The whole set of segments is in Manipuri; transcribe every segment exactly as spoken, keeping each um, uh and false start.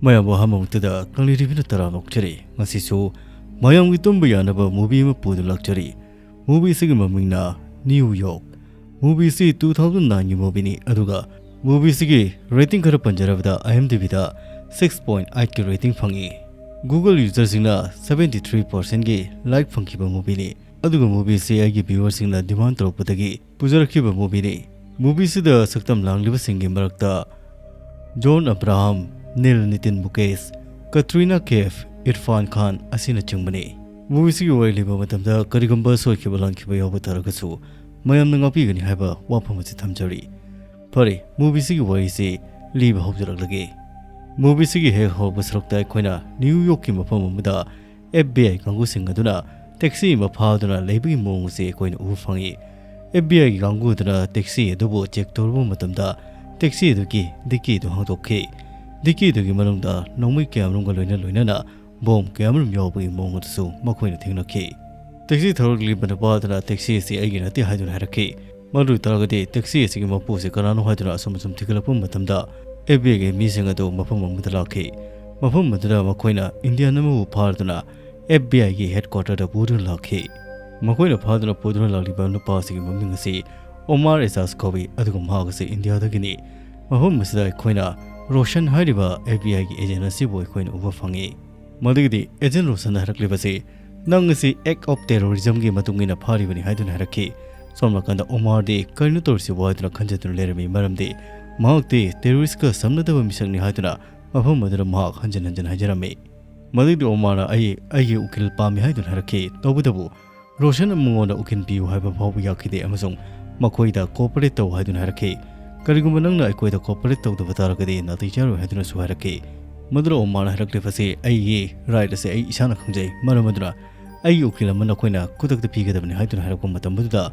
ꯃꯌꯥꯝꯕꯨ ꯑꯍꯥꯟꯕꯃꯛꯇꯗ ꯀꯪꯂꯩ ꯇꯤꯚꯤꯅ ꯇꯔꯥꯝꯅ ꯑꯣꯛꯆꯔꯤ꯫ ꯉꯁꯤꯁꯨ ꯃꯌꯥꯝꯒꯤ ꯇꯨꯝꯕ ꯌꯥꯅꯕ movie ꯑꯃ ꯄꯨꯗꯨꯅ ꯂꯥꯛꯆꯔꯤ꯫ Movie ꯑꯁꯤꯒꯤ ꯃꯃꯤꯡꯅ New York꯫ Movie ꯑꯁꯤ two thousand nineꯒꯤ movieꯅꯤ, ꯑꯗꯨꯒ movie ꯑꯁꯤꯒꯤ rating ꯈꯔ ꯄꯟꯖꯔꯕꯗ IMDbꯗ six point eightꯀꯤ rating ꯐꯪꯉꯤ꯫ Google userꯁꯤꯡꯅ seventy three percentꯒꯤ like ꯐꯪꯈꯤꯕ movieꯅꯤ꯫ ꯑꯗꯨꯒ movie ꯑꯁꯤ ꯑꯩꯒꯤ viewerꯁꯤꯡꯅ demand ꯇꯧꯔꯛꯄꯗꯒꯤ ꯄꯨꯖꯔꯛꯈꯤꯕ movieꯅꯤ꯫ Movieꯁꯤꯗ ꯁꯛꯇꯝ ꯂꯥꯡꯂꯤꯕꯁꯤꯡꯒꯤ ꯃꯔꯛꯇ ꯖꯣꯟ ꯑꯕ꯭ꯔꯥꯍꯝ, ꯅꯤꯜ ꯅꯤꯇꯤꯟ ꯃꯨꯀꯦꯁ, ꯀꯇ꯭ꯔꯤꯅꯥ ꯀꯦꯐ, ꯏꯔꯐꯥꯟ ꯈꯥꯟ ꯑꯁꯤꯅꯆꯤꯡꯕꯅꯤ꯫ Movieꯁꯤꯒꯤ ꯋꯥꯔꯤ ꯂꯤꯕ ꯃꯇꯝꯗ ꯀꯔꯤꯒꯨꯝꯕ ꯁꯣꯏꯈꯤꯕ ꯂꯥꯟꯈꯤꯕ ꯌꯥꯎꯕ ꯇꯥꯔꯒꯁꯨ ꯃꯌꯥꯝꯅ ꯉꯥꯛꯄꯤꯒꯅꯤ ꯍꯥꯏꯕ ꯋꯥꯐꯝ ꯑꯁꯤ ꯊꯝꯖꯔꯤ꯫ ꯐꯔꯦ, movieꯁꯤꯒꯤ ꯋꯥꯔꯤꯁꯤ ꯂꯤꯕ ꯍꯧꯖꯔꯛꯂꯒꯦ꯫ Movieꯁꯤꯒꯤ ꯍꯦꯛ ꯍꯧꯔꯛꯄ ꯁꯔꯨꯛꯇ ꯑꯩꯈꯣꯏꯅ New Yorkꯀꯤ ꯃꯐꯝ ꯑꯃꯗ FBI ꯀꯥꯡꯕꯨꯁꯤꯡ ꯑꯗꯨꯅ taxi ꯑꯃ ꯐꯥꯗꯨꯅ ꯂꯩꯕꯒꯤ ꯃꯑꯣꯡ ꯑꯁꯤ ꯑꯩꯈꯣꯏꯅ ꯎꯕ ꯐꯪꯉꯤ꯫ FBIꯒꯤ ꯀꯥꯡꯕꯨ ꯑꯗꯨꯅ taxi ꯑꯗꯨꯕꯨ check ꯇꯧꯔꯨꯕ ꯃꯇꯝꯗ taxi ꯑꯗꯨꯒꯤ dickey ꯑꯗꯨ ꯍꯥꯡꯗꯣꯛꯈꯤ꯫ Dickey ꯑꯗꯨꯒꯤ ꯃꯅꯨꯡꯗ ꯅꯣꯡꯃꯩ ꯀꯌꯥꯃꯔꯨꯝꯒ ꯂꯣꯏꯅ ꯂꯣꯏꯅꯅ bomb ꯀꯌꯥꯃꯔꯨꯝ ꯌꯥꯎꯕꯒꯤ ꯃꯑꯣꯡ ꯑꯗꯨꯁꯨ ꯃꯈꯣꯏꯅ ꯊꯦꯡꯅꯈꯤ꯫ Taxi ꯊꯧꯔꯛꯂꯤꯕ ꯅꯨꯄꯥ ꯑꯗꯨꯅ taxi ꯑꯁꯤ ꯑꯩꯒꯤ ꯅꯠꯇꯦ ꯍꯥꯏꯗꯨꯅ ꯍꯥꯏꯔꯛꯈꯤ꯫ ꯃꯗꯨ ꯇꯥꯔꯒꯗꯤ taxi ꯑꯁꯤꯒꯤ ꯃꯄꯨ ꯑꯁꯤ ꯀꯅꯥꯅꯣ ꯍꯥꯏꯗꯨꯅ ꯑꯁꯨꯝ ꯑꯁꯨꯝ ꯊꯤꯒꯠꯂꯛꯄ ꯃꯇꯝꯗ FBIꯒꯤ ꯃꯤꯁꯤꯡ ꯑꯗꯨ ꯃꯐꯝ ꯑꯃꯗ ꯂꯥꯛꯈꯤ꯫ ꯃꯐꯝ ꯑꯗꯨꯗ ꯃꯈꯣꯏꯅ Indian ꯑꯃꯕꯨ ꯐꯥꯗꯨꯅ FBIꯒꯤ headquarterꯗ ꯄꯨꯗꯨꯅ ꯂꯥꯛꯈꯤ꯫ ꯃꯈꯣꯏꯅ ꯐꯥꯗꯨꯅ ꯄꯨꯗꯨꯅ ꯂꯥꯛꯂꯤꯕ ꯅꯨꯄꯥ ꯑꯁꯤꯒꯤ ꯃꯃꯤꯡ ꯑꯁꯤ ꯑꯣꯃꯥꯔ ꯑꯦꯖꯥꯖ ꯀꯧꯏ, ꯑꯗꯨꯒ ꯃꯍꯥꯛ ꯑꯁꯤ ꯏꯟꯗꯤꯌꯥꯗꯒꯤꯅꯤ꯫ ꯃꯐꯝ ꯑꯁꯤꯗ ꯑꯩꯈꯣꯏꯅ ꯔꯣꯁꯟ ꯍꯥꯏꯔꯤꯕ FBIꯒꯤ agent ꯑꯁꯤꯕꯨ ꯑꯩꯈꯣꯏꯅ ꯎꯕ ꯐꯪꯉꯤ꯫ ꯃꯗꯨꯒꯤꯗꯤ agent ꯔꯣꯁꯟꯅ ꯍꯥꯏꯔꯛꯂꯤꯕꯁꯤ, "ꯅꯪ ꯑꯁꯤ act of terrorismꯒꯤ ꯃꯇꯨꯡ ꯏꯟꯅ ꯐꯥꯔꯤꯕꯅꯤ" ꯍꯥꯏꯗꯨꯅ ꯍꯥꯏꯔꯛꯈꯤ꯫ ꯁꯣꯝ ꯅꯥꯀꯟꯗ ꯑꯣꯃꯥꯔꯗꯤ "ꯀꯔꯤꯅꯣ ꯇꯧꯔꯤꯁꯤꯕꯣ?" ꯍꯥꯏꯗꯨꯅ ꯈꯟꯖꯗꯨꯅ ꯂꯩꯔꯝꯃꯤ, ꯃꯔꯝꯗꯤ ꯃꯍꯥꯛꯇꯤ terroristꯀ ꯁꯝꯅꯗꯕ ꯃꯤꯁꯛꯅꯤ ꯍꯥꯏꯗꯨꯅ ꯃꯐꯝ ꯑꯗꯨꯗ ꯃꯍꯥꯛ ꯍꯟꯖꯤꯟ ꯍꯟꯖꯤꯟ ꯍꯥꯏꯖꯔꯝꯃꯤ꯫ ꯃꯗꯨꯒꯤꯗꯤ ꯑꯣꯃꯥꯔꯅ "ꯑꯩ ꯑꯩꯒꯤ ꯎꯀꯤꯜ ꯄꯥꯝꯃꯤ" ꯍꯥꯏꯗꯨꯅ ꯍꯥꯏꯔꯛꯈꯤ꯫ ꯇꯧꯕꯇꯕꯨ ꯔꯣꯁꯟ ꯃꯉꯣꯟꯗ ꯎꯀꯤꯜ ꯄꯤꯌꯨ ꯍꯥꯏꯕ ꯐꯥꯎꯕ ꯌꯥꯈꯤꯗꯦ ꯑꯃꯁꯨꯡ ꯃꯈꯣꯏꯗ cooperate ꯇꯧ ꯍꯥꯏꯗꯨꯅ ꯍꯥꯏꯔꯛꯈꯤ꯫ "ꯀꯔꯤꯒꯨꯝꯕ ꯅꯪꯅ ꯑꯩꯈꯣꯏꯗ cooperate ꯇꯧꯗꯕ ꯇꯥꯔꯒꯗꯤ ꯅꯥꯇꯩ ꯆꯥꯔꯣꯏ" ꯍꯥꯏꯗꯨꯅꯁꯨ ꯍꯥꯏꯔꯛꯈꯤ꯫ ꯃꯗꯨꯗ ꯑꯣꯃꯥꯔꯅ ꯍꯥꯏꯔꯛꯂꯤꯕꯁꯤ, "ꯑꯩꯒꯤ right ꯑꯁꯤ ꯑꯩ ꯏꯁꯥꯅ ꯈꯪꯖꯩ, ꯃꯔꯝ ꯑꯗꯨꯅ ꯑꯩꯒꯤ ꯎꯀꯤꯜ ꯑꯃ ꯅꯈꯣꯏꯅ ꯈꯨꯗꯛꯇ ꯄꯤꯒꯗꯕꯅꯤ" ꯍꯥꯏꯗꯨꯅ ꯍꯥꯏꯔꯛꯄ ꯃꯇꯝ ꯑꯗꯨꯗ,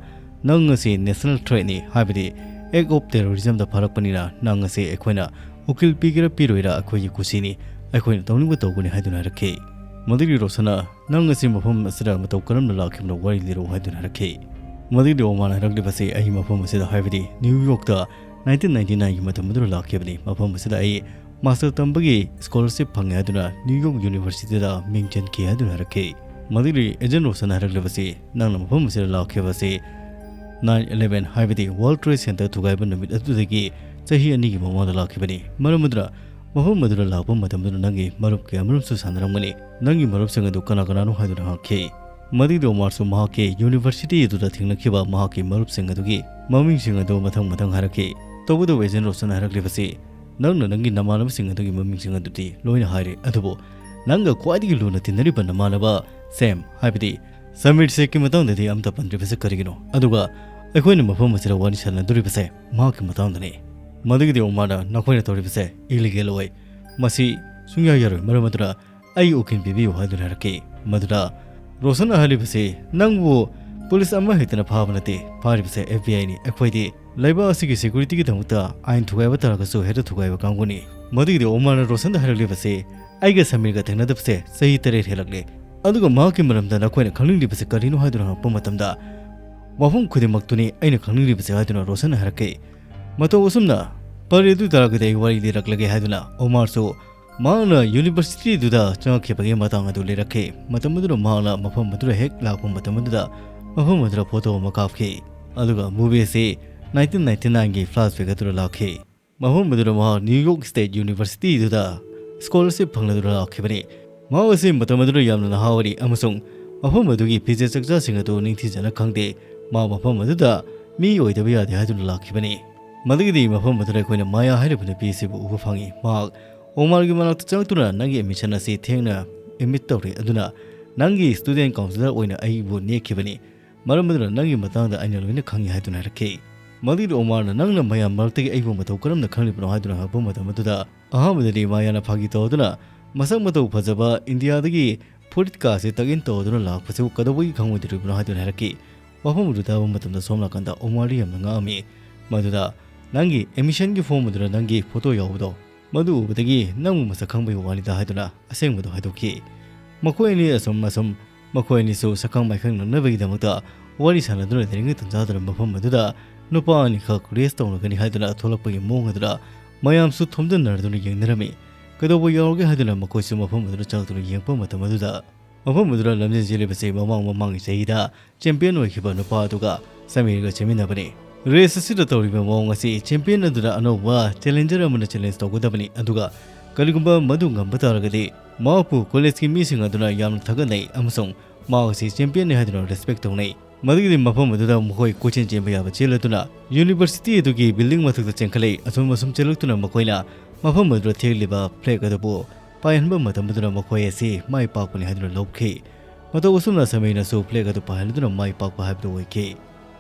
"ꯅꯪ ꯑꯁꯤ national threatꯅꯤ, ꯍꯥꯏꯕꯗꯤ act of terrorismꯗ ꯐꯥꯔꯛꯄꯅꯤꯅ ꯅꯪ ꯑꯁꯤ ꯑꯩꯈꯣꯏꯅ ꯎꯀꯤꯜ ꯄꯤꯒꯦꯔꯥ ꯄꯤꯔꯣꯏꯔꯥ ꯑꯩꯈꯣꯏꯒꯤ ꯀꯨꯁꯤꯅꯤ, ꯑꯩꯈꯣꯏꯅ ꯇꯧꯅꯤꯡꯕ ꯇꯧꯒꯅꯤ" ꯍꯥꯏꯗꯨꯅ ꯍꯥꯏꯔꯛꯈꯤ꯫ ꯃꯗꯨꯒꯤ ꯔꯣꯁꯟꯅ, "ꯅꯪ ꯑꯁꯤ ꯃꯐꯝ ꯑꯁꯤꯗ ꯃꯇꯧ ꯀꯔꯝꯅ ꯂꯥꯛꯈꯤꯕꯅꯣ ꯋꯥꯔꯤ ꯂꯤꯔꯛꯎ" ꯍꯥꯏꯗꯨꯅ ꯍꯥꯏꯔꯛꯈꯤ꯫ ꯃꯗꯨꯒꯤ ꯑꯣꯃꯥꯔꯅ ꯍꯥꯏꯔꯛꯂꯤꯕꯁꯤ, "ꯑꯩ ꯃꯐꯝ ꯑꯁꯤꯗ, ꯍꯥꯏꯕꯗꯤ New Yorkꯇ nineteen ninety nineꯒꯤ ꯃꯇꯝ ꯑꯗꯨꯗ ꯂꯥꯛꯈꯤꯕꯅꯤ꯫ ꯃꯐꯝ ꯑꯁꯤꯗ ꯑꯩ ꯃꯥꯁꯇꯔ ꯇꯝꯕꯒꯤ ꯁ꯭ꯀꯣꯂꯔꯁꯤꯞ ꯐꯪꯉꯦ ꯍꯥꯏꯗꯨꯅ ꯅ꯭ꯌꯨ ꯌꯣꯔꯛ ꯌꯨꯅꯤꯚꯔꯁꯤꯇꯤꯗ ꯃꯤꯡ ꯆꯟꯈꯤ ꯍꯥꯏꯗꯨꯅ ꯍꯥꯏꯔꯛꯈꯤ꯫ ꯃꯗꯨꯗꯤ ꯑꯦꯖꯦꯟ ꯔꯣꯁꯟꯅ ꯍꯥꯏꯔꯛꯂꯤꯕꯁꯤ, ꯅꯪꯅ ꯃꯐꯝ ꯑꯁꯤꯗ ꯂꯥꯛꯈꯤꯕꯁꯤ ꯅꯥꯏꯟ ꯏꯂꯦꯚꯦꯟ, ꯍꯥꯏꯕꯗꯤ ꯋꯥꯔꯜ ꯇ꯭ꯔꯦꯗ ꯁꯦꯟꯇꯔ ꯊꯨꯒꯥꯏꯕ ꯅꯨꯃꯤꯠ ꯑꯗꯨꯗꯒꯤ ꯆꯍꯤ ꯑꯅꯤꯒꯤ ꯃꯃꯥꯡꯗ ꯂꯥꯛꯈꯤꯕꯅꯤ꯫ ꯃꯔꯝ ꯑꯗꯨꯅ ꯃꯐꯝ ꯑꯗꯨꯗ ꯂꯥꯛꯄ ꯃꯇꯝꯗꯨꯗ ꯅꯪꯒꯤ ꯃꯔꯨꯞ ꯀꯌꯥꯃꯔꯨꯝꯁꯨ ꯁꯥꯟꯅꯔꯝꯒꯅꯤ꯫ ꯅꯪꯒꯤ ꯃꯔꯨꯞꯁꯤꯡ ꯑꯗꯨ ꯀꯅꯥ ꯀꯅꯥꯅꯣ ꯍꯥꯏꯗꯨꯅ ꯍꯪꯉꯛꯈꯤ꯫ ꯃꯗꯨꯒꯤ ꯑꯣꯃꯥꯔꯁꯨ ꯃꯍꯥꯛꯀꯤ ꯌꯨꯅꯤꯚꯔꯁꯤꯇꯤ ꯑꯗꯨꯗ ꯊꯦꯡꯅꯈꯤꯕ ꯃꯍꯥꯛꯀꯤ ꯃꯔꯨꯞꯁꯤꯡ ꯑꯗꯨꯒꯤ ꯃꯃꯤꯡꯁꯤꯡ ꯑꯗꯨ ꯃꯊꯪ ꯃꯊꯪ ꯍꯥꯏꯔꯛꯈꯤ꯫ ꯇꯧꯕꯇꯕꯨ ꯑꯦꯖꯦꯟ ꯔꯣꯁꯟꯅ ꯍꯥꯏꯔꯛꯂꯤꯕꯁꯤ, ꯅꯪꯅ ꯅꯪꯒꯤ ꯅꯃꯥꯟꯅꯕꯁꯤꯡ ꯑꯗꯨꯒꯤ ꯃꯃꯤꯡꯁꯤꯡ ꯑꯗꯨꯗꯤ ꯂꯣꯏꯅ ꯍꯥꯏꯔꯦ, ꯑꯗꯨꯕꯨ ꯅꯪꯒ ꯈ꯭ꯋꯥꯏꯗꯒꯤ ꯂꯨꯅ ꯇꯤꯟꯅꯔꯤꯕ ꯅꯃꯥꯟꯅꯕ ꯁꯦꯝ, ꯍꯥꯏꯕꯗꯤ ꯁꯃꯤꯔ ꯁꯦꯈꯀꯤ ꯃꯇꯥꯡꯗꯗꯤ ꯑꯝꯇ ꯄꯟꯗ꯭ꯔꯤꯕꯁꯤ ꯀꯔꯤꯒꯤꯅꯣ? ꯑꯗꯨꯒ ꯑꯩꯈꯣꯏꯅ ꯃꯐꯝ ꯑꯁꯤꯗ ꯋꯥꯔꯤ ꯁꯥꯟꯅꯗꯣꯔꯤꯕꯁꯦ ꯃꯍꯥꯛꯀꯤ ꯃꯇꯥꯡꯗꯅꯤ꯫ ꯃꯗꯨꯒꯤꯗꯤ ꯑꯣꯃꯥꯔꯅ, ꯅꯈꯣꯏꯅ ꯇꯧꯔꯤꯕꯁꯦ ꯏꯂꯤꯒꯦꯜ ꯑꯣꯏ, ꯃꯁꯤ ꯁꯨꯡꯌꯥ ꯌꯥꯔꯣꯏ, ꯃꯔꯝ ꯑꯗꯨꯅ ꯑꯩꯒꯤ ꯎꯀꯤꯜ ꯄꯤꯕꯤꯌꯨ ꯍꯥꯏꯗꯨꯅ ꯍꯥꯏꯔꯛꯈꯤ꯫ ꯃꯗꯨꯗ ꯔꯣꯁꯟꯅ ꯍꯥꯏꯔꯤꯕꯁꯤ, ꯅꯪꯕꯨ ꯄꯨꯂꯤꯁ ꯑꯃ ꯍꯦꯛꯇꯅ ꯐꯥꯕ ꯅꯠꯇꯦ, ꯐꯥꯔꯤꯕꯁꯦ ꯑꯦꯐ ꯕꯤ ꯑꯥꯏꯅꯤ꯫ ꯑꯩꯈꯣꯏꯗꯤ ꯂꯩꯕꯥꯛ ꯑꯁꯤꯒꯤ ꯁꯦꯀ꯭ꯌꯨꯔꯤꯇꯤꯒꯤꯗꯃꯛꯇ ꯑꯥꯏꯟ ꯊꯨꯒꯥꯏꯕ ꯇꯥꯔꯒꯁꯨ ꯍꯦꯛꯇ ꯊꯨꯒꯥꯏꯕ ꯀꯥꯡꯕꯨꯅꯤ꯫ ꯃꯗꯨꯒꯤꯗꯤ ꯑꯣꯃꯥꯔꯅ ꯔꯣꯁꯟꯗ ꯍꯥꯏꯔꯛꯂꯤꯕꯁꯤ, ꯑꯩꯒ ꯁꯃꯤꯔꯒ ꯊꯦꯡꯅꯗꯕꯁꯦ ꯆꯍꯤ ꯇꯔꯦꯠ ꯍꯦꯜꯂꯛꯂꯦ, ꯑꯗꯨꯒ ꯃꯍꯥꯛꯀꯤ ꯃꯔꯝꯗ ꯅꯈꯣꯏꯅ ꯈꯪꯅꯤꯡꯂꯤꯕꯁꯤ ꯀꯔꯤꯅꯣ ꯍꯥꯏꯗꯨꯅ ꯍꯪꯉꯛꯄ ꯃꯇꯝꯗ, ꯋꯥꯐꯝ ꯈꯨꯗꯤꯡꯃꯛꯇꯨꯅꯤ ꯑꯩꯅ ꯈꯪꯅꯤꯡꯂꯤꯕꯁꯤ ꯍꯥꯏꯗꯨꯅ ꯔꯣꯁꯟꯅ ꯍꯥꯏꯔꯛꯈꯤ꯫ ꯃꯇꯧ ꯑꯁꯨꯝꯅ, ꯐꯔꯦ, ꯑꯗꯨ ꯇꯥꯔꯒꯗꯤ ꯑꯩ ꯋꯥꯔꯤ ꯂꯤꯔꯛꯂꯒꯦ ꯍꯥꯏꯗꯨꯅ ꯑꯣꯃꯥꯔꯁꯨ ꯃꯍꯥꯛꯅ ꯌꯨꯅꯤꯚꯔꯁꯤꯇꯤꯗꯨꯗ ꯆꯪꯉꯛꯈꯤꯕꯒꯤ ꯃꯇꯥꯡ ꯑꯗꯨ ꯂꯤꯔꯛꯈꯤ꯫ ꯃꯇꯝ ꯑꯗꯨꯗ ꯃꯍꯥꯛꯅ ꯃꯐꯝ ꯑꯗꯨꯗ ꯍꯦꯛ ꯂꯥꯛꯄ ꯃꯇꯝ ꯑꯗꯨꯗ ꯃꯐꯝ ꯑꯗꯨꯗ ꯐꯣꯇꯣ ꯑꯃ ꯀꯥꯞꯈꯤ꯫ ꯑꯗꯨꯒ ꯃꯨꯚꯤ ꯑꯁꯤ ꯅꯥꯏꯟꯇꯤꯟ ꯅꯥꯏꯟꯇꯤ ꯅꯥꯏꯟꯒꯤ ꯐ꯭ꯂꯥꯁꯕꯦꯛ ꯑꯗꯨꯗ ꯂꯥꯛꯈꯤ꯫ ꯃꯐꯝ ꯑꯗꯨꯗ ꯃꯍꯥꯛ ꯅ꯭ꯌꯨ ꯌꯣꯔꯛ ꯁ꯭ꯇꯦꯠ ꯌꯨꯅꯤꯚꯔꯁꯤꯇꯤꯗꯨꯗ ꯁ꯭ꯀꯣꯂꯔꯁꯤꯞ ꯐꯪꯂꯗꯨꯅ ꯂꯥꯛꯈꯤꯕꯅꯤ꯫ ꯃꯍꯥꯛ ꯑꯁꯤ ꯃꯇꯝ ꯑꯗꯨꯗ ꯌꯥꯝꯅ ꯅꯍꯥ ꯑꯣꯏꯔꯤ ꯑꯃꯁꯨꯡ ꯃꯐꯝ ꯑꯗꯨꯒꯤ ꯐꯤꯖꯦꯠ ꯆꯛꯆꯥꯁꯤꯡ ꯑꯗꯨ ꯅꯤꯡꯊꯤꯖꯅ ꯈꯪꯗꯦ꯫ ꯃꯍꯥꯛ ꯃꯐꯝ ꯑꯗꯨꯗ ꯃꯤ ꯑꯣꯏꯗꯕ ꯌꯥꯗꯦ ꯍꯥꯏꯗꯨꯅ ꯂꯥꯛꯈꯤꯕꯅꯤ꯫ ꯃꯗꯨꯒꯤꯗꯤ ꯃꯐꯝ ꯑꯗꯨꯗ ꯑꯩꯈꯣꯏꯅ ꯃꯥꯌꯥ ꯍꯥꯏꯔꯤꯕ ꯅꯨꯄꯤ ꯑꯁꯤꯕꯨ ꯎꯕ ꯐꯪꯉꯤ꯫ ꯃꯍꯥꯛ ꯑꯣꯃꯥꯔꯒꯤ ꯃꯅꯥꯛꯇ ꯆꯪꯂꯛꯇꯨꯅ, "ꯅꯪꯒꯤ ꯑꯦꯗꯃꯤꯁꯟ ꯑꯁꯤ ꯊꯦꯡꯅ ꯑꯦꯗꯃꯤꯠ ꯇꯧꯔꯦ, ꯑꯗꯨꯅ ꯅꯪꯒꯤ ꯁ꯭ꯇꯨꯗꯦꯟꯠ ꯀꯥꯎꯟꯁꯤꯂꯔ ꯑꯣꯏꯅ ꯑꯩꯕꯨ ꯅꯦꯛꯈꯤꯕꯅꯤ꯫ ꯃꯔꯝ ꯑꯗꯨꯅ ꯅꯪꯒꯤ ꯃꯇꯥꯡꯗ ꯑꯩꯅ ꯂꯣꯏꯅ ꯈꯪꯉꯤ" ꯍꯥꯏꯗꯨꯅ ꯍꯥꯏꯔꯛꯈꯤ꯫ ꯃꯗꯨꯒꯤ ꯑꯣꯃꯥꯔꯅ, "ꯅꯪꯅ ꯃꯌꯥꯝ ꯃꯔꯛꯇꯒꯤ ꯑꯩꯕꯨ ꯃꯇꯧ ꯀꯔꯝꯅ ꯈꯪꯂꯤꯕꯅꯣ?" ꯍꯥꯏꯗꯨꯅ ꯍꯪꯉꯛꯄ ꯃꯇꯝ ꯑꯗꯨꯗ, ꯑꯍꯥꯟꯕꯗꯗꯤ ꯃꯥꯌꯥꯅ ꯐꯥꯒꯤ ꯇꯧꯗꯨꯅ, "ꯃꯁꯛ ꯃꯇꯧ ꯐꯖꯕ ꯏꯟꯗꯤꯌꯥꯗꯒꯤ ꯐꯨꯔꯤꯠ ꯀꯥꯁꯦ tuck in ꯇꯧꯗꯨꯅ ꯂꯥꯛꯄꯁꯤꯕꯨ ꯀꯩꯗꯧꯕꯒꯤ ꯈꯪꯉꯣꯏꯗꯧꯔꯤꯕꯅꯣ?" ꯍꯥꯏꯗꯨꯅ ꯍꯥꯏꯔꯛꯈꯤ꯫ ꯋꯥꯐꯝ ꯑꯗꯨ ꯇꯥꯕ ꯃꯇꯝꯗ ꯁꯣꯝ ꯅꯥꯀꯟꯗ ꯑꯣꯃꯥꯔꯗꯤ ꯌꯥꯝꯅ ꯉꯛꯑꯝꯃꯤ꯫ ꯃꯗꯨꯗ, "ꯅꯪꯒꯤ ꯑꯦꯗꯃꯤꯁꯟꯒꯤ ꯐꯣꯔꯝ ꯑꯗꯨꯗ ꯅꯪꯒꯤ ꯐꯣꯇꯣ ꯌꯥꯎꯕꯗꯣ, ꯃꯗꯨ ꯎꯕꯗꯒꯤ ꯅꯪꯕꯨ ꯃꯁꯛ ꯈꯪꯕꯒꯤ ꯋꯥꯅꯤꯗ" ꯍꯥꯏꯗꯨꯅ ꯑꯁꯦꯡꯕꯗꯨ ꯍꯥꯏꯗꯣꯛꯈꯤ꯫ ꯃꯈꯣꯏ ꯑꯅꯤ ꯑꯁꯨꯝ ꯑꯁꯨꯝ, ꯃꯈꯣꯏ ꯑꯅꯤꯁꯨ ꯁꯛꯈꯪ ꯃꯥꯏꯈꯪ ꯅꯛꯅꯕꯒꯤꯗꯃꯛꯇ ꯋꯥꯔꯤ ꯁꯥꯟꯅꯗꯨꯅ ꯂꯩꯔꯤꯉꯩ ꯇꯟꯖꯥꯗꯨꯗ ꯃꯐꯝ ꯑꯗꯨꯗ ꯅꯨꯄꯥ ꯑꯅꯤꯈꯛ ꯔꯦꯁ ꯇꯧꯅꯒꯅꯤ ꯍꯥꯏꯗꯨꯅ ꯊꯣꯛꯂꯛꯄꯒꯤ ꯃꯑꯣꯡ ꯑꯗꯨꯗ ꯃꯌꯥꯝꯁꯨ ꯊꯣꯝꯖꯤꯟꯅꯔꯗꯨꯅ ꯌꯦꯡꯅꯔꯝꯃꯤ꯫ ꯀꯩꯗꯧꯕ ꯌꯥꯎꯔꯒꯦ ꯍꯥꯏꯗꯨꯅ ꯃꯈꯣꯏꯁꯨ ꯃꯐꯝ ꯑꯗꯨꯗ ꯆꯪꯂꯛꯇꯨꯅ ꯌꯦꯡꯉꯛꯄ ꯃꯇꯝ ꯑꯗꯨꯗ, ꯃꯐꯝ ꯑꯗꯨꯗ ꯂꯝꯖꯦꯟ ꯆꯦꯜꯂꯤꯕꯁꯤ ꯃꯃꯥꯡ ꯃꯃꯥꯡꯒꯤ ꯆꯍꯤꯗ ꯆꯦꯝꯄꯤꯌꯟ ꯑꯣꯏꯈꯤꯕ ꯅꯨꯄꯥ ꯑꯗꯨꯒ ꯁꯃꯤꯔꯒ ꯆꯦꯟꯃꯤꯟꯅꯕꯅꯤ꯫ ꯔꯦꯁ ꯑꯁꯤꯗ ꯇꯧꯔꯤꯕ ꯃꯑꯣꯡ ꯑꯁꯤ ꯆꯦꯝꯄꯤꯌꯟ ꯑꯗꯨꯅ ꯑꯅꯧꯕ ꯆꯦꯂꯦꯟꯖꯔ ꯑꯃꯅ ꯆꯦꯂꯦꯟꯖ ꯇꯧꯒꯗꯕꯅꯤ, ꯑꯗꯨꯒ ꯀꯔꯤꯒꯨꯝꯕ ꯃꯗꯨ ꯉꯝꯕ ꯇꯥꯔꯒꯗꯤ ꯃꯍꯥꯛꯄꯨ ꯀꯣꯂꯦꯖꯀꯤ ꯃꯤꯁꯤꯡ ꯑꯗꯨꯅ ꯌꯥꯝꯅ ꯊꯥꯒꯠꯅꯩ ꯑꯃꯁꯨꯡ ꯃꯍꯥꯛ ꯑꯁꯤ ꯆꯦꯝꯄꯤꯌꯟꯅꯤ ꯍꯥꯏꯗꯨꯅ ꯔꯦꯁꯄꯦꯛ ꯇꯧꯅꯩ꯫ ꯃꯗꯨꯒꯤꯗꯤ ꯃꯐꯝ ꯑꯗꯨꯗ ꯃꯈꯣꯏ ꯀꯣꯏꯆꯦꯟ ꯆꯦꯟꯕ ꯌꯥꯕ ꯆꯦꯜꯂꯗꯨꯅ ꯌꯨꯅꯤꯚꯔꯁꯤꯇꯤ ꯑꯗꯨꯒꯤ ꯕꯤꯜꯗꯤꯡ ꯃꯊꯛꯇ ꯆꯦꯟꯈꯠꯂꯛꯏ꯫ ꯑꯁꯨꯝ ꯑꯁꯨꯝ ꯆꯦꯜꯂꯛꯇꯨꯅ ꯃꯈꯣꯏꯅ ꯃꯐꯝ ꯑꯗꯨꯗ ꯊꯦꯠꯂꯤꯕ ꯐ꯭ꯂꯦꯒ ꯑꯗꯨꯕꯨ ꯄꯥꯏꯍꯟꯕ ꯃꯇꯝ ꯑꯗꯨꯗ ꯃꯈꯣꯏ ꯑꯁꯤ ꯃꯥꯏ ꯄꯥꯛꯄꯅꯤ ꯍꯥꯏꯗꯨꯅ ꯂꯧꯈꯤ꯫ ꯃꯇꯧ ꯑꯁꯨꯝꯅ ꯁꯃꯤꯔꯅꯁꯨ ꯐ꯭ꯂꯦꯒ ꯑꯗꯨ ꯄꯥꯏꯍꯜꯂꯗꯨꯅ ꯃꯥꯏ ꯄꯥꯛꯄ ꯍꯥꯏꯕꯗꯨ ꯑꯣꯏꯈꯤ꯫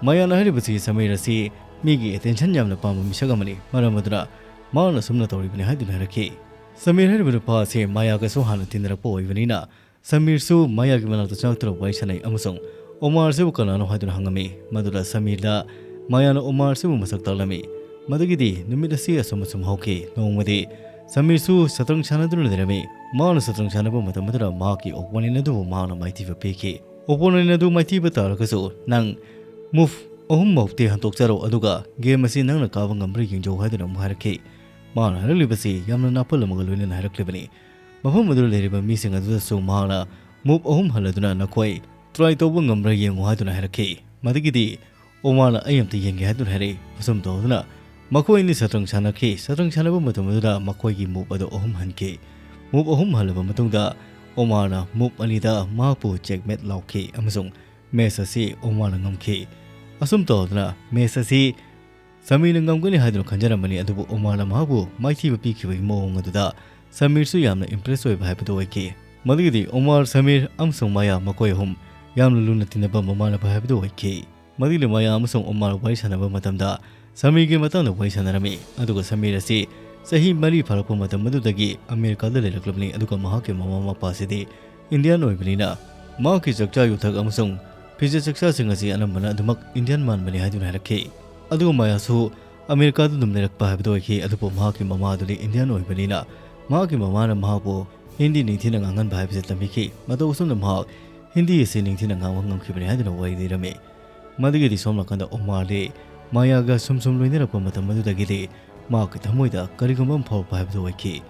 ꯃꯌꯥꯅ ꯍꯥꯏꯔꯤꯕꯁꯤ ꯁꯃꯤꯔ ꯑꯁꯤ ꯃꯤꯒꯤ ꯑꯦꯇꯦꯟꯁꯟ ꯌꯥꯝꯅ ꯄꯥꯝꯕ ꯃꯤꯁꯛ ꯑꯃꯅꯤ, ꯃꯔꯝ ꯑꯗꯨꯅ ꯃꯍꯥꯛꯅ ꯑꯁꯨꯝꯅ ꯇꯧꯔꯤꯕꯅꯤ ꯍꯥꯏꯗꯨꯅ ꯍꯥꯏꯔꯛꯈꯤ꯫ ꯁꯃꯤꯔ ꯍꯥꯏꯔꯤꯕ ꯅꯨꯄꯥ ꯑꯁꯤ ꯃꯌꯥꯒꯁꯨ ꯍꯥꯟꯅ ꯇꯤꯟꯅꯔꯛꯄ ꯑꯣꯏꯕꯅꯤꯅ ꯁꯃꯤꯔꯁꯨ ꯃꯌꯥꯒꯤ ꯃꯅꯥꯛꯇ ꯆꯪꯂꯛꯇꯨꯅ ꯋꯥꯔꯤ ꯁꯥꯟꯅꯩ ꯑꯃꯁꯨꯡ ꯑꯣꯃꯥꯔ ꯑꯁꯤꯕꯨ ꯀꯅꯥꯅꯣ ꯍꯥꯏꯗꯨꯅ ꯍꯪꯉꯝꯃꯤ꯫ ꯃꯗꯨꯗ ꯁꯃꯤꯔꯗ ꯃꯌꯥꯅ ꯑꯣꯃꯥꯔ ꯑꯁꯤꯕꯨ ꯃꯁꯛ ꯇꯥꯛꯂꯝꯃꯤ꯫ ꯃꯗꯨꯒꯤꯗꯤ ꯅꯨꯃꯤꯠ ꯑꯁꯤ ꯑꯁꯨꯝ ꯑꯁꯨꯝ ꯍꯧꯈꯤ꯫ ꯅꯣꯡꯃꯗꯤ ꯁꯃꯤꯔꯁꯨ ꯁꯇ꯭ꯔꯪ ꯁꯥꯟꯅꯗꯨꯅ ꯂꯩꯔꯝꯃꯤ꯫ ꯃꯍꯥꯛꯅ ꯁꯇ꯭ꯔꯪ ꯁꯥꯟꯅꯕ ꯃꯇꯝ ꯑꯗꯨꯗ ꯃꯍꯥꯛꯀꯤ ꯑꯣꯄꯣꯅꯦꯟ ꯑꯗꯨꯕꯨ ꯃꯍꯥꯛꯅ ꯃꯥꯏꯊꯤꯕ ꯄꯤꯈꯤ꯫ ꯑꯣꯄꯣꯅꯦꯟ ꯑꯗꯨ ꯃꯥꯏꯊꯤꯕ ꯇꯥꯔꯒꯁꯨ, "ꯅꯪ ꯃꯨꯚ ꯑꯍꯨꯝ ꯃꯧꯛꯇꯤ ꯍꯟꯗꯣꯛꯆꯔꯣ, ꯑꯗꯨꯒ ꯒꯦꯝ ꯑꯁꯤ ꯅꯪꯅ ꯀꯥꯕ ꯉꯝꯕ꯭ꯔꯥ ꯌꯦꯡꯖꯧ" ꯍꯥꯏꯗꯨꯅ ꯑꯃꯨꯛ ꯍꯥꯏꯔꯛꯈꯤ꯫ ꯃꯍꯥꯛꯅ ꯍꯥꯏꯔꯛꯂꯤꯕꯁꯤ ꯌꯥꯝꯅ ꯅꯥꯄꯜ ꯑꯃꯒ ꯂꯣꯏꯅꯅ ꯍꯥꯏꯔꯛꯂꯤꯕꯅꯤ꯫ ꯃꯐꯝ ꯑꯗꯨꯗ ꯂꯩꯔꯤꯕ ꯃꯤꯁꯤꯡ ꯑꯗꯨꯗꯁꯨ ꯃꯍꯥꯛꯅ ꯃꯨꯚ ꯑꯍꯨꯝ ꯍꯜꯂꯗꯨꯅ "ꯅꯈꯣꯏ ꯇ꯭ꯔꯥꯏ ꯇꯧꯕ ꯉꯝꯕ꯭ꯔꯥ ꯌꯦꯡꯉꯨ" ꯍꯥꯏꯗꯨꯅ ꯍꯥꯏꯔꯛꯈꯤ꯫ ꯃꯗꯨꯒꯤꯗꯤ ꯑꯣꯃꯥꯔꯅ "ꯑꯩ ꯑꯃꯇ ꯌꯦꯡꯒꯦ" ꯍꯥꯏꯗꯨꯅ ꯍꯥꯏꯔꯛꯏ꯫ ꯑꯁꯨꯝ ꯇꯧꯗꯨꯅ ꯃꯈꯣꯏ ꯑꯅꯤ ꯁꯇ꯭ꯔꯪ ꯁꯥꯟꯅꯈꯤ꯫ ꯁꯇ꯭ꯔꯪ ꯁꯥꯟꯅꯕ ꯃꯇꯝ ꯑꯗꯨꯗ ꯃꯈꯣꯏꯒꯤ ꯃꯨꯚ ꯑꯗꯨ ꯑꯍꯨꯝ ꯍꯟꯈꯤ꯫ ꯃꯨꯚ ꯑꯍꯨꯝ ꯍꯜꯂꯕ ꯃꯇꯨꯡꯗ ꯑꯣꯃꯥꯔꯅ ꯃꯨꯚ ꯑꯅꯤꯗ ꯃꯍꯥꯛꯄꯨ ꯆꯦꯛꯃꯦꯠ ꯂꯥꯎꯈꯤ ꯑꯃꯁꯨꯡ ꯃꯦꯆ ꯑꯁꯤ ꯑꯣꯃꯥꯔꯅ ꯉꯝꯈꯤ꯫ ꯑꯁꯨꯝ ꯇꯧꯗꯨꯅ ꯃꯦꯆ ꯑꯁꯤ ꯁꯃꯤꯔꯅ ꯉꯝꯒꯅꯤ ꯍꯥꯏꯗꯨꯅ ꯈꯟꯖꯔꯝꯕꯅꯤ, ꯑꯗꯨꯕꯨ ꯑꯣꯃꯥꯔꯅ ꯃꯍꯥꯛꯄꯨ ꯃꯥꯏꯊꯤꯕ ꯄꯤꯈꯤꯕꯒꯤ ꯃꯑꯣꯡ ꯑꯗꯨꯗ ꯁꯃꯤꯔꯁꯨ ꯌꯥꯝꯅ ꯏꯝꯄ꯭ꯔꯦꯁ ꯑꯣꯏꯕ ꯍꯥꯏꯕꯗꯨ ꯑꯣꯏꯈꯤ꯫ ꯃꯗꯨꯒꯤꯗꯤ ꯑꯣꯃꯥꯔ, ꯁꯃꯤꯔ ꯑꯃꯁꯨꯡ ꯃꯌꯥ ꯃꯈꯣꯏ ꯑꯍꯨꯝ ꯌꯥꯝꯅ ꯂꯨꯅ ꯇꯤꯟꯅꯕ ꯃꯃꯥꯟꯅꯕ ꯍꯥꯏꯕꯗꯨ ꯑꯣꯏꯈꯤ꯫ ꯃꯗꯨꯒꯤ ꯃꯌꯥ ꯑꯃꯁꯨꯡ ꯑꯣꯃꯥꯔ ꯋꯥꯔꯤ ꯁꯥꯟꯅꯕ ꯃꯇꯝꯗ ꯁꯃꯤꯔꯒꯤ ꯃꯇꯥꯡꯗ ꯋꯥꯔꯤ ꯁꯥꯟꯅꯔꯝꯃꯤ, ꯑꯗꯨꯒ ꯁꯃꯤꯔ ꯑꯁꯤ ꯆꯍꯤ ꯃꯔꯤ ꯐꯥꯔꯛꯄ ꯃꯇꯝ ꯑꯗꯨꯗꯒꯤ ꯑꯃꯦꯔꯤꯀꯥꯗ ꯂꯩꯔꯛꯂꯕꯅꯤ, ꯑꯗꯨꯒ ꯃꯍꯥꯛꯀꯤ ꯃꯃꯥ ꯃꯄꯥ ꯑꯁꯤꯗꯤ ꯏꯟꯗꯤꯌꯟ ꯑꯣꯏꯕꯅꯤꯅ ꯃꯍꯥꯛꯀꯤ ꯆꯥꯛꯆꯥ ꯌꯨꯊꯛ ꯑꯃꯁꯨꯡ ꯐꯤꯖꯦꯠ ꯆꯥꯛꯆꯥꯁꯤꯡ ꯑꯁꯤ ꯑꯅꯝꯕꯅ ꯑꯗꯨꯃꯛ ꯏꯟꯗꯤꯌꯟ ꯃꯥꯟꯕꯅꯤ ꯍꯥꯏꯗꯨꯅ ꯍꯥꯏꯔꯛꯈꯤ꯫ ꯑꯗꯨꯒ ꯃꯌꯥꯁꯨ ꯑꯃꯦꯔꯤꯀꯥꯗ ꯑꯗꯨꯝ ꯂꯩꯔꯛꯄ ꯍꯥꯏꯕꯗꯨ ꯑꯣꯏꯈꯤ, ꯑꯗꯨꯕꯨ ꯃꯍꯥꯛꯀꯤ ꯃꯃꯥ ꯑꯗꯨꯗꯤ ꯏꯟꯗꯤꯌꯟ ꯑꯣꯏꯕꯅꯤꯅ ꯃꯍꯥꯛꯀꯤ ꯃꯃꯥꯅ ꯃꯍꯥꯛꯄꯨ ꯍꯤꯟꯗꯤ ꯅꯤꯡꯊꯤꯅ ꯉꯥꯡꯍꯟꯕ ꯍꯥꯏꯕꯁꯤ ꯇꯝꯕꯤꯈꯤ꯫ ꯃꯇꯧ ꯑꯁꯨꯝꯅ ꯃꯍꯥꯛ ꯍꯤꯟꯗꯤ ꯑꯁꯤ ꯅꯤꯡꯊꯤꯅ ꯉꯥꯡꯕ ꯉꯝꯈꯤꯕꯅꯤ ꯍꯥꯏꯗꯨꯅ ꯋꯥꯔꯤ ꯂꯤꯔꯝꯃꯤ꯫ ꯃꯗꯨꯒꯤꯗꯤ ꯁꯣꯝ ꯅꯥꯀꯟꯗ ꯑꯣꯃꯥꯔꯗꯤ ꯃꯌꯥꯒ ꯁꯨꯝ ꯁꯨꯝ ꯂꯣꯏꯅꯔꯛꯄ ꯃꯇꯝ ꯑꯗꯨꯗꯒꯤꯗꯤ ꯃꯍꯥꯛꯀꯤ ꯊꯃꯣꯏꯗ ꯀꯔꯤꯒꯨꯝꯕ ꯑꯃ ꯐꯥꯎꯔꯛꯄ ꯍꯥꯏꯕꯗꯨ ꯑꯣꯏꯈꯤ꯫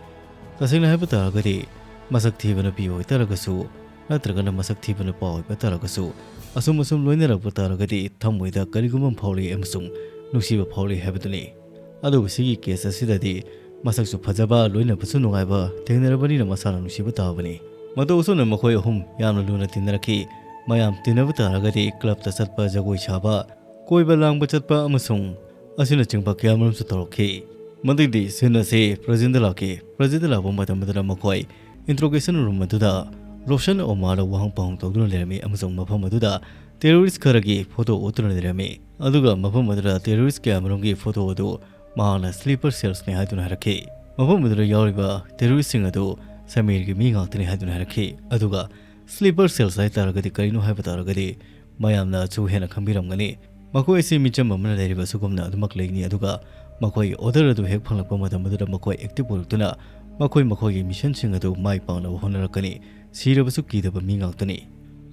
ꯇꯁꯦꯡꯅ ꯍꯥꯏꯕ ꯇꯥꯔꯒꯗꯤ, ꯃꯁꯛ ꯊꯤꯕ ꯅꯨꯄꯤ ꯑꯣꯏꯇꯥꯔꯒꯁꯨ ꯅꯠꯇ꯭ꯔꯒꯅ ꯃꯁꯛ ꯊꯤꯕ ꯅꯨꯄꯥ ꯑꯣꯏꯕ ꯇꯥꯔꯒꯁꯨ, ꯑꯁꯨꯝ ꯑꯁꯨꯝ ꯂꯣꯏꯅꯔꯛꯄ ꯇꯥꯔꯒꯗꯤ ꯊꯃꯣꯏꯗ ꯀꯔꯤꯒꯨꯝꯕ ꯑꯃ ꯐꯥꯎꯔꯛꯏ ꯑꯃꯁꯨꯡ ꯅꯨꯡꯁꯤꯕ ꯐꯥꯎꯔꯛꯏ ꯍꯥꯏꯕꯗꯨꯅꯤ꯫ ꯑꯗꯨꯕꯨ ꯁꯤꯒꯤ ꯀꯦꯁ ꯑꯁꯤꯗꯗꯤ ꯃꯁꯛꯁꯨ ꯐꯖꯕ, ꯂꯣꯏꯅꯕꯁꯨ ꯅꯨꯡꯉꯥꯏꯕ ꯊꯦꯡꯅꯔꯕꯅꯤꯅ ꯃꯁꯥꯅ ꯅꯨꯡꯁꯤꯕ ꯇꯥꯕꯅꯤ꯫ ꯃꯇꯧ ꯑꯁꯨꯝꯅ ꯃꯈꯣꯏ ꯑꯍꯨꯝ ꯌꯥꯝꯅ ꯂꯨꯅ ꯇꯤꯟꯅꯔꯛꯈꯤ꯫ ꯃꯌꯥꯝ ꯇꯤꯟꯅꯕ ꯇꯥꯔꯒꯗꯤ ꯀ꯭ꯂꯕꯇ ꯆꯠꯄ, ꯖꯒꯣꯏ ꯁꯥꯕ, ꯀꯣꯏꯕ ꯂꯥꯡꯕ ꯆꯠꯄ ꯑꯃꯁꯨꯡ ꯑꯁꯤꯅꯆꯤꯡꯕ ꯀꯌꯥꯃꯔꯨꯝꯁꯨ ꯇꯧꯔꯛꯈꯤ꯫ ꯃꯗꯨꯒꯤ ꯁꯤꯟ ꯑꯁꯤ ꯄ꯭ꯔꯖꯦꯟꯗ ꯂꯥꯛꯈꯤ꯫ ꯄ꯭ꯔꯖꯦꯟꯗ ꯂꯥꯛꯄ ꯃꯇꯝ ꯑꯗꯨꯗ ꯃꯈꯣꯏ ꯏꯟꯇ꯭ꯔꯣꯒꯦꯁꯟ ꯔꯨꯝ ꯑꯗꯨꯗ ꯔꯣꯁꯟ ꯑꯣꯃꯥꯔꯗ ꯋꯥꯍꯪ ꯄꯥꯎꯍꯪ ꯇꯧꯗꯨꯅ ꯂꯩꯔꯝꯃꯤ ꯑꯃꯁꯨꯡ ꯃꯐꯝ ꯑꯗꯨꯗ ꯇꯦꯔꯣꯔꯤꯁ ꯈꯔꯒꯤ ꯐꯣꯇꯣ ꯎꯠꯇꯨꯅ ꯂꯩꯔꯝꯃꯤ꯫ ꯑꯗꯨꯒ ꯃꯐꯝ ꯑꯗꯨꯗ ꯇꯦꯔꯣꯔꯤꯁ ꯀꯌꯥꯃꯔꯨꯝꯒꯤ ꯐꯣꯇꯣ ꯑꯗꯨ ꯃꯍꯥꯛꯅ ꯁ꯭ꯂꯤꯄꯔ ꯁꯦꯜꯁꯅꯤ ꯍꯥꯏꯗꯨꯅ ꯍꯥꯏꯔꯛꯈꯤ꯫ ꯃꯐꯝ ꯑꯗꯨꯗ ꯌꯥꯎꯔꯤꯕ ꯇꯦꯔꯣꯔꯤꯁꯁꯤꯡ ꯑꯗꯨ ꯁꯃꯤꯔꯒꯤ ꯃꯤ ꯉꯥꯛꯇꯅꯤ ꯍꯥꯏꯗꯨꯅ ꯍꯥꯏꯔꯛꯈꯤ꯫ ꯑꯗꯨꯒ ꯁ꯭ꯂꯤꯄꯔ ꯁꯦꯜꯁ ꯍꯥꯏ ꯇꯥꯔꯒꯗꯤ ꯀꯔꯤꯅꯣ ꯍꯥꯏꯕ ꯇꯥꯔꯒꯗꯤ, ꯃꯌꯥꯝꯅꯁꯨ ꯍꯦꯟꯅ ꯈꯪꯕꯤꯔꯝꯒꯅꯤ, ꯃꯈꯣꯏ ꯑꯁꯤ ꯃꯤꯆꯝ ꯑꯃꯅ ꯂꯩꯔꯤꯕ ꯑꯁꯤꯒꯨꯝꯅ ꯑꯗꯨꯃꯛ ꯂꯩꯅꯤ꯫ ꯑꯗꯨꯒ ꯃꯈꯣꯏꯒꯤ ꯑꯣꯔꯗꯔ ꯑꯗꯨ ꯍꯦꯛ ꯐꯪꯂꯛꯄ ꯃꯇꯝ ꯑꯗꯨꯗ ꯃꯈꯣꯏ ꯑꯦꯛꯇꯤꯚ ꯑꯣꯏꯔꯛꯇꯨꯅ ꯃꯈꯣꯏ ꯃꯈꯣꯏꯒꯤ ꯃꯤꯁꯟꯁꯤꯡ ꯑꯗꯨ ꯃꯥꯏ ꯄꯥꯛꯅꯕ ꯍꯣꯠꯅꯔꯛꯀꯅꯤ꯫ ꯁꯤꯔꯕꯁꯨ ꯀꯤꯗꯕ ꯃꯤ ꯉꯥꯛꯇꯅꯤ꯫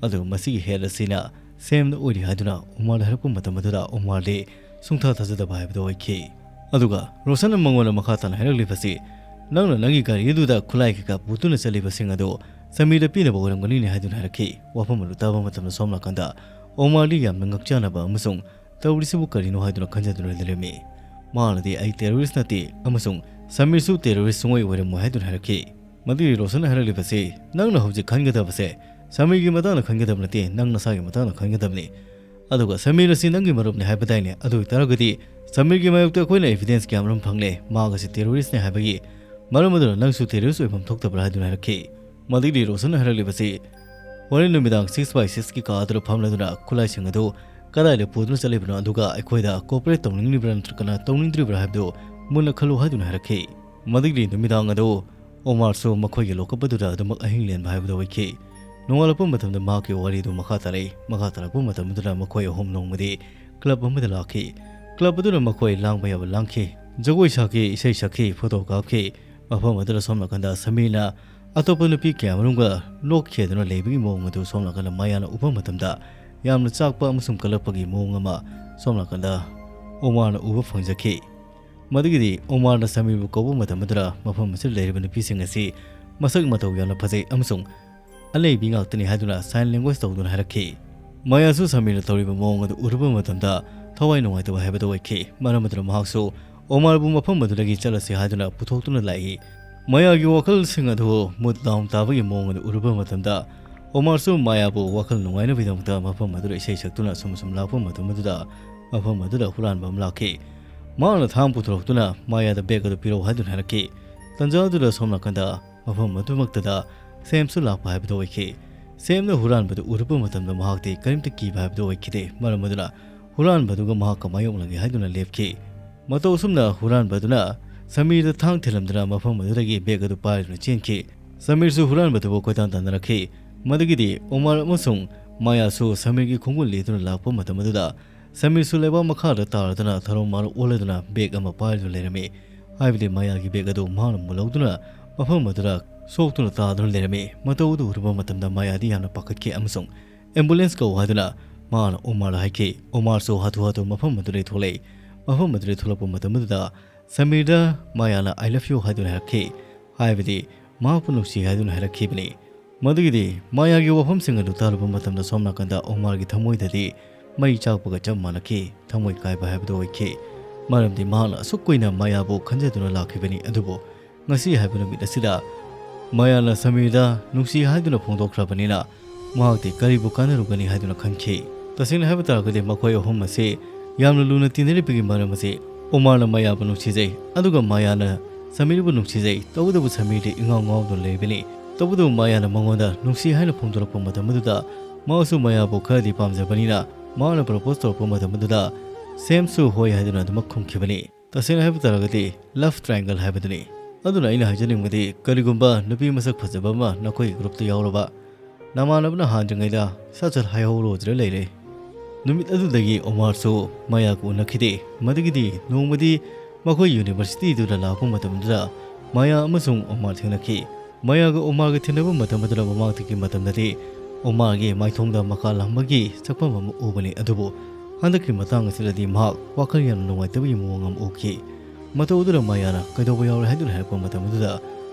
ꯑꯗꯨꯒ ꯃꯁꯤꯒꯤ ꯍꯦꯗ ꯑꯁꯤꯅ ꯁꯦꯝꯅ ꯑꯣꯏꯔꯤ ꯍꯥꯏꯗꯨꯅ ꯎꯃꯥꯔꯗ ꯍꯥꯏꯔꯛꯄ ꯃꯇꯝ ꯑꯗꯨꯗ ꯎꯃꯥꯔꯗꯤ ꯁꯨꯡꯊꯥ ꯊꯥꯖꯗꯕ ꯍꯥꯏꯕꯗꯨ ꯑꯣꯏꯈꯤ꯫ ꯑꯗꯨꯒ ꯔꯣꯁꯟꯅ ꯃꯉꯣꯟꯗ ꯃꯈꯥ ꯇꯥꯅ ꯍꯥꯏꯔꯛꯂꯤꯕꯁꯤ, "ꯅꯪꯅ ꯅꯪꯒꯤ ꯒꯥꯔꯤ ꯑꯗꯨꯗ ꯈꯨꯠꯂꯥꯏ ꯀꯩꯀꯥ ꯄꯨꯗꯨꯅ ꯆꯠꯂꯤꯕꯁꯤꯡ ꯑꯗꯨ ꯁꯃꯤꯔꯗ ꯄꯤꯅꯕ ꯑꯣꯏꯔꯝꯒꯅꯤꯅꯦ" ꯍꯥꯏꯗꯨꯅ ꯍꯥꯏꯔꯛꯈꯤ꯫ ꯋꯥꯐꯝ ꯑꯗꯨ ꯇꯥꯕ ꯃꯇꯝꯗ ꯁꯣꯝ ꯅꯥꯀꯟꯗ ꯎꯃꯥꯔꯗꯤ ꯌꯥꯝꯅ ꯉꯛꯆꯥꯟꯅꯕ ꯑꯃꯁꯨꯡ ꯇꯧꯔꯤꯁꯤꯕꯨ ꯀꯔꯤꯅꯣ ꯍꯥꯏꯗꯨꯅ ꯈꯟꯖꯗꯨꯅ ꯂꯩꯔꯝꯃꯤ꯫ ꯃꯥꯅꯗꯤ "ꯑꯩ ꯇꯦꯔꯣꯔꯤꯁ ꯅꯠꯇꯦ ꯑꯃꯁꯨꯡ ꯁꯃꯤꯔꯁꯨ ꯇꯦꯔꯣꯔꯤꯁ ꯁꯨꯡꯑꯣꯏ ꯑꯣꯏꯔꯝꯃꯣꯏ" ꯍꯥꯏꯗꯨꯅ ꯍꯥꯏꯔꯛꯈꯤ꯫ ꯃꯗꯨꯒꯤ ꯔꯣꯁꯟꯅ ꯍꯥꯏꯔꯛꯂꯤꯕꯁꯤ, "ꯅꯪꯅ ꯍꯧꯖꯤꯛ ꯈꯟꯒꯗꯕꯁꯦ ꯁꯃꯤꯔꯒꯤ ꯃꯇꯥꯡꯗ ꯈꯟꯒꯗꯕ ꯅꯠꯇꯦ, ꯅꯪ ꯅꯁꯥꯒꯤ ꯃꯇꯥꯡꯗ ꯈꯟꯒꯗꯕꯅꯤ꯫ ꯑꯗꯨꯒ ꯁꯃꯤꯔ ꯑꯁꯤ ꯅꯪꯒꯤ ꯃꯔꯨꯞꯅꯤ ꯍꯥꯏꯕꯗꯥꯏꯅꯦ? ꯑꯗꯨ ꯑꯣꯏꯇꯥꯔꯒꯗꯤ ꯁꯃꯤꯔꯒꯤ ꯃꯥꯌꯣꯛꯇ ꯑꯩꯈꯣꯏꯅ ꯑꯦꯚꯤꯗꯦꯟꯁ ꯀꯌꯥ ꯑꯃꯔꯣꯝ ꯐꯪꯂꯦ꯫ ꯃꯍꯥꯛ ꯑꯁꯤ ꯇꯦꯔꯣꯔꯤꯁꯅꯤ ꯍꯥꯏꯕꯒꯤ꯫ ꯃꯔꯝ ꯑꯗꯨꯅ ꯅꯪꯁꯨ ꯇꯦꯔꯣꯔꯤꯁ ꯑꯣꯏꯐꯝ ꯊꯣꯛꯇꯕ꯭ꯔꯥ?" ꯍꯥꯏꯗꯨꯅ ꯍꯥꯏꯔꯛꯈꯤ꯫ ꯃꯗꯨꯒꯤ ꯔꯣꯁꯟꯅ ꯍꯥꯏꯔꯛꯂꯤꯕꯁꯤ, "ꯍꯣꯔꯦꯟ ꯅꯨꯃꯤꯗꯥꯡ ꯁꯤꯛꯁ ꯕꯥꯏ ꯁꯤꯛꯁꯀꯤ ꯀꯥ ꯑꯗꯨꯗ ꯐꯝꯂꯗꯨꯅ ꯈꯨꯠꯂꯥꯏꯁꯤꯡ ꯑꯗꯨ ꯀꯗꯥꯏꯗ ꯄꯨꯗꯨꯅ ꯆꯠꯂꯤꯕꯅꯣ? ꯑꯗꯨꯒ ꯑꯩꯈꯣꯏꯗ ꯀꯣꯑꯣꯄꯔꯦꯠ ꯇꯧꯅꯤꯡꯂꯤꯕ꯭ꯔꯥ ꯅꯠꯇ꯭ꯔꯒꯅ ꯇꯧꯅꯤꯡꯗ꯭ꯔꯤꯕ꯭ꯔꯥ ꯍꯥꯏꯕꯗꯨ ꯃꯨꯟꯅ ꯈꯜꯂꯨ" ꯍꯥꯏꯗꯨꯅ ꯍꯥꯏꯔꯛꯈꯤ꯫ ꯃꯗꯨꯒꯤ ꯅꯨꯃꯤꯗꯥꯡ ꯑꯗꯨ ꯑꯣꯃꯥꯔꯁꯨ ꯃꯈꯣꯏꯒꯤ ꯂꯣꯀꯞ ꯑꯗꯨꯗ ꯑꯗꯨꯃꯛ ꯑꯍꯤꯡ ꯂꯦꯟꯕ ꯍꯥꯏꯕꯗꯨ ꯑꯣꯏꯈꯤ꯫ ꯅꯣꯡꯉꯥꯜꯂꯛꯄ ꯃꯇꯝꯗ ꯃꯍꯥꯛꯀꯤ ꯋꯥꯔꯤꯗꯨ ꯃꯈꯥ ꯇꯥꯔꯛꯏ꯫ ꯃꯈꯥ ꯇꯥꯔꯛꯄ ꯃꯇꯝ ꯑꯗꯨꯗ ꯃꯈꯣꯏ ꯑꯍꯨꯝ ꯅꯣꯡꯃꯗꯤ ꯀ꯭ꯂꯕ ꯑꯃꯗ ꯂꯥꯛꯈꯤ꯫ ꯀ꯭ꯂꯕ ꯑꯗꯨꯗ ꯃꯈꯣꯏ ꯂꯥꯡꯕ ꯌꯥꯕ ꯂꯥꯡꯈꯤ, ꯖꯒꯣꯏ ꯁꯥꯈꯤ, ꯏꯁꯩ ꯁꯛꯈꯤ, ꯐꯣꯇꯣ ꯀꯥꯞꯈꯤ꯫ ꯃꯐꯝ ꯑꯗꯨꯗ ꯁꯣꯝ ꯅꯥꯀꯟꯗ ꯁꯃꯤꯔꯅ ꯑꯇꯣꯞꯄ ꯅꯨꯄꯤ ꯀꯌꯥꯃꯔꯨꯝꯒ ꯂꯣꯛ ꯈꯦꯗꯨꯅ ꯂꯩꯕꯒꯤ ꯃꯑꯣꯡ ꯑꯗꯨ ꯁꯣꯝ ꯅꯥꯀꯟꯗ ꯃꯌꯥꯅ ꯎꯕ ꯃꯇꯝꯗ ꯌꯥꯝꯅ ꯆꯥꯛꯄ ꯑꯃꯁꯨꯡ ꯀꯜꯂꯛꯄꯒꯤ ꯃꯑꯣꯡ ꯑꯃ ꯁꯣꯝ ꯅꯥꯀꯟꯗ ꯑꯣꯃꯥꯔꯅ ꯎꯕ ꯐꯪꯖꯈꯤ꯫ ꯃꯗꯨꯒꯤꯗꯤ ꯑꯣꯃꯥꯔꯅ ꯁꯃꯤꯔꯕꯨ ꯀꯧꯕ ꯃꯇꯝ ꯑꯗꯨꯗ ꯃꯐꯝ ꯑꯁꯤꯗ ꯂꯩꯔꯤꯕ ꯅꯨꯄꯤꯁꯤꯡ ꯑꯁꯤ ꯃꯁꯛ ꯃꯇꯧ ꯌꯥꯝꯅ ꯐꯖꯩ ꯑꯃꯁꯨꯡ ꯑꯅꯩꯕꯤ ꯉꯥꯛꯇꯅꯤ ꯍꯥꯏꯗꯨꯅ sign language ꯇꯧꯗꯨꯅ ꯍꯥꯏꯔꯛꯈꯤ꯫ ꯃꯌꯥꯁꯨ ꯁꯃꯤꯔꯅ ꯇꯧꯔꯤꯕ ꯃꯑꯣꯡ ꯑꯗꯨ ꯎꯔꯨꯕ ꯃꯇꯝꯗ ꯊꯋꯥꯏ ꯅꯨꯡꯉꯥꯏꯇꯕ ꯍꯥꯏꯕꯗꯨ ꯑꯣꯏꯈꯤ꯫ ꯃꯔꯝ ꯑꯗꯨꯅ ꯃꯍꯥꯛꯁꯨ ꯑꯣꯃꯥꯔꯕꯨ ꯃꯐꯝ ꯑꯗꯨꯗꯒꯤ ꯆꯠꯂꯁꯤ ꯍꯥꯏꯗꯨꯅ ꯄꯨꯊꯣꯛꯇꯨꯅ ꯂꯥꯛꯏ꯫ ꯃꯌꯥꯒꯤ ꯋꯥꯈꯜꯁꯤꯡ ꯑꯗꯨ ꯃꯨꯠ ꯗꯥꯎꯟ ꯇꯥꯕꯒꯤ ꯃꯑꯣꯡ ꯑꯗꯨ ꯎꯔꯨꯕ ꯃꯇꯝꯗ ꯑꯣꯃꯥꯔꯁꯨ ꯃꯌꯥꯕꯨ ꯋꯥꯈꯜ ꯅꯨꯡꯉꯥꯏꯅꯕꯒꯤꯗꯃꯛꯇ ꯃꯐꯝ ꯑꯗꯨꯗ ꯏꯁꯩ ꯁꯛꯇꯨꯅ ꯁꯨꯝ ꯁꯨꯝ ꯂꯥꯛꯄ ꯃꯇꯝ ꯑꯗꯨꯗ ꯃꯐꯝ ꯑꯗꯨꯗ ꯍꯨꯔꯥꯟꯕ ꯑꯃ ꯂꯥꯛꯈꯤ꯫ ꯃꯍꯥꯛꯅ ꯊꯥꯡ ꯄꯨꯊꯣꯔꯛꯇꯨꯅ ꯃꯌꯥꯗ bag ꯑꯗꯨ ꯄꯤꯔꯛꯎ ꯍꯥꯏꯗꯨꯅ ꯍꯥꯏꯔꯛꯈꯤ꯫ ꯇꯟꯖꯥ ꯑꯗꯨꯗ ꯁꯣꯝ ꯅꯥꯀꯟꯗ ꯃꯐꯝ ꯑꯗꯨꯃꯛꯇꯗ ꯁꯦꯝꯁꯨ ꯂꯥꯛꯄ ꯍꯥꯏꯕꯗꯨ ꯑꯣꯏꯈꯤ꯫ ꯁꯦꯝꯅ ꯍꯨꯔꯥꯟꯕꯗꯨ ꯎꯔꯨꯕ ꯃꯇꯝꯗ ꯃꯍꯥꯛꯇꯤ ꯀꯔꯤꯝꯇ ꯀꯤꯕ ꯍꯥꯏꯕꯗꯨ ꯑꯣꯏꯈꯤꯗꯦ꯫ ꯃꯔꯝ ꯑꯗꯨꯅ ꯍꯨꯔꯥꯟꯕꯗꯨꯒ ꯃꯍꯥꯛꯀ ꯃꯥꯌꯣꯛꯅꯒꯦ ꯍꯥꯏꯗꯨꯅ ꯂꯦꯞꯈꯤ꯫ ꯃꯇꯧ ꯑꯁꯨꯝꯅ ꯍꯨꯔꯥꯟꯕꯗꯨꯅ ꯁꯃꯤꯔꯗ ꯊꯥꯡ ꯊꯤꯜꯂꯝꯗꯨꯅ ꯃꯐꯝ ꯑꯗꯨꯗꯒꯤ bag ꯑꯗꯨ ꯄꯥꯏꯗꯨꯅ ꯆꯦꯟꯈꯤ꯫ ꯁꯃꯤꯔꯁꯨ ꯍꯨꯔꯥꯟꯕꯗꯨꯕꯨ ꯀꯣꯏꯇꯥꯟ ꯇꯥꯟꯅꯔꯛꯈꯤ꯫ ꯃꯗꯨꯒꯤꯗꯤ ꯑꯣꯃꯥꯔ ꯑꯃꯁꯨꯡ ꯃꯌꯥꯁꯨ ꯁꯃꯤꯔꯒꯤ ꯈꯣꯡꯒꯨꯜ ꯂꯤꯗꯨꯅ ꯂꯥꯛꯄ ꯃꯇꯝ ꯑꯗꯨꯗ ꯁꯃꯤꯔꯁꯨ ꯂꯩꯕꯥꯛ ꯃꯈꯥꯗ ꯇꯥꯔꯗꯨꯅ ꯊꯔꯣ ꯃꯥꯔꯣ ꯑꯣꯜꯂꯗꯨꯅ bag ꯑꯃ ꯄꯥꯏꯗꯨꯅ ꯂꯩꯔꯝꯃꯤ꯫ ꯍꯥꯏꯕꯗꯤ ꯃꯌꯥꯒꯤ bag ꯑꯗꯨ ꯃꯍꯥꯛꯅ ꯃꯨꯜꯍꯧꯗꯨꯅ ꯃꯐꯝ ꯑꯗꯨꯗ ꯁꯣꯛꯇꯨꯅ ꯇꯥꯗꯨꯅ ꯂꯩꯔꯝꯃꯤ꯫ ꯃꯇꯧ ꯑꯗꯨ ꯎꯔꯨꯕ ꯃꯇꯝꯗ ꯃꯌꯥꯗꯤ ꯌꯥꯝꯅ ꯄꯥꯈꯠꯈꯤ ꯑꯃꯁꯨꯡ ambulance ꯀꯧ ꯍꯥꯏꯗꯨꯅ ꯃꯍꯥꯛꯅ ꯑꯣꯃꯥꯔꯗ ꯍꯥꯏꯈꯤ꯫ ꯑꯣꯃꯥꯔꯁꯨ ꯍꯥꯊꯨ ꯍꯥꯊꯨ ꯃꯐꯝ ꯑꯗꯨꯗꯒꯤ ꯊꯣꯛꯂꯛꯏ꯫ ꯃꯐꯝ ꯑꯗꯨꯗꯒꯤ ꯊꯣꯛꯂꯛꯄ ꯃꯇꯝ ꯑꯗꯨꯗ ꯁꯃꯤꯔꯗ ꯃꯌꯥꯅ "I love you" ꯍꯥꯏꯗꯨꯅ ꯍꯥꯏꯔꯛꯈꯤ꯫ ꯍꯥꯏꯕꯗꯤ ꯃꯍꯥꯛꯄꯨ ꯅꯨꯡꯁꯤ ꯍꯥꯏꯗꯨꯅ ꯍꯥꯏꯔꯛꯈꯤꯕꯅꯤ꯫ ꯃꯗꯨꯒꯤꯗꯤ ꯃꯌꯥꯒꯤ ꯋꯥꯐꯝꯁꯤꯡ ꯑꯗꯨ ꯇꯥꯔꯨꯕ ꯃꯇꯝꯗ ꯁꯣꯝ ꯅꯥꯀꯟꯗ ꯑꯣꯃꯥꯔꯒꯤ ꯊꯃꯣꯏꯗꯗꯤ ꯃꯩ ꯆꯥꯛꯄꯒ ꯆꯞ ꯃꯥꯟꯅꯈꯤ꯫ ꯊꯃꯣꯏ ꯀꯥꯏꯕ ꯍꯥꯏꯕꯗꯨ ꯑꯣꯏꯈꯤ꯫ ꯃꯔꯝꯗꯤ ꯃꯍꯥꯛꯅ ꯑꯁꯨꯛ ꯀꯨꯏꯅ ꯃꯌꯥꯕꯨ ꯈꯟꯖꯗꯨꯅ ꯂꯥꯛꯈꯤꯕꯅꯤ, ꯑꯗꯨꯕꯨ ꯉꯁꯤ ꯍꯥꯏꯕ ꯅꯨꯃꯤꯠ ꯑꯁꯤꯗ ꯃꯌꯥꯅ ꯁꯃꯤꯔꯗ ꯅꯨꯡꯁꯤ ꯍꯥꯏꯗꯨꯅ ꯐꯣꯡꯗꯣꯛꯈ꯭ꯔꯕꯅꯤꯅ ꯃꯍꯥꯛꯇꯤ ꯀꯔꯤꯕꯨ ꯀꯥꯟꯅꯔꯨꯒꯅꯤ ꯍꯥꯏꯗꯨꯅ ꯈꯟꯈꯤ꯫ ꯇꯁꯦꯡꯅ ꯍꯥꯏꯕ ꯇꯥꯔꯒꯗꯤ ꯃꯈꯣꯏ ꯑꯍꯨꯝ ꯑꯁꯤ ꯌꯥꯝꯅ ꯂꯨꯅ ꯇꯤꯟꯅꯔꯤꯕꯒꯤ ꯃꯔꯝ ꯑꯁꯤ ꯑꯣꯃꯥꯔꯅ ꯃꯌꯥꯕꯨ ꯅꯨꯡꯁꯤꯖꯩ, ꯑꯗꯨꯒ ꯃꯌꯥꯅ ꯁꯃꯤꯔꯕꯨ ꯅꯨꯡꯁꯤꯖꯩ꯫ ꯇꯧꯕꯇꯕꯨ ꯁꯃꯤꯔꯗꯤ ꯏꯉꯥꯎ ꯉꯥꯎꯗꯨꯅ ꯂꯩꯕꯅꯤ꯫ ꯇꯧꯕꯇꯕꯨ ꯃꯌꯥꯅ ꯃꯉꯣꯟꯗ ꯅꯨꯡꯁꯤ ꯍꯥꯏꯅ ꯐꯣꯡꯗꯣꯔꯛꯄ ꯃꯇꯝ ꯑꯗꯨꯗ ꯃꯍꯥꯛꯁꯨ ꯃꯌꯥꯕꯨ ꯈꯔꯗꯤ ꯄꯥꯝꯖꯕꯅꯤꯅ ꯃꯍꯥꯛꯅ propose ꯇꯧꯔꯛꯄ ꯃꯇꯝ ꯑꯗꯨꯗ ꯁꯦꯝꯁꯨ ꯍꯣꯏ ꯍꯥꯏꯗꯨꯅ ꯑꯗꯨꯃꯛ ꯈꯨꯝꯈꯤꯕꯅꯤ꯫ ꯇꯁꯦꯡꯅ ꯍꯥꯏꯕ ꯇꯥꯔꯒꯗꯤ love triangle ꯍꯥꯏꯕꯗꯨꯅꯤ꯫ ꯑꯗꯨꯅ ꯑꯩꯅ ꯍꯥꯏꯖꯅꯤꯡꯕꯗꯤ ꯀꯔꯤꯒꯨꯝꯕ ꯅꯨꯄꯤ ꯃꯁꯛ ꯐꯖꯕ ꯑꯃ ꯅꯈꯣꯏꯒꯤ groupꯇ ꯌꯥꯎꯔꯕ, ꯅꯃꯥꯟꯅꯕꯅ ꯍꯥꯟꯗ꯭ꯔꯤꯉꯩꯗ ꯁꯠ ꯁꯠ ꯍꯥꯏꯍꯧꯔꯣꯗꯅ ꯂꯩꯔꯦ꯫ ꯅꯨꯃꯤꯠ ꯑꯗꯨꯗꯒꯤ ꯑꯣꯃꯥꯔꯁꯨ ꯃꯌꯥꯒ ꯎꯅꯈꯤꯗꯦ꯫ ꯃꯗꯨꯒꯤꯗꯤ ꯅꯣꯡꯃꯗꯤ ꯃꯈꯣꯏ universityꯗꯨꯗ ꯂꯥꯛꯄ ꯃꯇꯝꯗꯨꯗ ꯃꯌꯥ ꯑꯃꯁꯨꯡ ꯑꯣꯃꯥꯔ ꯊꯦꯡꯅꯈꯤ꯫ ꯃꯌꯥꯒ ꯑꯣꯃꯥꯔꯒ ꯊꯦꯡꯅꯕ ꯃꯇꯝ ꯑꯗꯨꯗ ꯃꯃꯥꯡꯗꯒꯤ ꯃꯇꯝꯗꯗꯤ ꯑꯣꯃꯥꯔꯒꯤ ꯃꯥꯏꯊꯣꯡꯗ ꯃꯀꯥ ꯂꯥꯝꯕꯒꯤ ꯁꯛꯐꯝ ꯑꯃ ꯎꯕꯅꯤ, ꯑꯗꯨꯕꯨ ꯍꯟꯗꯛꯀꯤ ꯃꯇꯥꯡ ꯑꯁꯤꯗꯗꯤ ꯃꯍꯥꯛ ꯋꯥꯈꯜ ꯌꯥꯝꯅ ꯅꯨꯡꯉꯥꯏꯇꯕꯒꯤ ꯃꯑꯣꯡ ꯑꯃ ꯎꯈꯤ꯫ ꯃꯇꯧ ꯑꯗꯨꯗ ꯃꯥꯌꯥꯅ ꯀꯩꯗꯧꯕ ꯌꯥꯎꯔꯦ ꯍꯥꯏꯗꯨꯅ ꯍꯥꯏꯔꯛꯄ ꯃꯇꯝ ꯑꯗꯨꯗ,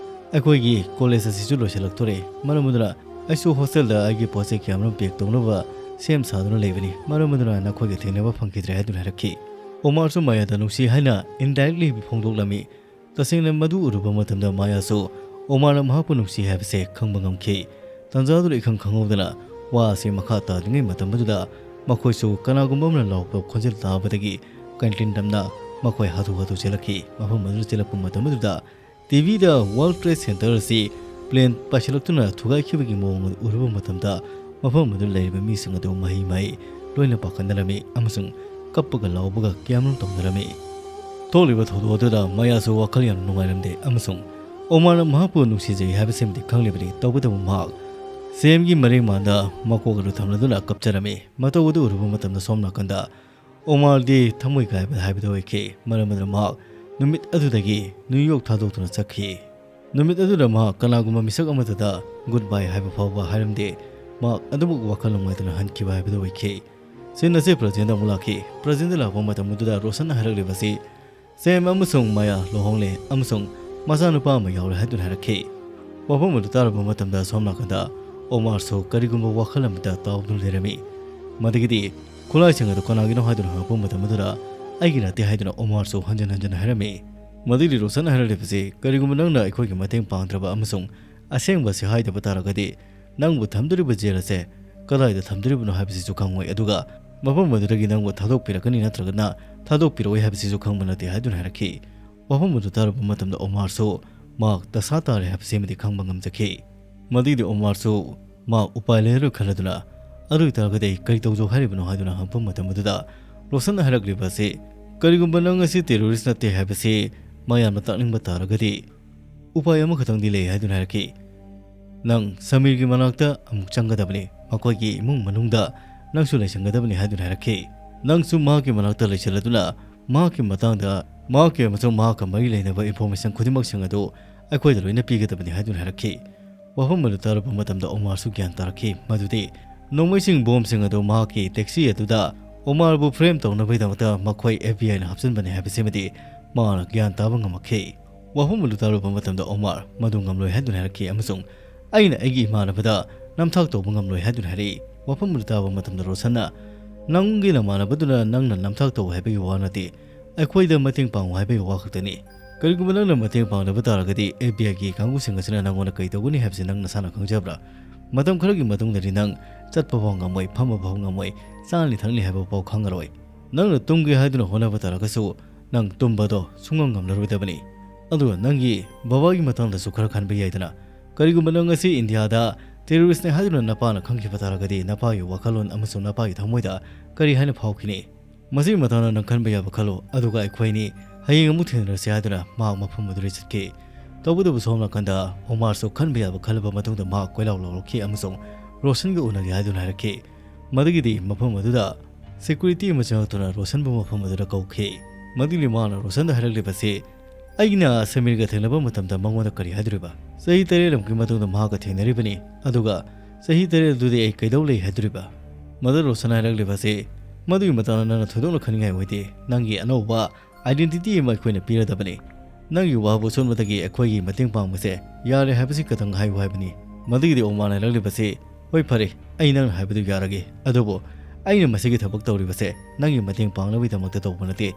"ꯑꯩꯈꯣꯏꯒꯤ ꯀꯣꯂꯦꯖ ꯑꯁꯤꯁꯨ ꯂꯣꯏꯁꯤꯜꯂꯛꯇꯣꯔꯦ, ꯃꯔꯝ ꯑꯗꯨꯅ ꯑꯩꯁꯨ ꯍꯣꯁꯇꯦꯜꯗ ꯑꯩꯒꯤ ꯄꯣꯠ ꯆꯩ ꯀꯌꯥꯃꯔꯨꯝ ꯄꯦꯛ ꯇꯧꯅꯕ ꯁꯦꯝ ꯁꯥꯗꯨꯅ ꯂꯩꯕꯅꯤ, ꯃꯔꯝ ꯑꯗꯨꯅ ꯅꯈꯣꯏꯒ ꯊꯦꯡꯅꯕ ꯐꯪꯈꯤꯗ꯭ꯔꯦ" ꯍꯥꯏꯗꯨꯅ ꯍꯥꯏꯔꯛꯈꯤ꯫ ꯑꯣꯃꯥꯔꯁꯨ ꯃꯥꯌꯥꯗ ꯅꯨꯡꯁꯤ ꯍꯥꯏꯅ indirectly ꯐꯣꯡꯗꯣꯛꯂꯝꯃꯤ꯫ ꯇꯁꯦꯡꯅ ꯃꯗꯨ ꯎꯔꯨꯕ ꯃꯇꯝꯗ ꯃꯥꯌꯥꯁꯨ ꯑꯣꯃꯥꯔꯅ ꯃꯍꯥꯛꯄꯨ ꯅꯨꯡꯁꯤ ꯍꯥꯏꯕꯁꯦ ꯈꯪꯕ ꯉꯝꯈꯤ꯫ ꯇꯥꯟꯖꯥꯗꯨꯗ ꯏꯈꯪ ꯈꯪꯍꯧꯗꯅ ꯋꯥ ꯑꯁꯤ ꯃꯈꯥ ꯇꯥꯗ꯭ꯔꯤꯉꯩ ꯃꯇꯝ ꯑꯗꯨꯗ ꯃꯈꯣꯏꯁꯨ ꯀꯅꯥꯒꯨꯝꯕ ꯑꯃꯅ ꯂꯥꯎꯔꯛꯄ ꯈꯣꯟꯖꯦꯜ ꯇꯥꯕꯗꯒꯤ ꯀꯦꯟꯇꯤꯟ ꯇꯝꯅ ꯃꯈꯣꯏ ꯍꯥꯊꯨ ꯍꯥꯊꯨ ꯆꯦꯜꯂꯛꯈꯤ꯫ ꯃꯐꯝ ꯑꯗꯨꯗ ꯆꯦꯜꯂꯛꯄ ꯃꯇꯝ ꯑꯗꯨꯗ ꯇꯤꯚꯤꯗ World Trade Center ꯑꯁꯤ plane ꯄꯥꯏꯁꯤꯜꯂꯛꯇꯨꯅ ꯊꯨꯒꯥꯏꯈꯤꯕꯒꯤ ꯃꯑꯣꯡ ꯑꯗꯨ ꯎꯔꯨꯕ ꯃꯇꯝꯗ ꯃꯐꯝ ꯑꯗꯨꯗ ꯂꯩꯔꯤꯕ ꯃꯤꯁꯤꯡ ꯑꯗꯨ ꯃꯍꯩ ꯃꯍꯩ ꯂꯣꯏꯅ ꯄꯥꯈꯠꯅꯔꯝꯃꯤ ꯑꯃꯁꯨꯡ ꯀꯞꯄꯒ ꯂꯥꯎꯕꯒ ꯀꯌꯥꯃꯔꯨꯝ ꯇꯧꯅꯔꯝꯃꯤ꯫ ꯊꯣꯛꯂꯤꯕ ꯊꯧꯗꯣꯛ ꯑꯗꯨꯗ ꯃꯌꯥꯁꯨ ꯋꯥꯈꯜ ꯌꯥꯝꯅ ꯅꯨꯡꯉꯥꯏꯔꯝꯗꯦ ꯑꯃꯁꯨꯡ ꯑꯣꯃꯥꯔꯅ ꯃꯍꯥꯛꯄꯨ ꯅꯨꯡꯁꯤꯖꯩ ꯍꯥꯏꯕꯁꯤꯃꯗꯤ ꯈꯪꯂꯤꯕꯅꯤ꯫ ꯇꯧꯕꯇꯕꯨ ꯃꯍꯥꯛ ꯁꯦꯝꯒꯤ ꯃꯔꯦꯡ ꯃꯥꯟꯗ ꯃꯀꯣꯛ ꯑꯗꯨ ꯊꯝꯂꯗꯨꯅ ꯀꯞꯆꯔꯝꯃꯤ꯫ ꯃꯇꯧ ꯑꯗꯨ ꯎꯔꯨꯕ ꯃꯇꯝꯗ ꯁꯣꯝ ꯅꯥꯀꯟꯗ ꯑꯣꯃꯥꯔꯗꯤ ꯊꯃꯣꯏ ꯀꯥꯏꯕ ꯍꯥꯏꯕꯗꯨ ꯑꯣꯏꯈꯤ, ꯃꯔꯝ ꯑꯗꯨꯅ ꯃꯍꯥꯛ ꯅꯨꯃꯤꯠ ꯑꯗꯨꯗꯒꯤ ꯅ꯭ꯌꯨ ꯌꯣꯔꯛ ꯊꯥꯗꯣꯛꯇꯨꯅ ꯆꯠꯈꯤ꯫ ꯅꯨꯃꯤꯠ ꯑꯗꯨꯗ ꯃꯍꯥꯛ ꯀꯅꯥꯒꯨꯝꯕ ꯃꯤꯁꯛ ꯑꯃꯠꯇꯗ goodbye ꯍꯥꯏꯕ ꯐꯥꯎꯕ ꯍꯥꯏꯔꯝꯗꯦ꯫ ꯃꯍꯥꯛ ꯑꯗꯨꯃꯛ ꯋꯥꯈꯜ ꯅꯨꯡꯉꯥꯏꯇꯅ ꯍꯟꯈꯤꯕ ꯍꯥꯏꯕꯗꯨ ꯑꯣꯏꯈꯤ꯫ ꯁꯤꯟ ꯑꯁꯤ ꯄ꯭ꯔꯖꯦꯟꯗ ꯑꯃꯨꯛ ꯂꯥꯛꯈꯤ꯫ ꯄ꯭ꯔꯖꯦꯟꯗ ꯂꯥꯛꯄ ꯃꯇꯝ ꯑꯗꯨꯗ ꯔꯣꯁꯟꯅ ꯍꯥꯏꯔꯛꯂꯤꯕꯁꯤ ꯁꯦꯝ ꯑꯃꯁꯨꯡ ꯃꯌꯥ ꯂꯨꯍꯣꯡꯂꯦ ꯑꯃꯁꯨꯡ ꯃꯆꯥꯅꯨꯄꯥ ꯑꯃ ꯌꯥꯎꯔꯦ ꯍꯥꯏꯗꯨꯅ ꯍꯥꯏꯔꯛꯈꯤ꯫ ꯋꯥꯐꯝ ꯑꯗꯨ ꯇꯥꯔꯕ ꯃꯇꯝꯗ ꯁꯣꯝ ꯅꯥꯀꯟꯗ ꯑꯣꯃꯥꯔꯁꯨ ꯀꯔꯤꯒꯨꯝꯕ ꯋꯥꯈꯜ ꯑꯃꯗ ꯇꯥꯎꯗꯨꯅ ꯂꯩꯔꯝꯃꯤ꯫ ꯃꯗꯨꯒꯤꯗꯤ ꯈꯨꯠꯂꯥꯏꯁꯤꯡ ꯑꯗꯨ ꯀꯅꯥꯒꯤꯅꯣ ꯍꯥꯏꯗꯨꯅ ꯍꯪꯂꯛꯄ ꯃꯇꯝ ꯑꯗꯨꯗ ꯑꯩꯒꯤ ꯅꯠꯇꯦ ꯍꯥꯏꯗꯨꯅ ꯑꯣꯃꯥꯔꯁꯨ ꯍꯟꯖꯤꯟ ꯍꯟꯖꯤꯟ ꯍꯥꯏꯔꯝꯃꯤ꯫ ꯃꯗꯨꯒꯤ ꯔꯣꯁꯟꯅ ꯍꯥꯏꯔꯛꯂꯤꯕꯁꯤ, ꯀꯔꯤꯒꯨꯝꯕ ꯅꯪꯅ ꯑꯩꯈꯣꯏꯒꯤ ꯃꯇꯦꯡ ꯄꯥꯡꯗ꯭ꯔꯕ ꯑꯃꯁꯨꯡ ꯑꯁꯦꯡꯕ ꯑꯁꯤ ꯍꯥꯏꯗꯕ ꯇꯥꯔꯒꯗꯤ ꯅꯪꯕꯨ ꯊꯝꯗꯣꯔꯤꯕ ꯖꯦꯜ ꯑꯁꯦ ꯀꯗꯥꯏꯗ ꯊꯝꯗꯣꯔꯤꯕꯅꯣ ꯍꯥꯏꯕꯁꯤꯁꯨ ꯈꯪꯉꯣꯏ, ꯑꯗꯨꯒ ꯃꯐꯝ ꯑꯗꯨꯗꯒꯤ ꯅꯪꯕꯨ ꯊꯥꯗꯣꯛꯄꯤꯔꯛꯀꯅꯤ ꯅꯠꯇ꯭ꯔꯒꯅ ꯊꯥꯗꯣꯛꯄꯤꯔꯛꯑꯣꯏ ꯍꯥꯏꯕꯁꯤꯁꯨ ꯈꯪꯕ ꯅꯠꯇꯦ ꯍꯥꯏꯗꯨꯅ ꯍꯥꯏꯔꯛꯈꯤ꯫ ꯋꯥꯐꯝ ꯑꯗꯨ ꯇꯥꯔꯨꯕ ꯃꯇꯝꯗ ꯑꯣꯃꯥꯔꯁꯨ ꯃꯍꯥꯛ ꯗꯁꯥ ꯇꯥꯔꯦ ꯍꯥꯏꯕꯁꯤꯃꯗꯤ ꯈꯪꯕ ꯉꯝꯖꯈꯤ꯫ ꯃꯗꯨꯒꯤꯗꯤ ꯑꯣꯃꯥꯔꯁꯨ ꯃꯍꯥꯛ ꯎꯄꯥꯏ ꯂꯩꯔꯔꯣꯏ ꯈꯜꯂꯗꯨꯅ, "ꯑꯗꯨ ꯑꯣꯏꯇꯥꯔꯒꯗꯤ ꯑꯩ ꯀꯔꯤ ꯇꯧꯖꯧ ꯍꯥꯏꯔꯤꯕꯅꯣ?" ꯍꯥꯏꯗꯨꯅ ꯍꯪꯂꯛꯄ ꯃꯇꯝ ꯑꯗꯨꯗ ꯔꯣꯁꯟꯅ ꯍꯥꯏꯔꯛꯂꯤꯕ ꯑꯁꯤ, "ꯀꯔꯤꯒꯨꯝꯕ ꯅꯪ ꯑꯁꯤ terrorist ꯅꯠꯇꯦ ꯍꯥꯏꯕꯁꯤ ꯃꯌꯥꯝꯅ ꯇꯥꯛꯅꯤꯡꯕ ꯇꯥꯔꯒꯗꯤ ꯎꯄꯥꯏ ꯑꯃꯈꯛꯇꯪꯗꯤ ꯂꯩ" ꯍꯥꯏꯗꯨꯅ ꯍꯥꯏꯔꯛꯈꯤ꯫ "ꯅꯪ ꯁꯃꯤꯔꯒꯤ ꯃꯅꯥꯛꯇ ꯑꯃꯨꯛ ꯆꯪꯒꯗꯕꯅꯤ, ꯃꯈꯣꯏꯒꯤ ꯏꯃꯨꯡ ꯃꯅꯨꯡꯗ ꯅꯪꯁꯨ ꯂꯩꯁꯤꯟꯒꯗꯕꯅꯤ" ꯍꯥꯏꯗꯨꯅ ꯍꯥꯏꯔꯛꯈꯤ꯫ "ꯅꯪꯁꯨ ꯃꯍꯥꯛꯀꯤ ꯃꯅꯥꯛꯇ ꯂꯩꯁꯤꯜꯂꯗꯨꯅ ꯃꯍꯥꯛꯀꯤ ꯃꯇꯥꯡꯗ, ꯃꯍꯥꯛꯀꯤ ꯑꯃꯁꯨꯡ ꯃꯍꯥꯛꯀ ꯃꯔꯤ ꯂꯩꯅꯕ information ꯈꯨꯗꯤꯡꯃꯛꯁꯤꯡ ꯑꯗꯨ ꯑꯩꯈꯣꯏꯗ ꯂꯣꯏꯅ ꯄꯤꯒꯗꯕꯅꯤ" ꯍꯥꯏꯗꯨꯅ ꯍꯥꯏꯔꯛꯈꯤ꯫ ꯋꯥꯐꯝ ꯑꯗꯨ ꯇꯥꯔꯨꯕ ꯃꯇꯝꯗ ꯑꯣꯃꯥꯔꯁꯨ ꯒ꯭ꯌꯥꯟ ꯇꯥꯔꯛꯈꯤ ꯃꯗꯨꯗꯤ ꯅꯣꯡꯃꯩꯁꯤꯡ, ꯕꯣꯝꯁꯤꯡ ꯑꯗꯨ ꯃꯍꯥꯛꯀꯤ taxi ꯑꯗꯨꯗ ꯑꯣꯃꯥꯔꯕꯨ frame ꯇꯧꯅꯕꯒꯤꯗꯃꯛꯇ ꯃꯈꯣꯏ FBI ꯅ ꯍꯥꯞꯆꯤꯟꯕꯅꯤ ꯍꯥꯏꯕꯁꯤꯃꯗꯤ ꯃꯥꯅ ꯒ꯭ꯌꯥꯟ ꯇꯥꯕ ꯉꯝꯃꯛꯈꯤ꯫ ꯋꯥꯐꯝ ꯑꯗꯨ ꯇꯥꯔꯨꯕ ꯃꯇꯝꯗ ꯑꯣꯃꯥꯔ ꯃꯗꯨ ꯉꯝꯂꯣꯏ ꯍꯥꯏꯗꯨꯅ ꯍꯥꯏꯔꯛꯈꯤ ꯑꯃꯁꯨꯡ "ꯑꯩꯅ ꯑꯩꯒꯤ ꯏꯃꯥꯟꯅꯕꯗ ꯅꯝꯊꯥꯛ ꯇꯧꯕ ꯉꯝꯂꯣꯏ" ꯍꯥꯏꯗꯨꯅ ꯍꯥꯏꯔꯛꯏ꯫ ꯋꯥꯐꯝ ꯑꯗꯨ ꯇꯥꯕ ꯃꯇꯝꯗ ꯔꯣꯁꯟꯅ, "ꯅꯪꯒꯤ ꯅꯃꯥꯟꯅꯕꯗꯨꯅ ꯅꯪꯅ ꯅꯝꯊꯥꯛ ꯇꯧ ꯍꯥꯏꯕꯒꯤ ꯋꯥ ꯅꯠꯇꯦ, ꯑꯩꯈꯣꯏꯗ ꯃꯇꯦꯡ ꯄꯥꯡꯉꯨ ꯍꯥꯏꯕꯒꯤ ꯋꯥ ꯈꯛꯇꯅꯤ꯫ ꯀꯔꯤꯒꯨꯝꯕ ꯅꯪꯅ ꯃꯇꯦꯡ ꯄꯥꯡꯗꯕ ꯇꯥꯔꯒꯗꯤ, ꯑꯦꯐ ꯕꯤ ꯑꯥꯏꯒꯤ ꯀꯥꯡꯕꯨꯁꯤꯡ ꯑꯁꯤꯅ ꯅꯪꯉꯣꯟꯗ ꯀꯩ ꯇꯧꯒꯅꯤ ꯍꯥꯏꯕꯁꯤ ꯅꯪ ꯅꯁꯥꯅ ꯈꯪꯖꯕ꯭ꯔꯥ? ꯃꯇꯝ ꯈꯔꯒꯤ ꯃꯇꯨꯡꯗꯗꯤ ꯅꯪ ꯆꯠꯄ ꯐꯥꯎ ꯉꯝꯃꯣꯏ, ꯐꯝꯕ ꯐꯥꯎ ꯉꯝꯃꯣꯏ, ꯆꯥꯅꯤ ꯊꯛꯅꯤ ꯍꯥꯏꯕ ꯐꯥꯎ ꯈꯪꯉꯔꯣꯏ꯫ ꯅꯪꯅ ꯇꯨꯝꯒꯦ ꯍꯥꯏꯗꯨꯅ ꯍꯣꯠꯅꯕ ꯇꯥꯔꯒꯁꯨ, ꯅꯪ ꯇꯨꯝꯕꯗꯣ ꯁꯨꯡꯉꯝ ꯉꯝꯂꯔꯣꯏꯗꯕꯅꯤ꯫ ꯑꯗꯨꯒ ꯅꯪꯒꯤ ꯕꯕꯥꯒꯤ ꯃꯇꯥꯡꯗꯁꯨ ꯈꯔ ꯈꯟꯕ ꯌꯥꯏꯗꯅ꯫ ꯀꯔꯤꯒꯨꯝꯕ ꯅꯪ ꯉꯁꯤ ꯏꯟꯗꯤꯌꯥꯗ ꯇꯦꯔꯣꯔꯤꯁ꯭ꯠꯅꯤ ꯍꯥꯏꯗꯨꯅ ꯅꯄꯥꯅ ꯈꯪꯈꯤꯕ ꯇꯥꯔꯒꯗꯤ, ꯅꯄꯥꯒꯤ ꯋꯥꯈꯜꯂꯣꯟ ꯑꯃꯁꯨꯡ ꯅꯄꯥꯒꯤ ꯊꯃꯣꯏꯗ ꯀꯔꯤ ꯍꯥꯏꯅ ꯐꯥꯎꯈꯤꯅꯤ? ꯃꯁꯤꯒꯤ ꯃꯇꯥꯡꯗ ꯅꯪ ꯈꯟꯕ ꯌꯥꯕ ꯈꯜꯂꯨ, ꯑꯗꯨꯒ ꯑꯩꯈꯣꯏ ꯑꯅꯤ ꯍꯌꯦꯡ ꯑꯃꯨꯛ ꯊꯦꯡꯅꯔꯁꯤ" ꯍꯥꯏꯗꯨꯅ ꯃꯍꯥꯛ ꯃꯐꯝ ꯑꯗꯨꯗꯒꯤ ꯆꯠꯈꯤ꯫ ꯇꯧꯕꯇꯕꯨ, ꯁꯣꯝ ꯅꯥꯀꯟꯗ ꯑꯣꯃꯥꯔꯁꯨ ꯈꯟꯕ ꯌꯥꯕ ꯈꯜꯂꯕ ꯃꯇꯨꯡꯗ ꯃꯍꯥꯛ ꯀꯣꯏꯂꯥꯎ ꯂꯥꯎꯔꯛꯈꯤ ꯑꯃꯁꯨꯡ ꯔꯣꯁꯟꯒ ꯎꯅꯒꯦ ꯍꯥꯏꯗꯨꯅ ꯍꯥꯏꯔꯛꯈꯤ꯫ ꯃꯗꯨꯒꯤꯗꯤ ꯃꯐꯝ ꯑꯗꯨꯗ ꯁꯦꯀ꯭ꯌꯨꯔꯤꯇꯤ ꯑꯃ ꯆꯪꯂꯛꯇꯨꯅ ꯔꯣꯁꯟꯕꯨ ꯃꯐꯝ ꯑꯗꯨꯗ ꯀꯧꯈꯤ꯫ ꯃꯗꯨꯒꯤ ꯃꯥꯅ ꯔꯣꯁꯟꯗ ꯍꯥꯏꯔꯛꯂꯤꯕꯁꯤ, "ꯑꯩꯅ ꯁꯃꯤꯔꯒ ꯊꯦꯡꯅꯕ ꯃꯇꯝꯗ ꯃꯉꯣꯟꯗ ꯀꯔꯤ ꯍꯥꯏꯗꯣꯔꯤꯕ? ꯆꯍꯤ ꯇꯔꯦꯠ ꯑꯃꯒꯤ ꯃꯇꯨꯡꯗ ꯃꯍꯥꯛꯀ ꯊꯦꯡꯅꯔꯤꯕꯅꯤ, ꯑꯗꯨꯒ ꯆꯍꯤ ꯇꯔꯦꯠ ꯑꯗꯨꯗꯤ ꯑꯩ ꯀꯩꯗꯧ ꯂꯩ ꯍꯥꯏꯗꯣꯔꯤꯕ?" ꯃꯗꯨ ꯔꯣꯁꯟꯅ ꯍꯥꯏꯔꯛꯂꯤꯕꯁꯤ, "ꯃꯗꯨꯒꯤ ꯃꯇꯥꯡꯗ ꯅꯪꯅ ꯊꯣꯏꯗꯣꯛꯅ ꯈꯟꯅꯤꯡꯉꯥꯏ ꯑꯣꯏꯗꯦ꯫ ꯅꯪꯒꯤ ꯑꯅꯧꯕ ꯑꯥꯏꯗꯦꯟꯇꯤꯇꯤ ꯑꯃ ꯑꯩꯈꯣꯏꯅ ꯄꯤꯔꯗꯕꯅꯤ꯫ ꯅꯪꯒꯤ ꯋꯥꯕꯨ ꯁꯣꯟꯕꯗꯒꯤ ꯑꯩꯈꯣꯏꯒꯤ ꯃꯇꯦꯡ ꯄꯥꯡꯕꯁꯦ ꯌꯥꯔꯦ ꯍꯥꯏꯕꯁꯤ ꯈꯛꯇꯪ ꯍꯥꯏꯌꯨ ꯍꯥꯏꯕꯅꯤ꯫" ꯃꯗꯨꯒꯤꯗꯤ ꯑꯣꯃꯥꯔꯅ ꯍꯥꯏꯔꯛꯂꯤꯕꯁꯤ, "ꯍꯣꯏ, ꯐꯔꯦ, ꯑꯩ ꯅꯪꯅ ꯍꯥꯏꯕꯗꯨ ꯌꯥꯔꯒꯦ꯫ ꯑꯗꯨꯕꯨ ꯑꯩꯅ ꯃꯁꯤꯒꯤ ꯊꯕꯛ ꯇꯧꯔꯤꯕꯁꯦ ꯅꯪꯒꯤ ꯃꯇꯦꯡ ꯄꯥꯡꯅꯕꯒꯤꯗꯃꯛꯇ ꯇꯧꯕ ꯅꯠꯇꯦ꯫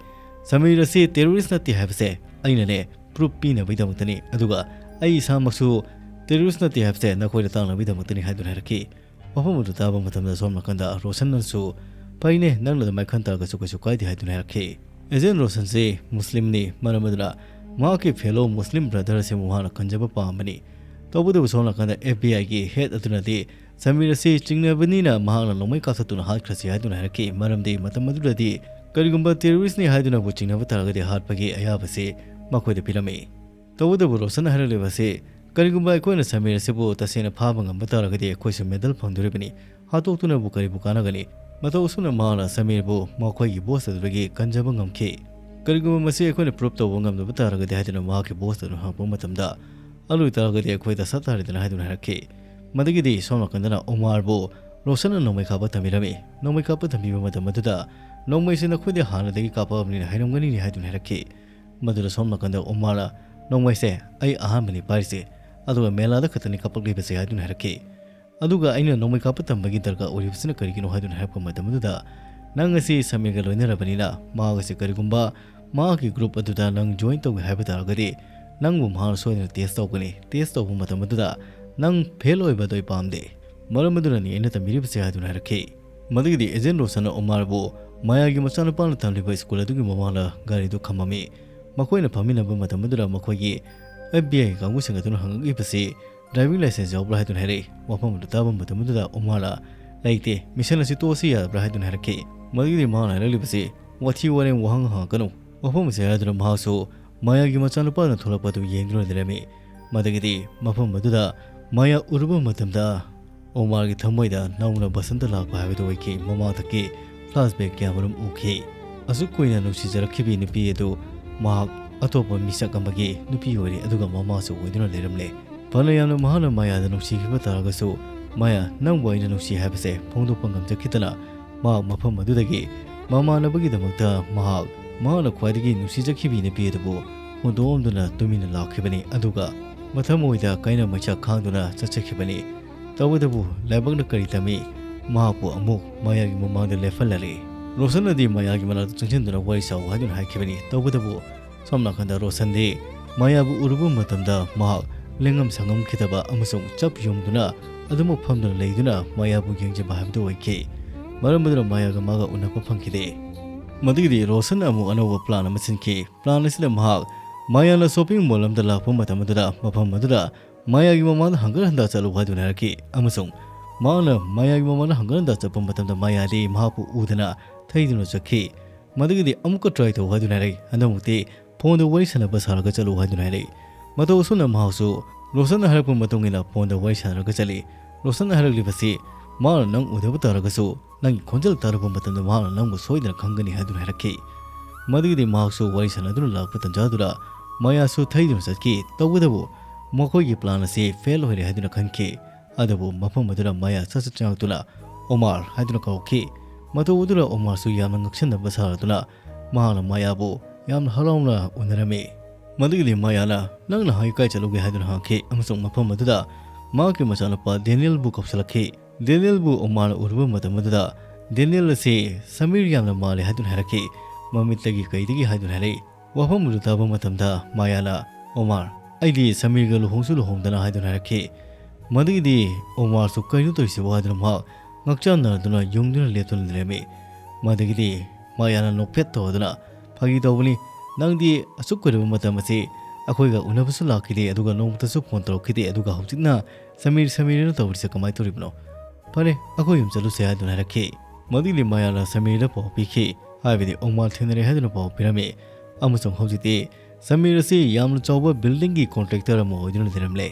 ꯁꯃꯤꯔ ꯑꯁꯤ ꯇꯦꯔꯣꯔꯤꯁ꯭ꯠ ꯅꯠꯇꯦ ꯍꯥꯏꯕꯁꯦ ꯑꯩꯅꯅꯦ ꯄ꯭ꯔꯨꯐ ꯄꯤꯅꯕꯒꯤꯗꯃꯛꯇꯅꯤ, ꯑꯗꯨꯒ ꯑꯩ ꯏꯁꯥꯃꯛꯁꯨ ꯇꯦꯔꯣꯔꯤꯁ꯭ꯠ ꯅꯠꯇꯦ ꯍꯥꯏꯕꯁꯦ ꯅꯈꯣꯏꯗ ꯇꯥꯛꯅꯕꯒꯤꯗꯃꯛꯇꯅꯤ" ꯍꯥꯏꯗꯨꯅ ꯍꯥꯏꯔꯛꯈꯤ꯫ ꯋꯥꯐꯝ ꯑꯗꯨ ꯇꯥꯕ ꯃꯇꯝꯗ ꯁꯣꯝ ꯅꯥꯀꯟꯗ ꯔꯣꯁꯟꯅꯁꯨ, "ꯐꯩꯅꯦ, ꯅꯪꯅ ꯑꯗꯨꯃꯥꯏꯅ ꯈꯟ ꯇꯥꯔꯒꯁꯨ ꯀꯩꯁꯨ ꯀꯥꯏꯗꯦ" ꯍꯥꯏꯗꯨꯅ ꯍꯥꯏꯔꯛꯈꯤ꯫ ꯑꯦꯖꯦꯟ ꯔꯣꯁꯟꯁꯤ ꯃꯨꯁꯂꯤꯝꯅꯤ, ꯃꯔꯝ ꯑꯗꯨꯅ ꯃꯍꯥꯛꯀꯤ ꯐꯦꯂꯣ ꯃꯨꯁꯂꯤꯝ ꯕ꯭ꯔꯗꯔ ꯑꯁꯤꯕꯨ ꯃꯍꯥꯛꯅ ꯀꯟꯖꯕ ꯄꯥꯝꯕꯅꯤ꯫ ꯇꯧꯕꯇꯕꯨ, ꯁꯣꯝ ꯅꯥꯀꯟꯗ ꯑꯦꯐ ꯕꯤ ꯑꯥꯏꯒꯤ ꯍꯦꯗ ꯑꯗꯨꯅꯗꯤ ꯁꯃꯤꯔ ꯑꯁꯤ ꯆꯤꯡꯅꯕꯅꯤꯅ ꯃꯍꯥꯛꯅ ꯅꯣꯡꯃꯩ ꯀꯥꯞꯊꯠꯇꯨꯅ ꯍꯥꯠꯈ꯭ꯔꯁꯤ ꯍꯥꯏꯗꯨꯅ ꯍꯥꯏꯔꯛꯈꯤ, ꯃꯔꯝꯗꯤ ꯃꯇꯝ ꯑꯗꯨꯗꯗꯤ ꯀꯔꯤꯒꯨꯝꯕ ꯇꯦꯔꯣꯔꯤꯁ꯭ꯠꯅꯤ ꯍꯥꯏꯗꯨꯅꯕꯨ ꯆꯤꯡꯅꯕ ꯇꯥꯔꯒꯗꯤ ꯍꯥꯠꯄꯒꯤ ꯑꯌꯥꯕꯁꯤ ꯃꯈꯣꯏꯗ ꯄꯤꯔꯝꯃꯤ꯫ ꯇꯧꯕꯇꯕꯨ ꯔꯣꯁꯟꯅ ꯍꯥꯏꯔꯛꯂꯤꯕ ꯑꯁꯤ, "ꯀꯔꯤꯒꯨꯝꯕ ꯑꯩꯈꯣꯏꯅ ꯁꯃꯤꯔ ꯑꯁꯤꯕꯨ ꯇꯁꯦꯡꯅ ꯐꯥꯕ ꯉꯝꯕ ꯇꯥꯔꯒꯗꯤ ꯑꯩꯈꯣꯏꯁꯨ ꯃꯦꯗꯜ ꯐꯪꯗꯣꯔꯤꯕꯅꯤ꯫ ꯍꯥꯠꯇꯣꯛꯇꯨꯅꯕꯨ ꯀꯔꯤꯕꯨ ꯀꯥꯟꯅꯒꯅꯤ? ꯃꯇꯧ ꯑꯁꯨꯝꯅ ꯃꯍꯥꯛꯅ ꯁꯃꯤꯔꯕꯨ ꯃꯈꯣꯏꯒꯤ ꯕꯣꯁ ꯑꯗꯨꯗꯒꯤ ꯀꯟꯖꯕ ꯉꯝꯈꯤ꯫ ꯀꯔꯤꯒꯨꯝꯕ ꯃꯁꯤ ꯑꯩꯈꯣꯏꯅ ꯄ꯭ꯔꯨꯐ ꯇꯧꯕ ꯉꯝꯗꯕ ꯇꯥꯔꯒꯗꯤ" ꯍꯥꯏꯗꯨꯅ ꯃꯍꯥꯛꯀꯤ ꯕꯣꯁ ꯑꯗꯨꯅ ꯍꯪꯂꯛꯄ ꯃꯇꯝꯗ, "ꯑꯗꯨ ꯑꯣꯏꯇꯥꯔꯒꯗꯤ ꯑꯩꯈꯣꯏ ꯗꯁꯥ ꯇꯥꯔꯦꯗꯅ" ꯍꯥꯏꯗꯨꯅ ꯍꯥꯏꯔꯛꯈꯤ꯫ ꯃꯗꯨꯒꯤꯗꯤ ꯁꯣꯝ ꯅꯥꯀꯟꯗꯅ ꯑꯣꯃꯥꯔꯕꯨ ꯔꯣꯁꯟꯅ ꯅꯣꯡꯃꯩ ꯀꯥꯞꯄ ꯇꯝꯕꯤꯔꯝꯃꯤ꯫ ꯅꯣꯡꯃꯩ ꯀꯥꯞꯄ ꯇꯝꯕꯤꯕ ꯃꯇꯝ ꯑꯗꯨꯗ, "ꯅꯣꯡꯃꯩꯁꯤ ꯅꯈꯣꯏꯗꯤ ꯍꯥꯟꯅꯗꯒꯤ ꯀꯥꯞꯄꯛꯑꯕꯅꯤꯅ ꯍꯩꯔꯝꯒꯅꯤꯅꯦ" ꯍꯥꯏꯗꯨꯅ ꯍꯥꯏꯔꯛꯈꯤ꯫ ꯃꯗꯨꯗ ꯁꯣꯝ ꯅꯥꯀꯟꯗ ꯎꯃꯥꯔꯅ, "ꯅꯣꯡꯃꯩꯁꯦ ꯑꯩ ꯑꯍꯥꯟꯕꯅꯤ ꯄꯥꯏꯔꯤꯁꯦ, ꯑꯗꯨꯒ ꯃꯦꯂꯥꯗ ꯈꯛꯇꯅꯤ ꯀꯥꯞꯄꯛꯂꯤꯕꯁꯦ" ꯍꯥꯏꯗꯨꯅ ꯍꯥꯏꯔꯛꯈꯤ꯫ ꯑꯗꯨꯒ ꯑꯩꯅ ꯅꯣꯡꯃꯩ ꯀꯥꯞꯄ ꯇꯝꯕꯒꯤ ꯗꯔꯀꯥꯔ ꯑꯣꯏꯔꯤꯕꯁꯤꯅ ꯀꯔꯤꯒꯤꯅꯣ ꯍꯥꯏꯗꯨꯅ ꯍꯥꯏꯔꯛꯄ ꯃꯇꯝꯗꯨꯗ, "ꯅꯪ ꯑꯁꯤ ꯁꯃꯤꯔꯒ ꯂꯣꯏꯅꯔꯕꯅꯤꯅ ꯃꯍꯥꯛ ꯑꯁꯤ ꯀꯔꯤꯒꯨꯝꯕ ꯃꯍꯥꯛꯀꯤ ꯒ꯭ꯔꯨꯞ ꯑꯗꯨꯗ ꯅꯪ ꯖꯣꯏꯟ ꯇꯧꯒꯦ ꯍꯥꯏꯕ ꯇꯥꯔꯒꯗꯤ ꯅꯪꯕꯨ ꯃꯍꯥꯛꯅ ꯁꯣꯏꯗꯅ ꯇꯦꯁ ꯇꯧꯒꯅꯤ꯫ ꯇꯦꯁ ꯇꯧꯕ ꯃꯇꯝ ꯑꯗꯨꯗ ꯅꯪ ꯐꯦꯜ ꯑꯣꯏꯕꯗꯣ ꯑꯩ ꯄꯥꯝꯗꯦ꯫ ꯃꯔꯝ ꯑꯗꯨꯅꯅꯤ ꯑꯩꯅ ꯇꯝꯕꯤꯔꯤꯕꯁꯦ" ꯍꯥꯏꯗꯨꯅ ꯍꯥꯏꯔꯛꯈꯤ꯫ ꯃꯗꯨꯒꯤꯗꯤ ꯑꯦꯖꯦꯟ ꯔꯣꯁꯟꯅ ꯎꯃꯥꯔꯕꯨ ꯃꯌꯥꯒꯤ ꯃꯆꯥꯅꯨꯄꯥꯅ ꯇꯝꯂꯤꯕ ꯁ꯭ꯀꯨꯜ ꯑꯗꯨꯒꯤ ꯃꯃꯥꯡꯗ ꯒꯥꯔꯤꯗꯨ ꯈꯝꯃꯝꯃꯤ꯫ ꯃꯈꯣꯏꯅ ꯐꯝꯃꯤꯟꯅꯕ ꯃꯇꯝ ꯑꯗꯨꯗ ꯃꯈꯣꯏꯒꯤ ꯑꯦꯐ ꯕꯤ ꯑꯥꯏ ꯀꯥꯡꯕꯨꯁꯤꯡ ꯑꯗꯨꯅ ꯍꯪꯉꯛꯂꯤꯕꯁꯤ ꯗ꯭ꯔꯥꯏꯚꯤꯡ ꯂꯥꯏꯁꯦꯟꯁ ꯌꯥꯎꯕ꯭ꯔꯥ ꯍꯥꯏꯗꯨꯅ ꯍꯥꯏꯔꯛꯏ꯫ ꯋꯥꯐꯝ ꯑꯗꯨ ꯇꯥꯕ ꯃꯇꯝ ꯑꯗꯨꯗ ꯎꯃꯥꯔꯅ, "ꯂꯩꯇꯦ, ꯃꯤꯁꯟ ꯑꯁꯤ ꯇꯣꯛꯑꯁꯤ ꯌꯥꯗꯕ꯭ꯔꯥ" ꯍꯥꯏꯗꯨꯅ ꯍꯥꯏꯔꯛꯈꯤ꯫ ꯃꯗꯨꯒꯤꯗꯤ ꯃꯍꯥꯛꯅ ꯍꯥꯏꯔꯛꯂꯤꯕꯁꯤ, "ꯋꯥꯊꯤ ꯋꯥꯔꯦꯝ ꯋꯥꯍꯪ ꯍꯪꯉꯛꯀꯅꯨ, ꯋꯥꯐꯝ ꯑꯁꯤ" ꯍꯥꯏꯗꯨꯅ ꯃꯍꯥꯛꯁꯨ ꯃꯌꯥꯒꯤ ꯃꯆꯥꯅꯨꯄꯥꯅ ꯊꯣꯛꯂꯛꯄ ꯑꯗꯨ ꯌꯦꯡꯗꯨꯅ ꯂꯩꯔꯝꯃꯤ꯫ ꯃꯗꯨꯒꯤꯗꯤ ꯃꯐꯝ ꯑꯗꯨꯗ ꯃꯌꯥ ꯎꯔꯨꯕ ꯃꯇꯝꯗ ꯎꯃꯥꯔꯒꯤ ꯊꯃꯣꯏꯗ ꯅꯧꯅ ꯕꯁꯟꯇ ꯂꯥꯛꯄ ꯍꯥꯏꯕꯗꯨ ꯑꯣꯏꯈꯤ꯫ ꯃꯃꯥꯡꯗꯒꯤ ꯐ꯭ꯂꯥꯁꯕꯦꯛ ꯀꯌꯥꯃꯔꯨꯝ ꯎꯈꯤ꯫ ꯑꯁꯨꯛ ꯀꯨꯏꯅ ꯅꯨꯡꯁꯤꯖꯔꯛꯈꯤꯕꯤ ꯅꯨꯄꯤ ꯑꯗꯨ ꯃꯍꯥꯛ ꯑꯇꯣꯞꯄ ꯃꯤꯁꯛ ꯑꯃꯒꯤ ꯅꯨꯄꯤ ꯑꯣꯏꯔꯦ, ꯑꯗꯨꯒ ꯃꯃꯥꯁꯨ ꯑꯣꯏꯗꯨꯅ ꯂꯩꯔꯝꯂꯦ꯫ ꯐꯅ ꯌꯥꯝꯅ ꯃꯍꯥꯛꯅ ꯃꯌꯥꯗ ꯅꯨꯡꯁꯤꯈꯤꯕ ꯇꯥꯔꯒꯁꯨ, ꯃꯌꯥ, ꯅꯪꯕꯨ ꯑꯩꯅ ꯅꯨꯡꯁꯤ ꯍꯥꯏꯕꯁꯦ ꯐꯣꯡꯗꯣꯛꯄ ꯉꯝꯖꯈꯤꯗꯅ, ꯃꯍꯥꯛ ꯃꯐꯝ ꯑꯗꯨꯗꯒꯤ ꯃꯃꯥꯟꯅꯕꯒꯤꯗꯃꯛꯇ ꯃꯍꯥꯛ, ꯃꯍꯥꯛꯅ ꯈ꯭ꯋꯥꯏꯗꯒꯤ ꯅꯨꯡꯁꯤꯖꯈꯤꯕꯤ ꯅꯨꯄꯤ ꯑꯗꯨꯕꯨ ꯍꯨꯟꯗꯣꯛꯂꯝꯗꯨꯅ ꯇꯨꯃꯤꯟꯅ ꯂꯥꯛꯈꯤꯕꯅꯤ꯫ ꯑꯗꯨꯒ ꯃꯊꯃꯣꯏꯗ ꯀꯥꯏꯅ ꯃꯩꯁꯥ ꯈꯥꯡꯗꯨꯅ ꯆꯠꯆꯈꯤꯕꯅꯤ꯫ ꯇꯧꯕꯇꯕꯨ ꯂꯥꯏꯕꯛꯅ ꯀꯔꯤ ꯇꯝꯃꯤ? ꯃꯍꯥꯛꯄꯨ ꯑꯃꯨꯛ ꯃꯌꯥꯒꯤ ꯃꯃꯥꯡꯗ ꯂꯦꯞꯍꯜꯂꯔꯦ꯫ ꯔꯣꯁꯟꯅꯗꯤ ꯃꯌꯥꯒꯤ ꯃꯅꯥꯛꯇ ꯆꯪꯁꯤꯟꯗꯨꯅ ꯋꯥꯔꯤ ꯁꯥꯎ ꯍꯥꯏꯗꯨꯅ ꯍꯥꯏꯈꯤꯕꯅꯤ꯫ ꯇꯧꯕꯇꯕꯨ ꯁꯣꯝ ꯅꯥꯀꯟꯗ ꯔꯣꯁꯟꯗꯤ ꯃꯌꯥꯕꯨ ꯎꯔꯨꯕ ꯃꯇꯝꯗ ꯃꯍꯥꯛ ꯂꯦꯡꯉꯝ ꯁꯥꯉꯝꯈꯤꯗꯕ ꯑꯃꯁꯨꯡ ꯆꯞ ꯌꯨꯡꯗꯨꯅ ꯑꯗꯨꯃꯛ ꯐꯝꯗꯨꯅ ꯂꯩꯗꯨꯅ ꯃꯌꯥꯕꯨ ꯌꯦꯡꯖꯕ ꯍꯥꯏꯕꯗꯨ ꯑꯣꯏꯈꯤ꯫ ꯃꯔꯝ ꯑꯗꯨꯅ ꯃꯌꯥꯒ ꯃꯥꯒ ꯎꯅꯕ ꯐꯪꯈꯤꯗꯦ꯫ ꯃꯗꯨꯒꯤꯗꯤ ꯔꯣꯁꯟ ꯑꯃꯨꯛ ꯑꯅꯧꯕ ꯄ꯭ꯂꯥꯟ ꯑꯃ ꯁꯤꯟꯈꯤ꯫ ꯄ꯭ꯂꯥꯟ ꯑꯁꯤꯗ ꯃꯍꯥꯛ ꯃꯌꯥꯅ ꯁꯣꯄꯤꯡ ꯃꯣꯜ ꯑꯃꯗ ꯂꯥꯛꯄ ꯃꯇꯝ ꯑꯗꯨꯗ ꯃꯐꯝ ꯑꯗꯨꯗ ꯃꯌꯥꯒꯤ ꯃꯃꯥꯡꯗ ꯍꯪꯒꯠ ꯍꯟꯗ ꯆꯠꯂꯨ ꯍꯥꯏꯗꯨꯅ ꯍꯥꯏꯔꯛꯈꯤ ꯑꯃꯁꯨꯡ ꯃꯍꯥꯛꯅ ꯃꯌꯥꯒꯤ ꯃꯃꯥꯡꯗ ꯍꯪꯒꯠ ꯍꯟꯗ ꯆꯠꯄ ꯃꯇꯝꯗ ꯃꯌꯥꯗꯤ ꯃꯍꯥꯛꯄꯨ ꯎꯗꯅ ꯊꯩꯗꯨꯅ ꯆꯠꯈꯤ꯫ ꯃꯗꯨꯒꯤꯗꯤ ꯑꯃꯨꯛꯀ ꯇ꯭ꯔꯥꯏ ꯇꯧ ꯍꯥꯏꯗꯨꯅ ꯍꯥꯏꯔꯛꯏ꯫ ꯍꯟꯗꯛꯃꯨꯛꯇꯤ ꯐꯣꯟꯗ ꯋꯥꯔꯤ ꯁꯥꯟꯅꯕ ꯁꯥꯔꯒ ꯆꯠꯂꯨ ꯍꯥꯏꯗꯨꯅ ꯍꯥꯏꯔꯛꯏ꯫ ꯃꯇꯧ ꯑꯁꯨꯝꯅ ꯃꯍꯥꯛꯁꯨ ꯔꯣꯁꯟꯅ ꯍꯥꯏꯔꯛꯄ ꯃꯇꯨꯡ ꯏꯟꯅ ꯐꯣꯟꯗ ꯋꯥꯔꯤ ꯁꯥꯟꯅꯔꯒ ꯆꯠꯂꯤ꯫ ꯔꯣꯁꯟꯅ ꯍꯥꯏꯔꯛꯂꯤꯕꯁꯤ ꯃꯥꯅ ꯅꯪ ꯎꯗꯕ ꯇꯥꯔꯒꯁꯨ ꯅꯪꯒꯤ ꯈꯣꯟꯖꯦꯜ ꯇꯥꯔꯛꯄ ꯃꯇꯝꯗ ꯃꯍꯥꯛꯅ ꯅꯪꯕꯨ ꯁꯣꯏꯗꯅ ꯈꯪꯒꯅꯤ ꯍꯥꯏꯗꯨꯅ ꯍꯥꯏꯔꯛꯈꯤ꯫ ꯃꯗꯨꯒꯤꯗꯤ ꯃꯍꯥꯛꯁꯨ ꯋꯥꯔꯤ ꯁꯥꯟꯅꯗꯨꯅ ꯂꯥꯛꯄ ꯇꯟꯖꯥꯗꯨꯗ ꯃꯌꯥꯁꯨ ꯊꯩꯗꯨꯅ ꯆꯠꯈꯤ꯫ ꯇꯧꯕꯇꯕꯨ ꯃꯈꯣꯏꯒꯤ ꯄ꯭ꯂꯥꯟ ꯑꯁꯤ ꯐꯦꯜ ꯑꯣꯏꯔꯦ ꯍꯥꯏꯗꯨꯅ ꯈꯟꯈꯤ꯫ ꯑꯗꯨꯕꯨ ꯃꯐꯝ ꯑꯗꯨꯗ ꯃꯌꯥ ꯁꯠ ꯁꯠ ꯆꯪꯂꯛꯇꯨꯅ "ꯑꯣꯃꯥꯔ" ꯍꯥꯏꯗꯨꯅ ꯀꯧꯔꯛꯈꯤ꯫ ꯃꯇꯧ ꯑꯗꯨꯗ ꯑꯣꯃꯥꯔꯁꯨ ꯌꯥꯝꯅ ꯉꯛꯁꯟꯅꯕ ꯁꯥꯔꯗꯨꯅ ꯃꯍꯥꯛꯅ ꯃꯌꯥꯕꯨ ꯌꯥꯝꯅ ꯍꯔꯥꯎꯅ ꯎꯅꯔꯝꯃꯤ꯫ ꯃꯗꯨꯒꯤꯗꯤ ꯃꯥꯌꯥꯅ, "ꯅꯪꯅ ꯍꯧꯖꯤꯛ ꯀꯥꯏ ꯆꯠꯂꯨꯒꯦ?" ꯍꯥꯏꯗꯨꯅ ꯍꯪꯉꯛꯈꯤ, ꯑꯃꯁꯨꯡ ꯃꯐꯝ ꯑꯗꯨꯗ ꯃꯍꯥꯛꯀꯤ ꯃꯆꯥꯅꯨꯄꯥ ꯗꯦꯅꯤꯌꯦꯜꯕꯨ ꯀꯧꯁꯤꯜꯂꯛꯈꯤ꯫ ꯗꯦꯅꯤꯌꯦꯜꯕꯨ ꯑꯣꯃꯥꯔꯅ ꯎꯔꯨꯕ ꯃꯇꯝ ꯑꯗꯨꯗ, ꯗꯦꯅꯤꯌꯦꯜ ꯑꯁꯤ ꯁꯃꯤꯔ ꯌꯥꯝꯅ ꯃꯥꯜꯂꯤ ꯍꯥꯏꯗꯨꯅ ꯍꯥꯏꯔꯛꯈꯤ꯫ ꯃꯃꯤꯠꯇꯒꯤ ꯀꯩꯗꯒꯤ ꯍꯥꯏꯗꯨꯅ ꯍꯥꯏꯔꯛꯏ꯫ ꯋꯥꯐꯝ ꯑꯗꯨ ꯇꯥꯕ ꯃꯇꯝꯗ ꯃꯥꯌꯥꯅ, "ꯑꯣꯃꯥꯔ, ꯑꯩꯗꯤ ꯁꯃꯤꯔꯒ ꯂꯨꯍꯣꯡꯁꯨ ꯂꯨꯍꯣꯡꯗꯅ" ꯍꯥꯏꯗꯨꯅ ꯍꯥꯏꯔꯛꯈꯤ꯫ ꯃꯗꯨꯒꯤꯗꯤ ꯑꯣꯃꯥꯔꯁꯨ "ꯀꯩꯅꯣ ꯇꯧꯔꯤꯁꯤꯕꯣ?" ꯍꯥꯏꯗꯨꯅ ꯃꯍꯥꯛ ꯉꯛꯆꯥꯟꯅꯗꯨꯅ ꯌꯨꯡꯗꯨꯅ ꯂꯦꯞꯇꯨꯅ ꯂꯩꯔꯝꯃꯤ꯫ ꯃꯗꯨꯒꯤꯗꯤ ꯃꯥꯌꯥꯅ ꯅꯣꯛꯐꯦꯠ ꯇꯧꯗꯨꯅ, "ꯐꯥꯒꯤ ꯇꯧꯕꯅꯤ, ꯅꯪꯗꯤ ꯑꯁꯨꯛ ꯀꯨꯏꯔꯕ ꯃꯇꯝ ꯑꯁꯤ ꯑꯩꯈꯣꯏꯒ ꯎꯅꯕꯁꯨ ꯂꯥꯛꯈꯤꯗꯦ, ꯑꯗꯨꯒ ꯅꯣꯡꯃꯇꯁꯨ ꯐꯣꯟ ꯇꯧꯔꯛꯈꯤꯗꯦ, ꯑꯗꯨꯒ ꯍꯧꯖꯤꯛꯅ ꯁꯃꯤꯔ, ꯁꯃꯤꯔꯅ ꯇꯧꯔꯤꯁꯦ ꯀꯃꯥꯏꯅ ꯇꯧꯔꯤꯕꯅꯣ? ꯐꯔꯦ, ꯑꯩꯈꯣꯏ ꯌꯨꯝ ꯆꯠꯂꯨꯁꯦ" ꯍꯥꯏꯗꯨꯅ ꯍꯥꯏꯔꯛꯈꯤ꯫ ꯃꯗꯨꯒꯤꯗꯤ ꯃꯥꯌꯥꯅ ꯁꯃꯤꯔꯗ ꯄꯥꯎ ꯄꯤꯈꯤ, ꯍꯥꯏꯕꯗꯤ ꯑꯣꯃꯥꯔ ꯊꯦꯡꯅꯔꯦ ꯍꯥꯏꯗꯨꯅ ꯄꯥꯎ ꯄꯤꯔꯝꯃꯤ꯫ ꯑꯃꯁꯨꯡ ꯍꯧꯖꯤꯛꯇꯤ ꯁꯃꯤꯔ ꯑꯁꯤ ꯌꯥꯝꯅ ꯆꯥꯎꯕ buildingꯒꯤ contractor ꯑꯃ ꯑꯣꯏꯗꯨꯅ ꯂꯩꯔꯝꯂꯦ꯫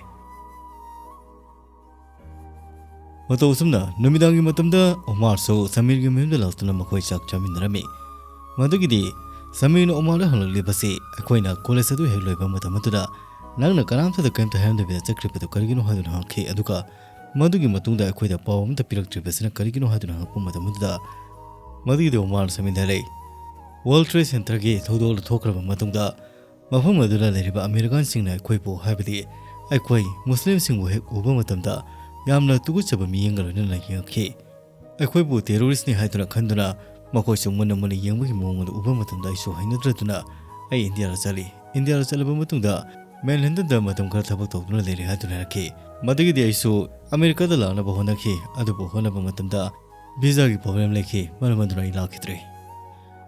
ꯃꯇꯧ ꯑꯁꯨꯝꯅ ꯅꯨꯃꯤꯗꯥꯡꯒꯤ ꯃꯇꯝꯗ ꯑꯣꯃꯥꯔꯁꯨ ꯁꯃꯤꯔꯒꯤ ꯃꯌꯨꯝꯗ ꯂꯥꯛꯇꯨꯅ ꯃꯈꯣꯏ ꯆꯥꯛ ꯆꯥꯃꯤꯟꯅꯔꯝꯃꯤ꯫ ꯃꯗꯨꯒꯤꯗꯤ ꯁꯃꯤꯔꯅ ꯑꯣꯃꯥꯔꯗ ꯍꯪꯂꯛꯂꯤꯕꯁꯤ, "ꯑꯩꯈꯣꯏꯅ college ꯑꯗꯨ ꯍꯦꯛ ꯂꯣꯏꯕ ꯃꯇꯝ ꯑꯗꯨꯗ ꯅꯪꯅ ꯀꯅꯥꯝꯇꯗ ꯀꯔꯤꯝꯇ ꯍꯥꯏꯔꯝꯗꯕꯤꯗ ꯆꯠꯈ꯭ꯔꯤꯕꯗꯨ ꯀꯔꯤꯒꯤꯅꯣ?" ꯍꯥꯏꯗꯨꯅ ꯍꯪꯉꯛꯈꯤ꯫ ꯑꯗꯨꯒ ꯃꯗꯨꯒꯤ ꯃꯇꯨꯡꯗ ꯑꯩꯈꯣꯏꯗ ꯄꯥꯎ ꯑꯃꯠꯇ ꯄꯤꯔꯛꯇ꯭ꯔꯤꯕꯁꯤꯅ ꯀꯔꯤꯒꯤꯅꯣ ꯍꯥꯏꯗꯨꯅ ꯍꯪꯉꯛꯄ ꯃꯇꯝ ꯑꯗꯨꯗ, ꯃꯗꯨꯒꯤꯗꯤ ꯑꯣꯃꯥꯔ ꯁꯃꯤꯔꯗ ꯍꯥꯏꯔꯛꯏ, "World Trade Centerꯒꯤ ꯊꯧꯗꯣꯛ ꯑꯗꯨ ꯊꯣꯛꯈ꯭ꯔꯕ ꯃꯇꯨꯡꯗ ꯃꯐꯝ ꯑꯗꯨꯗ ꯂꯩꯔꯤꯕ ꯑꯃꯦꯔꯤꯀꯥꯟꯁꯤꯡꯅ ꯑꯩꯈꯣꯏꯕꯨ, ꯍꯥꯏꯕꯗꯤ ꯑꯩꯈꯣꯏ ꯃꯨꯁꯂꯤꯝꯁꯤꯡꯕꯨ ꯍꯦꯛ ꯎꯕ ꯃꯇꯝꯗ ꯌꯥꯝꯅ ꯇꯨꯀꯠꯆꯕ ꯃꯤꯠꯌꯦꯡꯒ ꯂꯣꯏꯅꯅ ꯌꯦꯡꯉꯛꯈꯤ꯫ ꯑꯩꯈꯣꯏꯕꯨ terroristꯅꯤ ꯍꯥꯏꯗꯨꯅ ꯈꯟꯗꯨꯅ ꯃꯈꯣꯏꯁꯨ ꯃꯨꯟꯅ ꯃꯨꯟꯅ ꯌꯦꯡꯕꯒꯤ ꯃꯑꯣꯡ ꯑꯗꯨ ꯎꯕ ꯃꯇꯝꯗ ꯑꯩꯁꯨ ꯍꯩꯅꯗ꯭ꯔꯗꯨꯅ ꯑꯩ ꯏꯟꯗꯤꯌꯥꯗ ꯆꯠꯂꯤ꯫ ꯏꯟꯗꯤꯌꯥꯗ ꯆꯠꯂꯕ ꯃꯇꯨꯡꯗ Manhattanꯗ ꯃꯇꯝ ꯈꯔ ꯊꯕꯛ ꯇꯧꯗꯨꯅ ꯂꯩꯔꯦ" ꯍꯥꯏꯗꯨꯅ ꯍꯥꯏꯔꯛꯈꯤ꯫ ꯃꯗꯨꯒꯤꯗꯤ ꯑꯩꯁꯨ ꯑꯃꯦꯔꯤꯀꯥꯗ ꯂꯥꯛꯅꯕ ꯍꯣꯠꯅꯈꯤ꯫ ꯑꯗꯨꯕꯨ ꯍꯣꯠꯅꯕ ꯃꯇꯝꯗ visaꯒꯤ problem ꯂꯩꯈꯤ꯫ ꯃꯔꯝ ꯑꯗꯨꯅ ꯑꯩ ꯂꯥꯛꯈꯤꯗ꯭ꯔꯦ꯫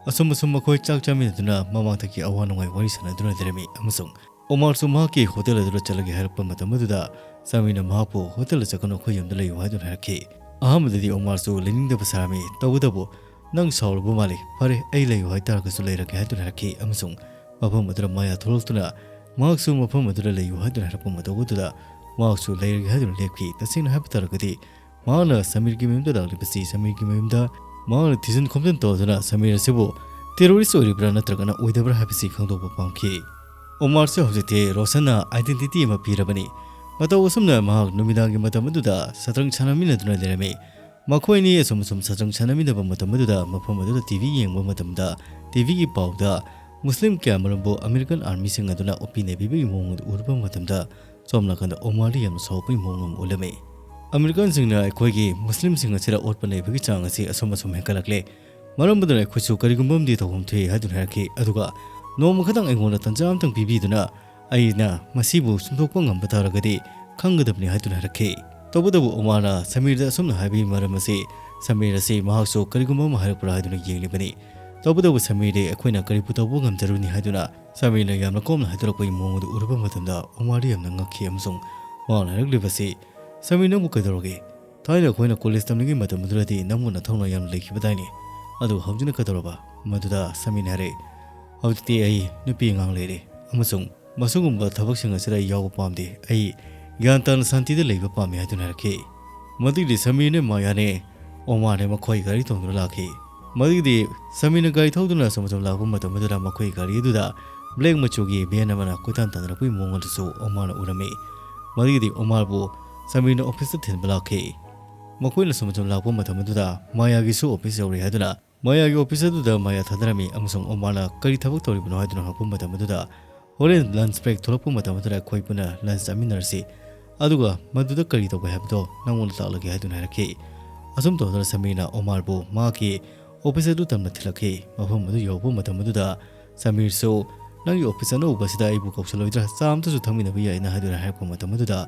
ꯑꯁꯨꯝ ꯑꯁꯨꯝ ꯃꯈꯣꯏ ꯆꯥꯛ ꯆꯥꯃꯤꯟꯅꯗꯨꯅ ꯃꯃꯥꯡꯗꯒꯤ ꯑꯋꯥ ꯅꯨꯡꯉꯥꯏ ꯋꯥꯔꯤ ꯁꯥꯟꯅꯗꯨꯅ ꯂꯩꯔꯝꯃꯤ, ꯑꯃꯁꯨꯡ ꯑꯣꯃꯥꯔꯁꯨ ꯃꯍꯥꯛꯀꯤ hotel ꯑꯗꯨꯗ ꯆꯠꯂꯒꯦ ꯍꯥꯏꯔꯛꯄ ꯃꯇꯝ ꯑꯗꯨꯗ ꯁꯃꯤꯔꯅ ꯃꯍꯥꯛꯄꯨ "Hotelꯗ ꯆꯠꯀꯅꯨ, ꯑꯩꯈꯣꯏ ꯌꯨꯝꯗ ꯂꯩꯌꯨ" ꯍꯥꯏꯗꯨꯅ ꯍꯥꯏꯔꯛꯈꯤ꯫ ꯑꯍꯥꯟꯕꯗꯗꯤ ꯑꯣꯃꯥꯔꯁꯨ ꯂꯩꯅꯤꯡꯗꯕ ꯁꯥꯔꯝꯃꯤ, ꯇꯧꯕꯇꯕꯨ "ꯅꯪ ꯁꯥꯎꯔꯕ ꯃꯥꯜꯂꯤ, ꯐꯔꯦ, ꯑꯩ ꯂꯩꯌꯨ ꯍꯥꯏꯇꯥꯔꯒꯁꯨ ꯂꯩꯔꯒꯦ" ꯍꯥꯏꯗꯨꯅ ꯍꯥꯏꯔꯛꯈꯤ, ꯑꯃꯁꯨꯡ ꯃꯐꯝ ꯑꯗꯨꯗ ꯃꯥꯌꯥ ꯊꯣꯛꯂꯛꯇꯨꯅ ꯃꯍꯥꯛꯁꯨ ꯃꯐꯝ ꯑꯗꯨꯗ ꯂꯩꯌꯨ ꯍꯥꯏꯗꯨꯅ ꯍꯥꯏꯔꯛꯄ ꯃꯇꯧ ꯑꯗꯨꯗ ꯃꯍꯥꯛꯁꯨ ꯂꯩꯔꯒꯦ ꯍꯥꯏꯗꯨꯅ ꯂꯦꯞꯈꯤ꯫ ꯇꯁꯦꯡꯅ ꯍꯥꯏꯕ ꯇꯥꯔꯒꯗꯤ ꯃꯍꯥꯛꯅ ꯁꯃꯤꯔꯒꯤ ꯃꯌꯨꯝꯗ ꯂꯥꯛꯂꯤꯕꯁꯤ ꯁꯃꯤꯔꯒꯤ ꯃꯌꯨꯝꯗ ꯃꯍꯥꯛꯅ ꯊꯤꯖꯤꯟ ꯈꯣꯝꯖꯤꯟ ꯇꯧꯗꯨꯅ ꯁꯃꯤꯔ ꯑꯁꯤꯕꯨ terrorist ꯑꯣꯏꯔꯤꯕ꯭ꯔꯥ ꯅꯠꯇ꯭ꯔꯒꯅ ꯑꯣꯏꯗꯕ꯭ꯔꯥ ꯍꯥꯏꯕꯁꯤ ꯈꯪꯗꯣꯛꯄ ꯄꯥꯝꯈꯤ꯫ ꯑꯣꯃꯥꯔꯁꯦ ꯍꯧꯖꯤꯛꯇꯤ ꯔꯣꯁꯟꯅ identity ꯑꯃ ꯄꯤꯔꯕꯅꯤ꯫ ꯃꯇꯧ ꯑꯁꯨꯝꯅ ꯃꯍꯥꯛ ꯅꯨꯃꯤꯗꯥꯡꯒꯤ ꯃꯇꯝ ꯑꯗꯨꯗ ꯁꯇ꯭ꯔꯪ ꯁꯥꯟꯅꯃꯤꯟꯅꯗꯨꯅ ꯂꯩꯔꯝꯃꯤ꯫ ꯃꯈꯣꯏ ꯑꯅꯤ ꯑꯁꯨꯝ ꯑꯁꯨꯝ ꯁꯇ꯭ꯔꯪ ꯁꯥꯟꯅꯃꯤꯟꯅꯕ ꯃꯇꯝ ꯑꯗꯨꯗ ꯃꯐꯝ ꯑꯗꯨꯗ TV ꯌꯦꯡꯕ ꯃꯇꯝꯗ TVꯒꯤ ꯄꯥꯎꯗ ꯃꯨꯁꯂꯤꯝ ꯀꯌꯥꯃꯔꯨꯝꯕꯨ ꯑꯃꯦꯔꯤꯀꯟ ꯑꯥꯔꯃꯤꯁꯤꯡ ꯑꯗꯨꯅ ꯑꯣꯠꯄꯤ ꯅꯩꯕꯤꯕꯒꯤ ꯃꯑꯣꯡ ꯑꯗꯨ ꯎꯔꯨꯕ ꯃꯇꯝꯗ, ꯁꯣꯝ ꯅꯥꯀꯟꯗ ꯑꯣꯃꯥꯔꯗꯤ ꯌꯥꯝꯅ ꯁꯥꯎꯔꯛꯄꯒꯤ ꯃꯑꯣꯡ ꯑꯃ ꯎꯠꯂꯝꯃꯤ꯫ ꯑꯃꯦꯔꯤꯀꯟꯁꯤꯡꯅ ꯑꯩꯈꯣꯏꯒꯤ ꯃꯨꯁꯂꯤꯝꯁꯤꯡ ꯑꯁꯤꯗ ꯑꯣꯠꯄ ꯅꯩꯕꯒꯤ ꯆꯥꯡ ꯑꯁꯤ ꯑꯁꯨꯝ ꯑꯁꯨꯝ ꯍꯦꯟꯒꯠꯂꯛꯂꯦ꯫ ꯃꯔꯝ ꯑꯗꯨꯅ ꯑꯩꯈꯣꯏꯁꯨ ꯀꯔꯤꯒꯨꯝꯕ ꯑꯃꯗꯤ ꯇꯧꯐꯝ ꯊꯣꯛꯏ ꯍꯥꯏꯗꯨꯅ ꯍꯥꯏꯔꯛꯈꯤ꯫ ꯑꯗꯨꯒ ꯅꯣꯡꯃ ꯈꯛꯇꯪ ꯑꯩꯉꯣꯟꯗ ꯇꯟꯖꯥ ꯑꯃꯇꯪ ꯄꯤꯕꯤꯗꯨꯅ ꯑꯩꯅ ꯃꯁꯤꯕꯨ ꯁꯨꯝꯗꯣꯛꯄ ꯉꯝꯕ ꯇꯥꯔꯒꯗꯤ ꯈꯪꯒꯗꯕꯅꯤ ꯍꯥꯏꯗꯨꯅ ꯍꯥꯏꯔꯛꯈꯤ꯫ ꯇꯧꯕꯇꯕꯨ ꯑꯣꯃꯥꯔꯅ ꯁꯃꯤꯔꯗ ꯑꯁꯨꯝꯅ ꯍꯥꯏꯕꯒꯤ ꯃꯔꯝ ꯑꯁꯤ ꯁꯃꯤꯔ ꯑꯁꯤ ꯃꯍꯥꯛꯁꯨ ꯀꯔꯤꯒꯨꯝꯕ ꯑꯃ ꯍꯥꯏꯔꯛꯄ꯭ꯔꯥ ꯍꯥꯏꯗꯨꯅ ꯌꯦꯡꯂꯤꯕꯅꯤ꯫ ꯇꯧꯕꯇꯕꯨ ꯁꯃꯤꯔꯗꯤ ꯑꯩꯈꯣꯏꯅ ꯀꯔꯤꯕꯨ ꯇꯧꯕ ꯉꯝꯖꯔꯨꯅꯤ ꯍꯥꯏꯗꯨꯅ ꯁꯃꯤꯔꯅ ꯌꯥꯝꯅ ꯀꯣꯝꯅ ꯍꯥꯏꯗꯣꯔꯛꯄꯒꯤ ꯃꯑꯣꯡ ꯑꯗꯨ ꯎꯔꯨꯕ ꯃꯇꯝꯗ ꯑꯣꯃꯥꯔꯗꯤ ꯌꯥꯝꯅ ꯉꯛꯈꯤ ꯑꯃꯁꯨꯡ ꯃꯍꯥꯛꯅ ꯍꯥꯏꯔꯛꯂꯤꯕꯁꯤ, "ꯁꯃꯤꯔ, ꯅꯪꯕꯨ ꯀꯩꯗꯧꯔꯒꯦ? ꯊꯥꯏꯅ ꯑꯩꯈꯣꯏꯅ ꯀꯣꯂꯦꯖ ꯇꯝꯂꯤꯉꯩ ꯃꯇꯝ ꯑꯗꯨꯗꯗꯤ ꯅꯪꯕꯨ ꯅꯊꯧꯅꯥ ꯌꯥꯝꯅ ꯂꯩꯈꯤꯕꯗꯥꯏꯅꯦ? ꯑꯗꯨ ꯍꯧꯖꯤꯛꯅ ꯀꯩꯗꯧꯔꯕ?" ꯃꯗꯨꯗ ꯁꯃꯤꯔꯅ ꯍꯥꯏꯔꯛꯏ, "ꯍꯧꯖꯤꯛꯇꯤ ꯑꯩ ꯅꯨꯄꯤ ꯑꯉꯥꯡ ꯂꯩꯔꯦ ꯑꯃꯁꯨꯡ ꯃꯁꯤꯒꯨꯝꯕ ꯊꯕꯛꯁꯤꯡ ꯑꯁꯤꯗ ꯑꯩ ꯌꯥꯎꯕ ꯄꯥꯝꯗꯦ꯫ ꯑꯩ ꯒ꯭ꯌꯥꯟ ꯇꯥꯅ ꯁꯥꯟꯇꯤꯗ ꯂꯩꯕ ꯄꯥꯝꯃꯤ" ꯍꯥꯏꯗꯨꯅ ꯍꯥꯏꯔꯛꯈꯤ꯫ ꯃꯗꯨꯒꯤꯗꯤ ꯁꯃꯤꯔꯅꯦ ꯃꯥꯌꯥꯅꯦ ꯑꯣꯃꯥꯔꯅꯦ ꯃꯈꯣꯏ ꯒꯥꯔꯤ ꯇꯣꯡꯗꯨꯅ ꯂꯥꯛꯈꯤ꯫ ꯃꯗꯨꯒꯤꯗꯤ ꯁꯃꯤꯔꯅ ꯒꯥꯔꯤ ꯊꯧꯗꯨꯅ ꯑꯁꯨꯝ ꯑꯁꯨꯝ ꯂꯥꯛꯄ ꯃꯇꯝ ꯑꯗꯨꯗ ꯃꯈꯣꯏ ꯒꯥꯔꯤ ꯑꯗꯨꯗ ꯕ꯭ꯂꯦꯛ ꯃꯆꯨꯒꯤ ꯚꯦꯟ ꯑꯃꯅ ꯀꯣꯏꯇꯥꯟ ꯇꯥꯟꯅꯔꯛꯄꯒꯤ ꯃꯑꯣꯡ ꯑꯗꯨꯁꯨ ꯑꯣꯃꯥꯔꯅ ꯎꯔꯝꯃꯤ꯫ ꯃꯗꯨꯒꯤꯗꯤ ꯑꯣꯃꯥꯔꯕꯨ ꯁꯃꯤꯔꯅ ꯑꯣꯐꯤꯁꯇ ꯊꯤꯟꯕ ꯂꯥꯛꯈꯤ꯫ ꯃꯈꯣꯏꯅ ꯑꯁꯨꯝ ꯑꯁꯨꯝ ꯂꯥꯛꯄ ꯃꯇꯝ ꯑꯗꯨꯗ ꯃꯥꯌꯥꯒꯤꯁꯨ ꯑꯣꯐꯤꯁ ꯌꯧꯔꯦ ꯍꯥꯏꯗꯨꯅ ꯃꯥꯌꯥꯒꯤ ꯑꯣꯐꯤꯁ ꯑꯗꯨꯗ ꯃꯥꯌꯥ ꯊꯥꯗꯔꯝꯃꯤ ꯑꯃꯁꯨꯡ ꯑꯣꯃꯥꯔꯅ ꯀꯔꯤ ꯊꯕꯛ ꯇꯧꯔꯤꯕꯅꯣ ꯍꯥꯏꯗꯨꯅ ꯍꯪꯂꯛꯄ ꯃꯇꯝ ꯑꯗꯨꯗ, "ꯍꯣꯔꯦꯟ ꯂꯟꯆ ꯕ꯭ꯔꯦꯛ ꯊꯣꯛꯂꯛꯄ ꯃꯇꯝ ꯑꯗꯨꯗ ꯑꯩꯈꯣꯏ ꯄꯨꯟꯅ ꯂꯟꯆ ꯆꯥꯃꯤꯟꯅꯔꯁꯤ, ꯑꯗꯨꯒ ꯃꯗꯨꯗ ꯀꯔꯤ ꯇꯧꯒꯦ ꯍꯥꯏꯕꯗꯣ ꯅꯉꯣꯟꯗ ꯇꯥꯛꯂꯒꯦ" ꯍꯥꯏꯗꯨꯅ ꯍꯥꯏꯔꯛꯈꯤ꯫ ꯑꯁꯨꯝ ꯇꯧꯗꯨꯅ ꯁꯃꯤꯔꯅ ꯑꯣꯃꯥꯔꯕꯨ ꯃꯍꯥꯛꯀꯤ ꯑꯣꯐꯤꯁ ꯑꯗꯨ ꯇꯝꯅ ꯊꯤꯜꯂꯛꯈꯤ꯫ ꯃꯐꯝ ꯑꯗꯨ ꯌꯧꯔꯛꯄ ꯃꯇꯝ ꯑꯗꯨꯗ ꯁꯃꯤꯔꯁꯨ, "ꯅꯪꯒꯤ ꯑꯣꯐꯤꯁ ꯑꯅꯧꯕꯁꯤꯗ ꯑꯩꯕꯨ ꯀꯧꯁꯜꯂꯣꯏꯗ꯭ꯔꯥ? ꯆꯥ ꯑꯃꯇꯁꯨ ꯊꯛꯃꯤꯟꯅꯕ ꯌꯥꯏꯅ" ꯍꯥꯏꯗꯨꯅ ꯍꯥꯏꯔꯛꯄ ꯃꯇꯝ ꯑꯗꯨꯗ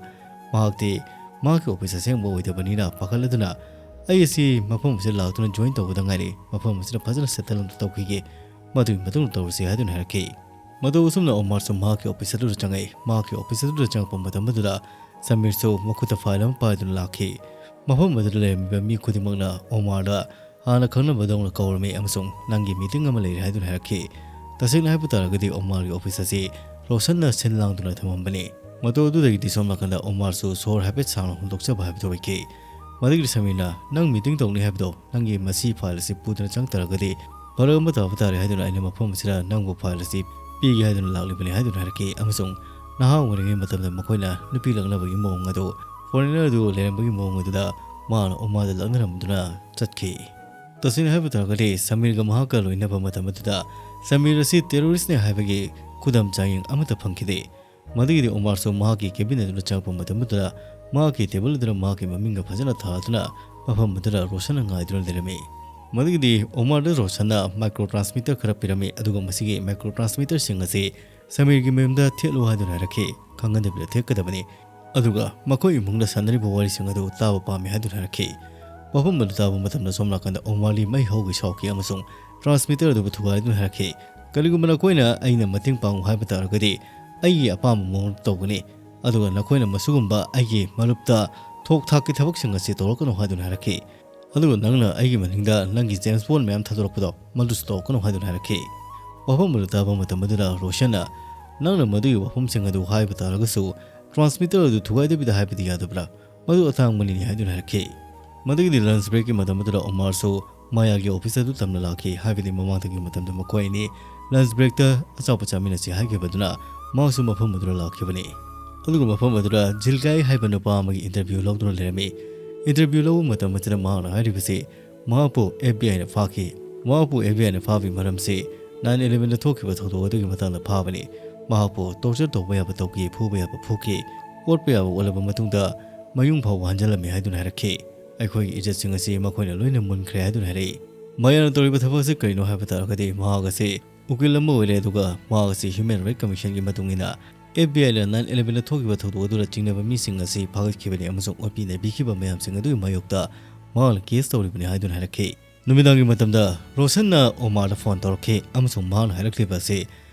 ꯃꯍꯥꯛꯇꯤ ꯃꯍꯥꯛꯀꯤ ꯑꯣꯐꯤꯁ ꯑꯁꯦꯡꯕ ꯑꯣꯏꯗꯕꯅꯤꯅ ꯄꯥꯈꯠꯂꯗꯨꯅ, "ꯑꯩ ꯑꯁꯤ ꯃꯐꯝ ꯑꯁꯤꯗ ꯂꯥꯛꯇꯨꯅ ꯖꯣꯏꯟ ꯇꯧꯕꯗ ꯉꯥꯏꯔꯤ, ꯃꯐꯝ ꯑꯁꯤꯗ ꯐꯖꯅ ꯁꯦꯇꯜ ꯑꯃꯇ ꯇꯧꯈꯤꯒꯦ, ꯃꯗꯨꯒꯤ ꯃꯇꯨꯡꯗ ꯇꯧꯔꯁꯤ" ꯍꯥꯏꯗꯨꯅ ꯍꯥꯏꯔꯛꯈꯤ꯫ ꯃꯇꯧ ꯑꯁꯨꯝꯅ ꯑꯣꯃꯥꯔꯁꯨ ꯃꯍꯥꯛꯀꯤ ꯑꯣꯐꯤꯁ ꯑꯗꯨꯗ ꯆꯪꯉꯛꯏ꯫ ꯃꯍꯥꯛꯀꯤ ꯑꯣꯐꯤꯁ ꯑꯗꯨꯗ ꯆꯪꯉꯛꯄ ꯃꯇꯝ ꯑꯗꯨꯗ ꯁꯃꯤꯔꯁꯨ ꯃꯈꯨꯠꯇ ꯐꯥꯏꯜ ꯑꯃ ꯄꯥꯏꯗꯨꯅ ꯂꯥꯛꯈꯤ꯫ ꯃꯐꯝ ꯑꯗꯨꯗ ꯂꯩꯔꯝꯃꯤꯕ ꯃꯤ ꯈꯨꯗꯤꯡꯃꯛꯅ ꯑꯣꯃꯥꯔꯗ ꯍꯥꯟꯅ ꯈꯪꯅꯕꯗꯧꯅ ꯀꯧꯔꯝꯃꯤ ꯑꯃꯁꯨꯡ "ꯅꯪꯒꯤ ꯃꯤꯇꯤꯡ ꯑꯃ ꯂꯩꯔꯦ" ꯍꯥꯏꯗꯨꯅ ꯍꯥꯏꯔꯛꯈꯤ꯫ ꯇꯁꯦꯡꯅ ꯍꯥꯏꯕ ꯇꯥꯔꯒꯗꯤ ꯑꯣꯃꯥꯔꯒꯤ ꯑꯣꯐꯤꯁ ꯑꯁꯤ ꯔꯣꯁꯟꯅ ꯁꯤꯜ ꯂꯥꯡꯗꯨꯅ ꯊꯝꯃꯝꯕꯅꯤ꯫ ꯃꯇꯧ ꯑꯗꯨꯗꯒꯤꯗꯤ ꯁꯣꯝ ꯅꯥꯀꯟꯗ ꯑꯣꯃꯥꯔꯁꯨ ꯁꯣꯔ ꯍꯥꯏꯐꯦꯠ ꯁꯥꯡꯅ ꯍꯣꯟꯗꯣꯛꯆꯕ ꯍꯥꯏꯕꯗꯨ ꯑꯣꯏꯈꯤ꯫ ꯃꯗꯨꯒꯤ ꯁꯃꯤꯔꯅ, "ꯅꯪ ꯃꯤꯇꯤꯡ ꯇꯧꯅꯤ ꯍꯥꯏꯕꯗꯣ, ꯅꯪꯒꯤ ꯃꯁꯤ ꯐꯥꯏꯜ ꯑꯁꯤ ꯄꯨꯗꯨꯅ ꯆꯪ ꯇꯥꯔꯒꯗꯤ ꯐꯔꯛ ꯑꯃ ꯇꯥꯕ ꯇꯥꯔꯦ ꯍꯥꯏꯗꯨꯅ ꯑꯩꯅ ꯃꯐꯝ ꯑꯁꯤꯗ ꯅꯪꯕꯨ ꯐꯥꯏꯜ ꯑꯁꯤ ꯄꯤꯒꯦ ꯍꯥꯏꯗꯨꯅ ꯂꯥꯛꯂꯤꯕꯅꯤ" ꯍꯥꯏꯗꯨꯅ ꯍꯥꯏꯔꯛꯈꯤ꯫ ꯑꯃꯁꯨꯡ ꯅꯍꯥ ꯑꯣꯏꯔꯤꯉꯩ ꯃꯇꯝꯗ ꯃꯈꯣꯏꯅ ꯅꯨꯄꯤ ꯂꯛꯅꯕꯒꯤ ꯃꯑꯣꯡ ꯑꯗꯨ, ꯐꯣꯔꯦꯅꯔ ꯑꯗꯨ ꯂꯩꯔꯝꯕꯒꯤ ꯃꯑꯣꯡ ꯑꯗꯨꯗ ꯃꯍꯥꯛꯅ ꯑꯣꯃꯥꯔꯗ ꯂꯛꯅꯔꯝꯗꯨꯅ ꯆꯠꯈꯤ꯫ ꯇꯁꯦꯡꯅ ꯍꯥꯏꯕ ꯇꯥꯔꯒꯗꯤ ꯁꯃꯤꯔꯒ ꯃꯍꯥꯛꯀ ꯂꯣꯏꯅꯕ ꯃꯇꯝ ꯑꯗꯨꯗ ꯁꯃꯤꯔ ꯑꯁꯤ terroristꯅꯤ ꯍꯥꯏꯕꯒꯤ ꯈꯨꯗꯝ ꯆꯥꯡꯌꯦꯡ ꯑꯃꯠꯇ ꯐꯪꯈꯤꯗꯦ꯫ ꯃꯗꯨꯒꯤꯗꯤ ꯑꯣꯃꯥꯔꯁꯨ ꯃꯍꯥꯛꯀꯤ cabin ꯑꯗꯨꯗ ꯆꯪꯂꯛꯄ ꯃꯇꯝꯗꯨꯗ ꯃꯍꯥꯛꯀꯤ table ꯑꯗꯨꯗ ꯃꯍꯥꯛꯀꯤ ꯃꯃꯤꯡꯒ ꯐꯖꯅ ꯊꯥꯗꯨꯅ ꯃꯐꯝ ꯑꯗꯨꯗ ꯔꯣꯁꯟꯅ ꯉꯥꯏꯗꯨꯅ ꯂꯩꯔꯝꯃꯤ꯫ ꯃꯗꯨꯒꯤꯗꯤ ꯑꯣꯃꯥꯔꯗ ꯔꯣꯁꯟꯅ micro transmitter ꯈꯔ ꯄꯤꯔꯝꯃꯤ, ꯑꯗꯨꯒ ꯃꯁꯤꯒꯤ micro transmitterꯁꯤꯡ ꯑꯁꯤ ꯁꯃꯤꯔꯒꯤ ꯃꯌꯨꯝꯗ ꯊꯦꯠꯂꯨ ꯍꯥꯏꯗꯨꯅ ꯍꯥꯏꯔꯛꯈꯤ꯫ ꯈꯪꯍꯟꯗꯕꯤꯗ ꯊꯦꯠꯀꯗꯕꯅꯤ꯫ ꯑꯗꯨꯒ ꯃꯈꯣꯏ ꯏꯃꯨꯡꯗ ꯁꯥꯟꯅꯔꯤꯕ ꯋꯥꯔꯤꯁꯤꯡ ꯑꯗꯨ ꯇꯥꯕ ꯄꯥꯝꯃꯤ ꯍꯥꯏꯗꯨꯅ ꯍꯥꯏꯔꯛꯈꯤ꯫ ꯋꯥꯐꯝ ꯑꯗꯨ ꯇꯥꯕ ꯃꯇꯝꯗ ꯁꯣꯝ ꯅꯥꯀꯟꯗ ꯑꯣꯃꯥꯔꯂꯤ ꯃꯩ ꯍꯧꯒꯩ ꯁꯥꯎꯈꯤ ꯑꯃꯁꯨꯡ transmitter ꯑꯗꯨꯕꯨ ꯊꯨꯒꯥꯏꯗꯨꯅ ꯍꯥꯏꯔꯛꯈꯤ, "ꯀꯔꯤꯒꯨꯝꯕ ꯅꯈꯣꯏꯅ ꯑꯩꯅ ꯃꯇꯦꯡ ꯄꯥꯡꯉꯨ ꯍꯥꯏꯕ ꯇꯥꯔꯒꯗꯤ ꯑꯩꯒꯤ ꯑꯄꯥꯝꯕ ꯃꯑꯣꯡꯗ ꯇꯧꯒꯅꯤ, ꯑꯗꯨꯒ ꯅꯈꯣꯏꯅ ꯃꯁꯤꯒꯨꯝꯕ ꯑꯩꯒꯤ ꯃꯔꯨꯞꯇ ꯊꯣꯛ ꯊꯥꯛꯀꯤ ꯊꯕꯛꯁꯤꯡ ꯑꯁꯤ ꯇꯧꯔꯛꯀꯅꯨ" ꯍꯥꯏꯗꯨꯅ ꯍꯥꯏꯔꯛꯈꯤ꯫ "ꯑꯗꯨꯒ ꯅꯪꯅ ꯑꯩꯒꯤ ꯃꯅꯤꯡꯗ ꯅꯪꯒꯤ James Bond ꯃꯌꯥꯝ ꯊꯥꯗꯣꯔꯛꯄꯗꯣ ꯃꯗꯨꯁꯨ ꯇꯧꯔꯛꯀꯅꯨ" ꯍꯥꯏꯗꯨꯅ ꯍꯥꯏꯔꯛꯈꯤ꯫ ꯋꯥꯐꯝ ꯑꯗꯨ ꯇꯥꯕ ꯃꯇꯝ ꯑꯗꯨꯗ ꯔꯣꯁꯟꯅ, "ꯅꯪꯅ ꯃꯗꯨꯒꯤ ꯋꯥꯐꯝꯁꯤꯡ ꯑꯗꯨ ꯍꯥꯏꯕ ꯇꯥꯔꯒꯁꯨ transmitter ꯑꯗꯨ ꯊꯨꯒꯥꯏꯗꯕꯤꯗ ꯍꯥꯏꯕꯗꯤ ꯌꯥꯗꯕ꯭ꯔꯥ? ꯃꯗꯨ ꯑꯇꯥꯡꯕꯅꯤꯅꯦ" ꯍꯥꯏꯗꯨꯅ ꯍꯥꯏꯔꯛꯈꯤ꯫ ꯃꯗꯨꯒꯤꯗꯤ lunch breakꯀꯤ ꯃꯇꯝ ꯑꯗꯨꯗ ꯑꯣꯃꯥꯔꯁꯨ ꯃꯥꯌꯥꯒꯤ office ꯑꯗꯨ ꯇꯝꯅ ꯂꯥꯛꯈꯤ꯫ ꯍꯥꯏꯕꯗꯤ ꯃꯃꯥꯡꯗꯒꯤ ꯃꯇꯝꯗ ꯃꯈꯣꯏ ꯑꯅꯤ lunch breakꯇ ꯑꯆꯥꯄꯣꯠ ꯆꯥꯃꯤꯟꯅꯁꯤ ꯍꯥꯏꯈꯤꯕꯗꯨꯅ ꯃꯍꯥꯛꯁꯨ ꯃꯐꯝ ꯑꯗꯨꯗ ꯂꯥꯛꯈꯤꯕꯅꯤ꯫ ꯑꯗꯨꯒ ꯃꯐꯝ ꯑꯗꯨꯗ ꯖꯤꯜꯒꯥꯏ ꯍꯥꯏꯕ ꯅꯨꯄꯥ ꯑꯃꯒꯤ interview ꯂꯧꯗꯨꯅ ꯂꯩꯔꯝꯃꯤ꯫ Interview ꯂꯧꯕ ꯃꯇꯝ ꯑꯁꯤꯗ ꯃꯍꯥꯛꯅ ꯍꯥꯏꯔꯤꯕꯁꯤ ꯃꯍꯥꯛꯄꯨ FBIꯅ ꯐꯥꯈꯤ꯫ ꯃꯍꯥꯛꯄꯨ FBIꯅ ꯐꯥꯕꯒꯤ ꯃꯔꯝꯁꯤ nine elevenꯗ ꯊꯣꯛꯈꯤꯕ ꯊꯧꯗꯣꯛ ꯑꯗꯨꯒꯤ ꯃꯇꯥꯡꯗ ꯐꯥꯕꯅꯤ꯫ ꯃꯍꯥꯛꯄꯨ torture ꯇꯧꯕ ꯌꯥꯕ ꯇꯧꯈꯤ, ꯐꯨꯕ ꯌꯥꯕ ꯐꯨꯈꯤ, ꯑꯣꯠꯄ ꯌꯥꯕ ꯑꯣꯠꯂꯕ ꯃꯇꯨꯡꯗ ꯃꯌꯨꯝ ꯐꯥꯎꯕ ꯍꯟꯖꯤꯜꯂꯝꯃꯤ ꯍꯥꯏꯗꯨꯅ ꯍꯥꯏꯔꯛꯈꯤ꯫ "ꯑꯩꯈꯣꯏꯒꯤ ꯏꯖꯠꯁꯤꯡ ꯑꯁꯤ ꯃꯈꯣꯏꯅ ꯂꯣꯏꯅ ꯃꯨꯟꯈ꯭ꯔꯦ" ꯍꯥꯏꯗꯨꯅ ꯍꯥꯏꯔꯛꯏ꯫ ꯃꯌꯥꯝꯅ ꯇꯧꯔꯤꯕ ꯊꯕꯛ ꯑꯁꯤ ꯀꯔꯤꯅꯣ ꯍꯥꯏꯕ ꯇꯥꯔꯒꯗꯤ ꯃꯍꯥꯛ ꯑꯁꯤ ꯎꯀꯤꯜ ꯑꯃ ꯑꯣꯏꯔꯦ, ꯑꯗꯨꯒ ꯃꯍꯥꯛ ꯑꯁꯤ Human Rights Commissionꯒꯤ ꯃꯇꯨꯡ ꯏꯟꯅ FBIꯅ nine elevenꯗ ꯊꯣꯛꯈꯤꯕ ꯊꯧꯗꯣꯛ ꯑꯗꯨꯗ ꯆꯤꯡꯅꯕ ꯃꯤꯁꯤꯡ ꯑꯁꯤ ꯐꯥꯒꯠꯈꯤꯕꯅꯤ ꯑꯃꯁꯨꯡ ꯑꯣꯠꯄꯤ ꯅꯩꯕꯤꯈꯤꯕ ꯃꯌꯥꯝꯁꯤꯡ ꯑꯗꯨꯒꯤ ꯃꯥꯌꯣꯛꯇ ꯃꯍꯥꯛꯅ case ꯇꯧꯔꯤꯕꯅꯤ ꯍꯥꯏꯗꯨꯅ ꯍꯥꯏꯔꯛꯈꯤ꯫ ꯅꯨꯃꯤꯗꯥꯡꯒꯤ ꯃꯇꯝꯗ ꯔꯣꯁꯟꯅ ꯑꯣꯃꯥꯔꯗ phone ꯇꯧꯔꯛꯈꯤ ꯑꯃꯁꯨꯡ ꯃꯍꯥꯛꯅ ꯍꯥꯏꯔꯛꯂꯤꯕ ꯑꯁꯤ,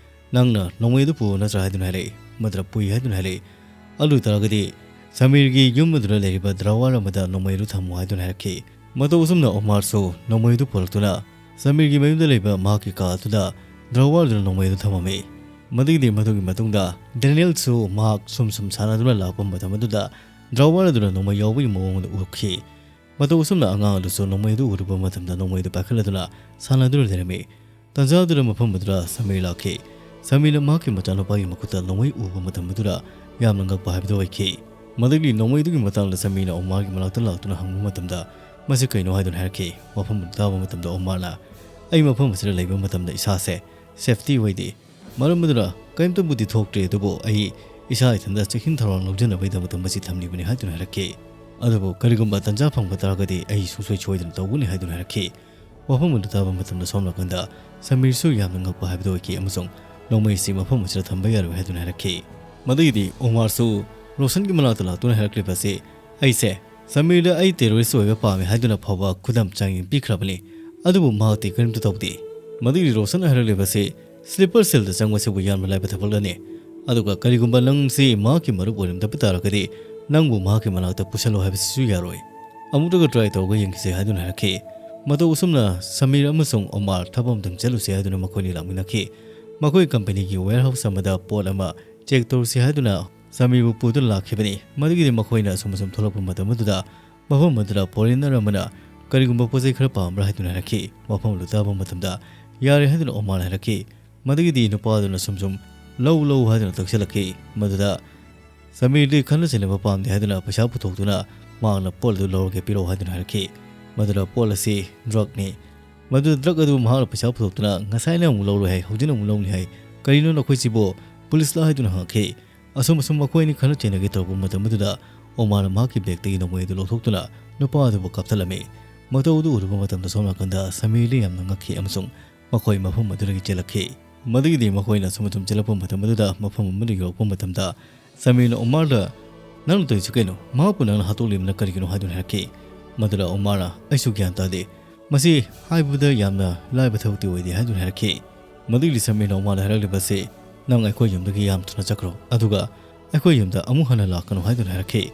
"ꯅꯪꯅ ꯅꯣꯡꯃꯩ ꯑꯗꯨ ꯄꯨ ꯅꯠꯇ꯭ꯔꯥ?" ꯍꯥꯏꯗꯨꯅ ꯍꯥꯏꯔꯛꯏ꯫ ꯃꯗꯨꯗ ꯄꯨꯏ ꯍꯥꯏꯗꯨꯅ ꯍꯥꯏꯔꯛꯏ꯫ ꯑꯗꯨ ꯑꯣꯏꯇꯥꯔꯒꯗꯤ ꯁꯃꯤꯔꯒꯤ ꯌꯨꯝ ꯑꯗꯨꯗ ꯂꯩꯔꯤꯕ drawer ꯑꯃꯗ ꯅꯣꯡꯃꯩ ꯑꯗꯨ ꯊꯝꯃꯨ ꯍꯥꯏꯗꯨꯅ ꯍꯥꯏꯔꯛꯈꯤ꯫ ꯃꯇꯧ ꯑꯁꯨꯝꯅ ꯑꯣꯃꯥꯔꯁꯨ ꯅꯣꯡꯃꯩ ꯑꯗꯨ ꯄꯨꯔꯛꯇꯨꯅ ꯁꯃꯤꯔꯒꯤ ꯃꯌꯨꯝꯗ ꯂꯩꯕ ꯃꯍꯥꯛꯀꯤ ꯀꯥ ꯑꯗꯨꯗ drawer ꯑꯗꯨꯗ ꯅꯣꯡꯃꯩ ꯑꯗꯨ ꯊꯝꯃꯝꯃꯤ꯫ ꯃꯗꯨꯒꯤꯗꯤ ꯃꯗꯨꯒꯤ ꯃꯇꯨꯡꯗ ꯗꯦꯅꯤꯌꯦꯜꯁꯨ ꯃꯍꯥꯛ ꯁꯨꯝ ꯁꯨꯝ ꯁꯥꯟꯅꯗꯨꯅ ꯂꯥꯛꯄ ꯃꯇꯝ ꯑꯗꯨꯗ drawer ꯑꯗꯨꯗ ꯅꯣꯡꯃꯩ ꯌꯥꯎꯕꯒꯤ ꯃꯑꯣꯡ ꯑꯗꯨ ꯎꯈꯤ꯫ ꯃꯇꯧ ꯑꯁꯨꯝꯅ ꯑꯉꯥꯡ ꯑꯗꯨꯁꯨ ꯅꯣꯡꯃꯩ ꯑꯗꯨ ꯎꯔꯨꯕ ꯃꯇꯝꯗ ꯅꯣꯡꯃꯩ ꯑꯗꯨ ꯄꯥꯏꯈꯠꯂꯗꯨꯅ ꯁꯥꯟꯅꯗꯨꯅ ꯂꯩꯔꯝꯃꯤ꯫ ꯇꯥꯟꯖꯥ ꯑꯗꯨꯗ ꯃꯐꯝ ꯑꯗꯨꯗ ꯁꯃꯤꯔ ꯂꯥꯛꯈꯤ꯫ ꯁꯃꯤꯔꯅ ꯃꯍꯥꯛꯀꯤ ꯃꯆꯥꯅꯨꯄꯥꯒꯤ ꯃꯈꯨꯠꯇ ꯅꯣꯡꯃꯩ ꯎꯕ ꯃꯇꯝ ꯑꯗꯨꯗ ꯌꯥꯝꯅ ꯉꯛꯄ ꯍꯥꯏꯕꯗꯨ ꯑꯣꯏꯈꯤ꯫ ꯃꯗꯨꯒꯤ ꯅꯣꯡꯃꯩ ꯑꯗꯨꯒꯤ ꯃꯇꯥꯡꯗ ꯁꯃꯤꯔꯅ ꯑꯣꯃꯥꯔꯒꯤ ꯃꯅꯥꯛꯇ ꯂꯥꯛꯇꯨꯅ ꯍꯪꯕ ꯃꯇꯝꯗ ꯃꯁꯤ ꯀꯩꯅꯣ ꯍꯥꯏꯗꯨꯅ ꯍꯥꯏꯔꯛꯈꯤ꯫ ꯋꯥꯐꯝ ꯑꯗꯨ ꯇꯥꯕ ꯃꯇꯝꯗ ꯑꯣꯃꯥꯔꯅ, "ꯑꯩ ꯃꯐꯝ ꯑꯁꯤꯗ ꯂꯩꯕ ꯃꯇꯝꯗ ꯏꯁꯥꯁꯦ ꯁꯦꯐꯇꯤ ꯑꯣꯏꯗꯦ꯫ ꯃꯔꯝ ꯑꯗꯨꯅ ꯀꯔꯤꯝꯇꯕꯨꯗꯤ ꯊꯣꯛꯇ꯭ꯔꯦ, ꯑꯗꯨꯕꯨ ꯑꯩ ꯏꯁꯥ ꯏꯊꯟꯇ ꯆꯦꯛꯁꯤꯟ ꯊꯧꯔꯥꯡ ꯂꯧꯖꯅꯕꯒꯤꯗꯃꯛꯇ ꯃꯁꯤ ꯊꯝꯂꯤꯕꯅꯤ ꯍꯥꯏꯗꯨꯅ ꯍꯥꯏꯔꯛꯈꯤ꯫ ꯑꯗꯨꯕꯨ ꯀꯔꯤꯒꯨꯝꯕ ꯇꯟꯖꯥ ꯐꯪꯕ ꯇꯥꯔꯒꯗꯤ ꯑꯩ ꯁꯨꯡꯁꯣꯏ ꯁꯣꯏꯗꯅ ꯇꯧꯒꯅꯤ ꯍꯥꯏꯗꯨꯅ ꯍꯥꯏꯔꯛꯈꯤ꯫ ꯋꯥꯐꯝ ꯑꯗꯨ ꯇꯥꯕ ꯃꯇꯝꯗ ꯁꯣꯝ ꯅꯥꯀꯟꯗ ꯁꯃꯤꯔꯁꯨ ꯌꯥꯝꯅ ꯉꯛꯄ ꯍꯥꯏꯕꯗꯨ ꯑꯣꯏꯈꯤ ꯑꯃꯁꯨꯡ ꯅꯣꯡꯃꯩ ꯑꯁꯤ ꯃꯐꯝ ꯑꯁꯤꯗ ꯊꯝꯕ ꯌꯥꯔꯣꯏ ꯍꯥꯏꯗꯨꯅ ꯍꯥꯏꯔꯛꯈꯤ꯫ ꯃꯗꯨꯒꯤꯗꯤ ꯑꯣꯃꯥꯔꯁꯨ ꯔꯣꯁꯟꯒꯤ ꯃꯅꯥꯛꯇ ꯂꯥꯛꯇꯨꯅ ꯍꯥꯏꯔꯛꯂꯤꯕ ꯑꯁꯤ, "ꯑꯩꯁꯦ ꯁꯃꯤꯔꯗ ꯑꯩ ꯇꯦꯔꯣꯔꯤꯁ ꯑꯣꯏꯕ ꯄꯥꯝꯃꯤ ꯍꯥꯏꯗꯨꯅ ꯐꯥꯎꯕ ꯈꯨꯗꯝ ꯆꯥꯡꯌꯦꯡ ꯄꯤꯈ꯭ꯔꯕꯅꯤ, ꯑꯗꯨꯕꯨ ꯃꯍꯥꯛꯇꯤ ꯀꯔꯤꯝꯇ ꯇꯧꯗꯦ"꯫ ꯃꯗꯨꯒꯤꯗꯤ ꯔꯣꯁꯟꯅ ꯍꯥꯏꯔꯛꯂꯤꯕ ꯑꯁꯤ, "ꯁ꯭ꯂꯤꯄꯔ ꯁꯦꯜꯗ ꯆꯪꯕꯁꯤꯕꯨ ꯌꯥꯝꯅ ꯂꯥꯏꯕ ꯊꯕꯛꯂꯅꯤ? ꯑꯗꯨꯒ ꯀꯔꯤꯒꯨꯝꯕ ꯅꯪꯁꯤ ꯃꯍꯥꯛꯀꯤ ꯃꯔꯨꯞ ꯑꯣꯏꯔꯝꯗꯕ ꯇꯥꯔꯒꯗꯤ ꯅꯪꯕꯨ ꯃꯍꯥꯛꯀꯤ ꯃꯅꯥꯛꯇ ꯄꯨꯁꯜꯂꯣ ꯍꯥꯏꯕꯁꯤꯁꯨ ꯌꯥꯔꯣꯏ꯫ ꯑꯃꯨꯛꯇꯒ ꯇ꯭ꯔꯥꯏ ꯇꯧꯔꯒ ꯌꯦꯡꯈꯤꯁꯦ" ꯍꯥꯏꯗꯨꯅ ꯍꯥꯏꯔꯛꯈꯤ꯫ ꯃꯇꯧ ꯑꯁꯨꯝꯅ ꯁꯃꯤꯔ ꯑꯃꯁꯨꯡ ꯑꯣꯃꯥꯔ ꯊꯕꯛ ꯑꯃꯗꯪ ꯆꯠꯂꯨꯁꯦ ꯍꯥꯏꯗꯨꯅ ꯃꯈꯣꯏꯅꯤ ꯂꯥꯛꯃꯤꯟꯅꯈꯤ꯫ ꯃꯈꯣꯏ ꯀꯝꯄꯅꯤꯒꯤ ꯋꯦꯌꯔꯍꯥꯎꯁ ꯑꯃꯗ ꯄꯣꯠ ꯑꯃ ꯆꯦꯛ ꯇꯧꯔꯨꯁꯤ ꯍꯥꯏꯗꯨꯅ ꯁꯃꯤꯔꯕꯨ ꯄꯨꯗꯨꯅ ꯂꯥꯛꯈꯤꯕꯅꯤ꯫ ꯃꯗꯨꯒꯤꯗꯤ ꯃꯈꯣꯏꯅ ꯑꯁꯨꯝ ꯑꯁꯨꯝ ꯊꯣꯛꯂꯛꯄ ꯃꯇꯝ ꯑꯗꯨꯗ ꯃꯐꯝ ꯑꯗꯨꯗ ꯐꯣꯔꯦꯅꯔ ꯑꯃꯅ "ꯀꯔꯤꯒꯨꯝꯕ ꯄꯣꯠ ꯆꯩ ꯈꯔ ꯄꯥꯝꯕ꯭ꯔꯥ?" ꯍꯥꯏꯗꯨꯅ ꯍꯥꯏꯔꯛꯈꯤ꯫ ꯋꯥꯐꯝ ꯑꯗꯨ ꯇꯥꯕ ꯃꯇꯝꯗ "ꯌꯥꯔꯦ" ꯍꯥꯏꯗꯨꯅ ꯑꯣꯃꯥꯔꯅ ꯍꯥꯏꯔꯛꯈꯤ꯫ ꯃꯗꯨꯒꯤꯗꯤ ꯅꯨꯄꯥ ꯑꯗꯨꯅ ꯁꯨꯝ ꯁꯨꯝ "ꯂꯧ, ꯂꯧ" ꯍꯥꯏꯗꯨꯅ ꯇꯛꯁꯤꯜꯂꯛꯈꯤ꯫ ꯃꯗꯨꯗ ꯁꯃꯤꯔꯗꯤ ꯈꯠꯅ ꯆꯩꯅꯕ ꯄꯥꯝꯗꯦ ꯍꯥꯏꯗꯨꯅ ꯄꯩꯁꯥ ꯄꯨꯊꯣꯛꯇꯨꯅ ꯃꯍꯥꯛꯅ ꯄꯣꯠ ꯑꯗꯨ ꯂꯧꯔꯒꯦ, ꯄꯤꯔꯛꯑꯣ ꯍꯥꯏꯗꯨꯅ ꯍꯥꯏꯔꯛꯈꯤ꯫ ꯃꯗꯨꯗ ꯄꯣꯠ ꯑꯁꯤ ꯗ꯭ꯔꯒꯅꯤ꯫ ꯃꯗꯨꯗ ꯗ꯭ꯔꯒ ꯑꯗꯨ ꯃꯍꯥꯛꯅ ꯄꯩꯁꯥ ꯄꯨꯊꯣꯛꯇꯨꯅ "ꯉꯁꯥꯏꯅ ꯑꯃꯨꯛ ꯂꯧꯔꯨꯏ ꯍꯥꯏ, ꯍꯧꯖꯤꯛꯅ ꯑꯃꯨꯛ ꯂꯧꯅꯤ ꯍꯥꯏ, ꯀꯔꯤꯅꯣ ꯅꯈꯣꯏꯁꯤꯕꯨ? ꯄꯨꯂꯤꯁꯂ?" ꯍꯥꯏꯗꯨꯅ ꯍꯪꯉꯛꯈꯤ꯫ ꯑꯁꯨꯝ ꯑꯁꯨꯝ ꯃꯈꯣꯏ ꯑꯅꯤ ꯈꯠꯅ ꯆꯩꯅꯒꯦ ꯇꯧꯔꯛꯄ ꯃꯇꯝ ꯑꯗꯨꯗ ꯑꯣꯃꯥꯔꯅ ꯃꯍꯥꯛꯀꯤ ꯕꯦꯒꯇꯒꯤ ꯅꯣꯡꯃꯩ ꯑꯗꯨ ꯂꯧꯊꯣꯛꯇꯨꯅ ꯅꯨꯄꯥ ꯑꯗꯨꯕꯨ ꯀꯥꯞꯊꯠꯂꯝꯃꯤ꯫ ꯃꯇꯧ ꯑꯗꯨ ꯎꯔꯨꯕ ꯃꯇꯝꯗ ꯁꯣꯝ ꯅꯥꯀꯟꯗ ꯁꯃꯤꯔꯗꯤ ꯌꯥꯝꯅ ꯉꯛꯈꯤ ꯑꯃꯁꯨꯡ ꯃꯈꯣꯏ ꯃꯐꯝ ꯑꯗꯨꯗꯒꯤ ꯆꯦꯜꯂꯛꯈꯤ꯫ ꯃꯗꯨꯒꯤꯗꯤ ꯃꯈꯣꯏꯅ ꯑꯁꯨꯝ ꯑꯁꯨꯝ ꯆꯦꯜꯂꯛꯄ ꯃꯇꯝ ꯑꯗꯨꯗ ꯃꯐꯝ ꯑꯃꯗ ꯌꯧꯔꯛꯄ ꯃꯇꯝꯗ ꯁꯃꯤꯔꯅ ꯑꯣꯃꯥꯔꯗ, "ꯅꯪꯅ ꯇꯧꯔꯤꯁꯤ ꯀꯩꯅꯣ? ꯃꯍꯥꯛꯄꯨ ꯅꯪꯅ ꯍꯥꯠꯇꯣꯛꯂꯤꯕꯅ ꯀꯔꯤꯒꯤꯅꯣ?" ꯍꯥꯏꯗꯨꯅ ꯍꯥꯏꯔꯛꯈꯤ꯫ ꯃꯗꯨꯗ ꯑꯣꯃꯥꯔꯅ, "ꯑꯩꯁꯨ ꯒ꯭ꯌꯥꯟ ꯇꯥꯗꯦ꯫ ꯃꯁꯤ ꯍꯥꯏꯕꯗ ꯌꯥꯝꯅ ꯂꯥꯏꯕ ꯊꯕꯛꯇꯤ ꯑꯣꯏꯗꯦ" ꯍꯥꯏꯗꯨꯅ ꯍꯥꯏꯔꯛꯈꯤ꯫ ꯃꯗꯨꯒꯤꯗꯤ ꯁꯃꯤꯔꯅ ꯑꯣꯃꯥꯔꯗ ꯍꯥꯏꯔꯛꯂꯤꯕ ꯑꯁꯤ, "ꯅꯪ ꯑꯩꯈꯣꯏ ꯌꯨꯝꯗꯒꯤ ꯌꯥꯝ ꯊꯨꯅ ꯆꯠꯈ꯭ꯔꯣ, ꯑꯗꯨꯒ ꯑꯩꯈꯣꯏ ꯌꯨꯝꯗ ꯑꯃꯨꯛ ꯍꯟꯅ ꯂꯥꯛꯀꯅꯨ" ꯍꯥꯏꯗꯨꯅ ꯍꯥꯏꯔꯛꯈꯤ꯫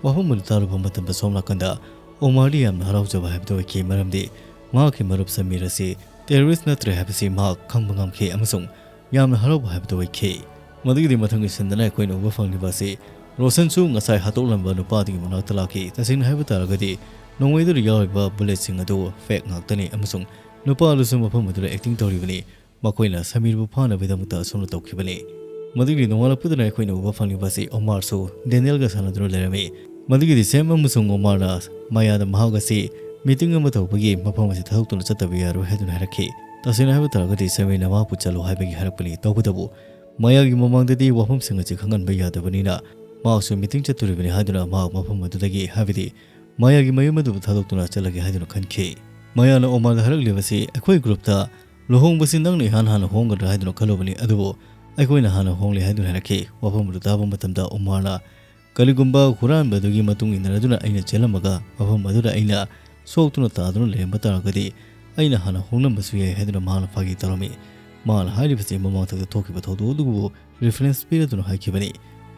ꯋꯥꯐꯝ ꯑꯗꯨ ꯇꯥꯔꯨꯕ ꯃꯇꯝꯗ ꯁꯣꯝ ꯅꯥꯀꯟꯗ ꯑꯣꯃꯥꯔꯗꯤ ꯌꯥꯝꯅ ꯍꯔꯥꯎꯖꯕ ꯍꯥꯏꯕꯗꯨ ꯑꯣꯏꯈꯤ, ꯃꯔꯝꯗꯤ ꯃꯍꯥꯛꯀꯤ ꯃꯔꯨꯞ ꯁꯃꯤꯔ ꯑꯁꯤ ꯇꯦꯔꯣꯔꯤꯁ ꯅꯠꯇ꯭ꯔꯦ ꯍꯥꯏꯕꯁꯤ ꯃꯍꯥꯛ ꯈꯪꯕ ꯉꯝꯈꯤ ꯑꯃꯁꯨꯡ ꯌꯥꯝꯅ ꯍꯔꯥꯎꯕ ꯍꯥꯏꯕꯗꯨ ꯑꯣꯏꯈꯤ꯫ ꯃꯗꯨꯒꯤꯗꯤ ꯃꯊꯪꯒꯤ ꯁꯤꯟꯗꯅ ꯑꯩꯈꯣꯏꯅ ꯎꯕ ꯐꯪꯂꯤꯕ ꯑꯁꯤ ꯔꯣꯁꯟꯁꯨ ꯉꯁꯥꯏ ꯍꯥꯠꯇꯣꯛꯂꯝꯕ ꯅꯨꯄꯥꯗꯨꯒꯤ ꯃꯅꯥꯛꯇ ꯂꯥꯛꯈꯤ꯫ ꯇꯁꯦꯡꯅ ꯍꯥꯏꯕ ꯇꯥꯔꯒꯗꯤ ꯅꯣꯡꯃꯩꯗꯨꯗ ꯌꯥꯎꯔꯤꯕ ꯕꯨꯂꯦꯠꯁꯤꯡ ꯑꯗꯨ ꯐꯦꯛ ꯉꯥꯛꯇꯅꯤ ꯑꯃꯁꯨꯡ ꯅꯨꯄꯥ ꯑꯗꯨꯁꯨ ꯃꯐꯝ ꯑꯗꯨꯗ ꯑꯦꯛꯇꯤꯡ ꯇꯧꯔꯤꯕꯅꯤ꯫ ꯃꯈꯣꯏꯅ ꯁꯃꯤꯔꯕꯨ ꯐꯥꯅꯕꯒꯤꯗꯃꯛꯇ ꯑꯁꯨꯝꯅ ꯇꯧꯈꯤꯕꯅꯤ꯫ ꯃꯗꯨꯒꯤ ꯅꯣꯡꯉꯥꯜꯂꯛꯄꯗꯅ ꯑꯩꯈꯣꯏꯅ ꯎꯕ ꯐꯪꯂꯤꯕ ꯑꯁꯤ ꯑꯣꯃꯥꯔꯁꯨ ꯗꯦꯅꯤꯌꯦꯜꯒ ꯁꯥꯟꯅꯗꯨꯅ ꯂꯩꯔꯝꯃꯤ꯫ ꯃꯗꯨꯒꯤꯗꯤ ꯁꯦꯝ ꯑꯃꯁꯨꯡ ꯑꯣꯃꯥꯔꯅ ꯃꯌꯥꯗ ꯃꯍꯥꯛ ꯑꯁꯤ ꯃꯤꯇꯤꯡ ꯑꯃ ꯇꯧꯕꯒꯤ ꯃꯐꯝ ꯑꯁꯤ ꯊꯥꯗꯣꯛꯇꯨꯅ ꯆꯠꯇꯕ ꯌꯥꯔꯣꯏ ꯍꯥꯏꯗꯨꯅ ꯍꯥꯏꯔꯛꯈꯤ꯫ ꯇꯁꯦꯡꯅ ꯍꯥꯏꯕ ꯇꯥꯔꯒꯗꯤ ꯁꯃꯤꯔꯅ ꯃꯍꯥꯛꯄꯨ ꯆꯠꯂꯣ ꯍꯥꯏꯕꯒꯤ ꯍꯥꯏꯔꯛꯄꯅꯤ꯫ ꯇꯧꯕꯇꯕꯨ ꯃꯌꯥꯒꯤ ꯃꯃꯥꯡꯗꯗꯤ ꯋꯥꯐꯝꯁꯤꯡ ꯑꯁꯤ ꯈꯪꯍꯟꯕ ꯌꯥꯗꯕꯅꯤꯅ ꯃꯍꯥꯛꯁꯨ ꯃꯤꯇꯤꯡ ꯆꯠꯇꯣꯔꯤꯕꯅꯤ ꯍꯥꯏꯗꯨꯅ ꯃꯍꯥꯛ ꯃꯐꯝ ꯑꯗꯨꯗꯒꯤ, ꯍꯥꯏꯕꯗꯤ ꯃꯌꯥꯒꯤ ꯃꯌꯨꯝ ꯑꯗꯨꯕꯨ ꯊꯥꯗꯣꯛꯇꯨꯅ ꯆꯠꯂꯒꯦ ꯍꯥꯏꯗꯨꯅ ꯈꯟꯈꯤ꯫ ꯃꯌꯥꯅ ꯑꯣꯃꯥꯔꯗ ꯍꯥꯏꯔꯛꯂꯤꯕꯁꯤ, "ꯑꯩꯈꯣꯏ ꯒ꯭ꯔꯨꯞꯇ ꯂꯨꯍꯣꯡꯕꯁꯤ ꯅꯪꯅ ꯏꯍꯥꯟ ꯍꯥꯟꯅ ꯍꯣꯡꯒꯗ꯭ꯔꯥ ꯍꯥꯏꯗꯨꯅ ꯈꯜꯂꯨꯕꯅꯤ, ꯑꯗꯨꯕꯨ ꯑꯩꯈꯣꯏꯅ ꯍꯥꯟꯅ ꯍꯣꯡꯂꯦ" ꯍꯥꯏꯗꯨꯅ ꯍꯥꯏꯔꯛꯈꯤ꯫ ꯋꯥꯐꯝ ꯑꯗꯨ ꯇꯥꯕ ꯃꯇꯝꯗ ꯑꯣꯃꯥꯔꯅ, "ꯀꯔꯤꯒꯨꯝꯕ ꯍꯨꯔꯥꯟꯕ ꯑꯗꯨꯒꯤ ꯃꯇꯨꯡ ꯏꯟꯅꯔꯗꯨꯅ ꯑꯩꯅ ꯆꯦꯜꯂꯝꯃꯒ ꯃꯐꯝ ꯑꯗꯨꯗ ꯑꯩꯅ ꯁꯣꯛꯇꯨꯅ ꯇꯥꯗꯨꯅ ꯂꯩꯔꯝꯕ ꯇꯥꯔꯒꯗꯤ ꯑꯩꯅ ꯍꯥꯟꯅ ꯍꯣꯡꯂꯝꯕꯁꯨ ꯌꯥꯏ" ꯍꯥꯏꯗꯨꯅ ꯃꯍꯥꯛꯅ ꯐꯥꯒꯤ ꯇꯧꯔꯝꯃꯤ꯫ ꯃꯍꯥꯛꯅ ꯍꯥꯏꯔꯤꯕꯁꯤ ꯃꯃꯥꯡꯊꯛꯇ ꯊꯣꯛꯈꯤꯕ ꯊꯧꯗꯣꯛ ꯑꯗꯨꯕꯨ ꯔꯤꯐꯔꯦꯟꯁ ꯄꯤꯔꯗꯨꯅ ꯍꯥꯏꯈꯤꯕꯅꯤ꯫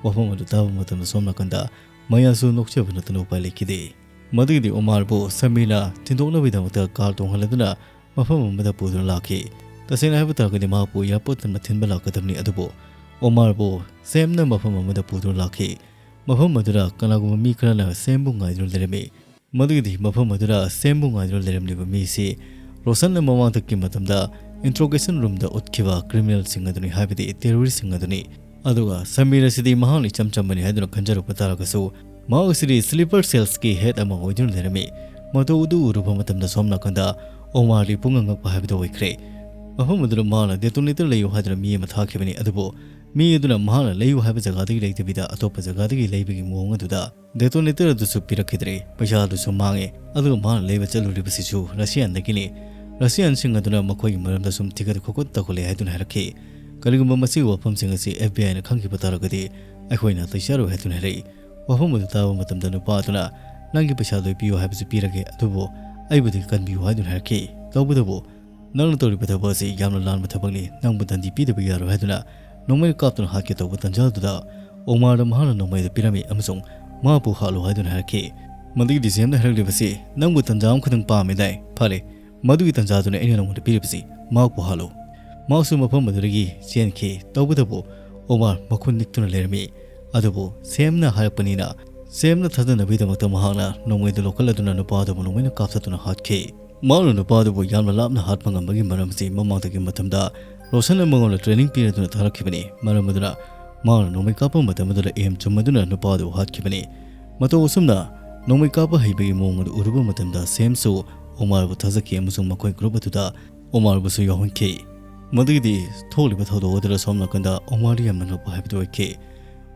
ꯋꯥꯐꯝ ꯑꯗꯨ ꯇꯥꯕ ꯃꯇꯝꯗ ꯁꯣꯝ ꯅꯥꯀꯟꯗ ꯃꯌꯥꯁꯨ ꯅꯣꯛꯆꯕ ꯅꯠꯇꯅ ꯎꯄꯥꯏ ꯂꯩꯈꯤꯗꯦ꯫ ꯃꯗꯨꯒꯤꯗꯤ ꯑꯣꯃꯥꯔꯕꯨ ꯁꯃꯤꯔꯅ ꯊꯤꯟꯗꯣꯛꯅꯕꯒꯤꯗꯃꯛꯇ ꯀꯥꯔ ꯇꯣꯡꯍꯜꯂꯗꯨꯅ ꯃꯐꯝ ꯑꯃꯗ ꯄꯨꯗꯨꯅ ꯂꯥꯛꯈꯤ꯫ ꯇꯁꯦꯡꯅ ꯍꯥꯏꯕ ꯇꯥꯔꯒꯗꯤ ꯃꯍꯥꯛꯄꯨ ꯑꯦꯌꯥꯔꯄꯣꯔꯠꯇ ꯊꯤꯟꯕ ꯂꯥꯛꯀꯗꯕꯅꯤ, ꯑꯗꯨꯕꯨ ꯑꯣꯃꯥꯔꯕꯨ ꯁꯦꯝꯅ ꯃꯐꯝ ꯑꯃꯗ ꯄꯨꯗꯨꯅ ꯂꯥꯛꯈꯤ꯫ ꯃꯐꯝ ꯑꯗꯨꯗ ꯀꯅꯥꯒꯨꯝꯕ ꯃꯤ ꯈꯔꯅ ꯁꯦꯝꯕꯨ ꯉꯥꯏꯗꯨꯅ ꯂꯩꯔꯝꯃꯤ꯫ ꯃꯗꯨꯒꯤꯗꯤ ꯃꯐꯝ ꯑꯗꯨꯗ ꯁꯦꯝꯕꯨ ꯉꯥꯏꯗꯨꯅ ꯂꯩꯔꯝꯂꯤꯕ ꯃꯤꯁꯤ ꯔꯣꯁꯟꯅ ꯃꯃꯥꯡꯗꯛꯀꯤ ꯃꯇꯝꯗ ꯏꯟꯇ꯭ꯔꯣꯒꯦꯁꯟ ꯔꯨꯝꯗ ꯎꯠꯈꯤꯕ ꯀ꯭ꯔꯤꯃꯤꯅꯦꯜꯁꯤꯡ ꯑꯗꯨꯅꯤ, ꯍꯥꯏꯕꯗꯤ ꯇꯦꯔꯣꯔꯤꯁꯁꯤꯡ ꯑꯗꯨꯅꯤ꯫ ꯑꯗꯨꯒ ꯁꯃꯤꯔ ꯑꯁꯤꯗꯤ ꯃꯍꯥꯛꯅ ꯏꯆꯝ ꯆꯝꯕꯅꯤ ꯍꯥꯏꯗꯨꯅ ꯈꯟꯖꯔꯨꯕ ꯇꯥꯔꯒꯁꯨ, ꯃꯍꯥꯛ ꯑꯁꯤꯗꯤ ꯁ꯭ꯂꯤꯄꯔ ꯁꯦꯜꯁꯀꯤ ꯍꯦꯗ ꯑꯃ ꯑꯣꯏꯗꯨꯅ ꯂꯩꯔꯝꯃꯤ꯫ ꯃꯇꯧ ꯑꯗꯨ ꯎꯔꯨꯕ ꯃꯇꯝꯗ ꯁꯣꯝ ꯅꯥꯀꯟꯗ ꯑꯣꯃꯥꯔꯗꯤ ꯄꯨꯡꯉꯛ ꯉꯛꯄ ꯍꯥꯏꯕꯗꯨ ꯑꯣꯏꯈ꯭ꯔꯦ꯫ ꯃꯐꯝ ꯑꯗꯨꯗ ꯃꯍꯥꯛꯅ ꯗꯦꯇꯣꯅꯦꯇꯔ ꯂꯩꯌꯨ ꯍꯥꯏꯗꯨꯅ ꯃꯤ ꯑꯃ ꯊꯥꯈꯤꯕꯅꯤ, ꯑꯗꯨꯕꯨ ꯃꯤ ꯑꯗꯨꯅ ꯃꯍꯥꯛꯅ ꯂꯩꯌꯨ ꯍꯥꯏꯕ ꯖꯒꯥꯗꯒꯤ ꯂꯩꯇꯕꯤꯗ ꯑꯇꯣꯞꯄ ꯖꯒꯥꯗꯒꯤ ꯂꯩꯕꯒꯤ ꯃꯑꯣꯡ ꯑꯗꯨꯗ ꯗꯦꯇꯣꯅꯦꯇꯔ ꯑꯗꯨꯁꯨ ꯄꯤꯔꯛꯈꯤꯗ꯭ꯔꯦ꯫ ꯄꯩꯁꯥ ꯑꯗꯨꯁꯨ ꯃꯥꯡꯉꯦ꯫ ꯑꯗꯨꯒ ꯃꯍꯥꯛꯅ ꯂꯩꯕ ꯆꯠꯂꯨꯔꯤꯕꯁꯤꯁꯨ ꯔꯁꯤꯌꯥꯟꯗꯒꯤꯅꯤ꯫ ꯔꯁꯤꯌꯥꯟꯁꯤꯡ ꯑꯗꯨꯅ ꯃꯈꯣꯏꯒꯤ ꯃꯔꯝꯗ ꯁꯨꯝ ꯊꯤꯒꯠ ꯈꯣꯀꯠ ꯇꯧꯈꯠꯂꯦ ꯍꯥꯏꯗꯨꯅ ꯍꯥꯏꯔꯛꯈꯤ꯫ ꯀꯔꯤꯒꯨꯝꯕ ꯃꯁꯤꯒꯤ ꯋꯥꯐꯝꯁꯤꯡ ꯑꯁꯤ ꯑꯦꯐ ꯕꯤ ꯑꯥꯏꯅ ꯈꯪꯈꯤꯕ ꯇꯥꯔꯒꯗꯤ ꯑꯩꯈꯣꯏ ꯅꯥꯇꯩ ꯆꯥꯔꯣꯏ ꯍꯥꯏꯗꯨꯅ ꯍꯥꯏꯔꯛꯏ꯫ ꯋꯥꯐꯝ ꯑꯗꯨ ꯇꯥꯕ ꯃꯇꯝꯗ ꯅꯨꯄꯥ ꯑꯗꯨꯅ, "ꯅꯪꯒꯤ ꯄꯩꯁꯥꯗꯣ ꯄꯤꯌꯨ ꯍꯥꯏꯕꯁꯨ ꯄꯤꯔꯒꯦ, ꯑꯗꯨꯕꯨ ꯑꯩꯕꯨꯗꯤ ꯀꯟꯕꯤꯌꯨ" ꯍꯥꯏꯗꯨꯅ ꯍꯥꯏꯔꯛꯈꯤ꯫ ꯇꯧꯕꯇꯕꯨ, "ꯅꯪꯅ ꯇꯧꯔꯤꯕ ꯊꯕꯛ ꯑꯁꯤ ꯌꯥꯝꯅ ꯂꯥꯟꯕ ꯊꯕꯛꯅꯤ, ꯅꯪꯕꯨ ꯗꯟꯗꯤ ꯄꯤꯗꯕ ꯌꯥꯔꯣꯏ" ꯍꯥꯏꯗꯨꯅ ꯅꯣꯡꯃꯩꯅ ꯀꯥꯞꯇꯨꯅ ꯍꯥꯠꯀꯦ ꯇꯧꯕ ꯇꯟꯖꯥꯗꯨꯗ ꯑꯣꯃꯥꯔꯗ ꯃꯍꯥꯛꯅ ꯅꯣꯡꯃꯩꯗꯨ ꯄꯤꯔꯝꯃꯤ ꯑꯃꯁꯨꯡ ꯃꯍꯥꯛꯄꯨ ꯍꯥꯠꯂꯨ ꯍꯥꯏꯗꯨꯅ ꯍꯥꯏꯔꯛꯈꯤ꯫ ꯃꯗꯨꯒꯤ ꯗꯤ ꯁꯤ ꯑꯦꯝꯅ ꯍꯥꯏꯔꯛꯂꯤꯕꯁꯤ, "ꯅꯪꯕꯨ ꯇꯟꯖꯥ ꯑꯃꯈꯛꯇꯪ ꯄꯥꯝꯃꯦꯗꯥꯏ? ꯐꯔꯦ, ꯃꯗꯨꯒꯤ ꯇꯟꯖꯥꯗꯨꯅ ꯑꯩꯅ ꯅꯉꯣꯟꯗ ꯄꯤꯔꯤꯕꯁꯤ, ꯃꯍꯥꯛꯄꯨ ꯍꯥꯠꯂꯨ"꯫ ꯃꯍꯥꯛꯁꯨ ꯃꯐꯝ ꯑꯗꯨꯗꯒꯤ ꯆꯦꯟꯈꯤ꯫ ꯇꯧꯕꯇꯕꯨ ꯑꯣꯃꯥꯔ ꯃꯈꯨꯠ ꯅꯤꯛꯇꯨꯅ ꯂꯩꯔꯝꯃꯤ꯫ ꯑꯗꯨꯕꯨ ꯁꯦꯝꯅ ꯍꯥꯏꯔꯛꯄꯅꯤꯅ, ꯁꯦꯝꯅ ꯊꯥꯖꯅꯕꯒꯤꯗꯃꯛꯇ ꯃꯍꯥꯛꯅ ꯅꯣꯡꯃꯩꯗꯨ ꯂꯧꯈꯠꯂꯗꯨꯅ ꯅꯨꯄꯥ ꯑꯗꯨꯕꯨ ꯅꯣꯡꯃꯩꯅ ꯀꯥꯞꯊꯠꯇꯨꯅ ꯍꯥꯠꯈꯤ꯫ ꯃꯍꯥꯛꯅ ꯅꯨꯄꯥ ꯑꯗꯨꯕꯨ ꯌꯥꯝꯅ ꯂꯥꯞꯅ ꯍꯥꯠꯄ ꯉꯝꯕꯒꯤ ꯃꯔꯝ ꯑꯁꯤ ꯃꯃꯥꯡꯗꯒꯤ ꯃꯇꯝꯗ ꯔꯣꯁꯟꯅ ꯃꯉꯣꯟꯗ ꯇ꯭ꯔꯦꯅꯤꯡ ꯄꯤꯔꯗꯨꯅ ꯊꯥꯔꯛꯈꯤꯕꯅꯤ꯫ ꯃꯔꯝ ꯑꯗꯨꯅ ꯃꯍꯥꯛꯅ ꯅꯣꯡꯃꯩ ꯀꯥꯞꯄ ꯃꯇꯝ ꯑꯗꯨꯗ ꯑꯦꯝ ꯆꯨꯝꯃꯗꯨꯅ ꯅꯨꯄꯥ ꯑꯗꯨ ꯍꯥꯠꯈꯤꯕꯅꯤ꯫ ꯃꯇꯧ ꯑꯁꯨꯝꯅ ꯅꯣꯡꯃꯩ ꯀꯥꯞꯄ ꯍꯩꯕꯒꯤ ꯃꯑꯣꯡ ꯑꯗꯨ ꯎꯔꯨꯕ ꯃꯇꯝꯗ ꯁꯦꯝꯁꯨ ꯑꯣꯃꯥꯔꯕꯨ ꯊꯥꯖꯈꯤ ꯑꯃꯁꯨꯡ ꯃꯈꯣꯏ ꯒ꯭ꯔꯨꯞ ꯑꯗꯨꯗ ꯑꯣꯃꯥꯔꯕꯨꯁꯨ ꯌꯥꯎꯍꯟꯈꯤ꯫ ꯃꯗꯨꯒꯤꯗꯤ ꯊꯣꯛꯂꯤꯕ ꯊꯧꯗꯣꯛ ꯑꯗꯨꯗ ꯁꯣꯝ ꯅꯥꯀꯟꯗ ꯑꯣꯃꯥꯔ ꯌꯥꯝꯅ ꯅꯣꯛꯄ ꯍꯥꯏꯕꯗꯨ ꯑꯣꯏꯈꯤ꯫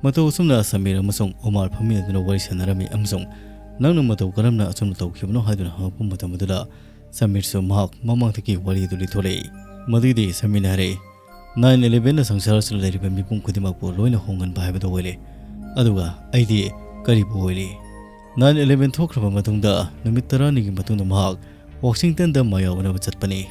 ꯃꯇꯧ ꯑꯁꯨꯝꯅ ꯁꯃꯤꯔ ꯑꯃꯁꯨꯡ ꯑꯣꯃꯥꯔ ꯐꯝꯃꯤꯟꯅꯗꯨꯅ ꯋꯥꯔꯤ ꯁꯥꯟꯅꯔꯝꯃꯤ ꯑꯃꯁꯨꯡ "ꯅꯪꯅ ꯃꯇꯧ ꯀꯔꯝꯅ ꯑꯆꯨꯝꯕ ꯇꯧꯈꯤꯕꯅꯣ?" ꯍꯥꯏꯗꯨꯅ ꯍꯪꯂꯛꯄ ꯃꯇꯝ ꯑꯗꯨꯗ ꯁꯃꯤꯔꯁꯨ ꯃꯍꯥꯛ ꯃꯃꯥꯡꯗꯒꯤ ꯋꯥꯔꯤ ꯑꯗꯨ ꯂꯤꯊꯣꯔꯛꯏ꯫ ꯃꯗꯨꯒꯤꯗꯤ ꯁꯃꯤꯔꯅ ꯍꯥꯏꯔꯛꯏ, "ꯅꯥꯏꯟ ꯏꯂꯦꯚꯦꯟꯅ ꯁꯪꯁꯥꯔ ꯑꯁꯤꯗ ꯂꯩꯔꯤꯕ ꯃꯤꯄꯨꯝ ꯈꯨꯗꯤꯡꯃꯛꯄꯨ ꯂꯣꯏꯅ ꯍꯣꯡꯍꯟꯕ ꯍꯥꯏꯕꯗꯨ ꯑꯣꯏꯔꯦ꯫ ꯑꯗꯨꯒ ꯑꯩꯗꯤ ꯀꯔꯤꯕꯨ ꯑꯣꯏꯔꯤ?" ꯅꯥꯏꯟ ꯏꯂꯦꯚꯦꯟ ꯊꯣꯛꯈ꯭ꯔꯕ ꯃꯇꯨꯡꯗ ꯅꯨꯃꯤꯠ ꯇꯔꯥꯅꯤꯒꯤ ꯃꯇꯨꯡꯗ ꯃꯍꯥꯛ ꯋꯥꯁꯤꯡꯇꯟꯗ ꯃꯌꯥ ꯎꯅꯕ ꯆꯠꯄꯅꯤ꯫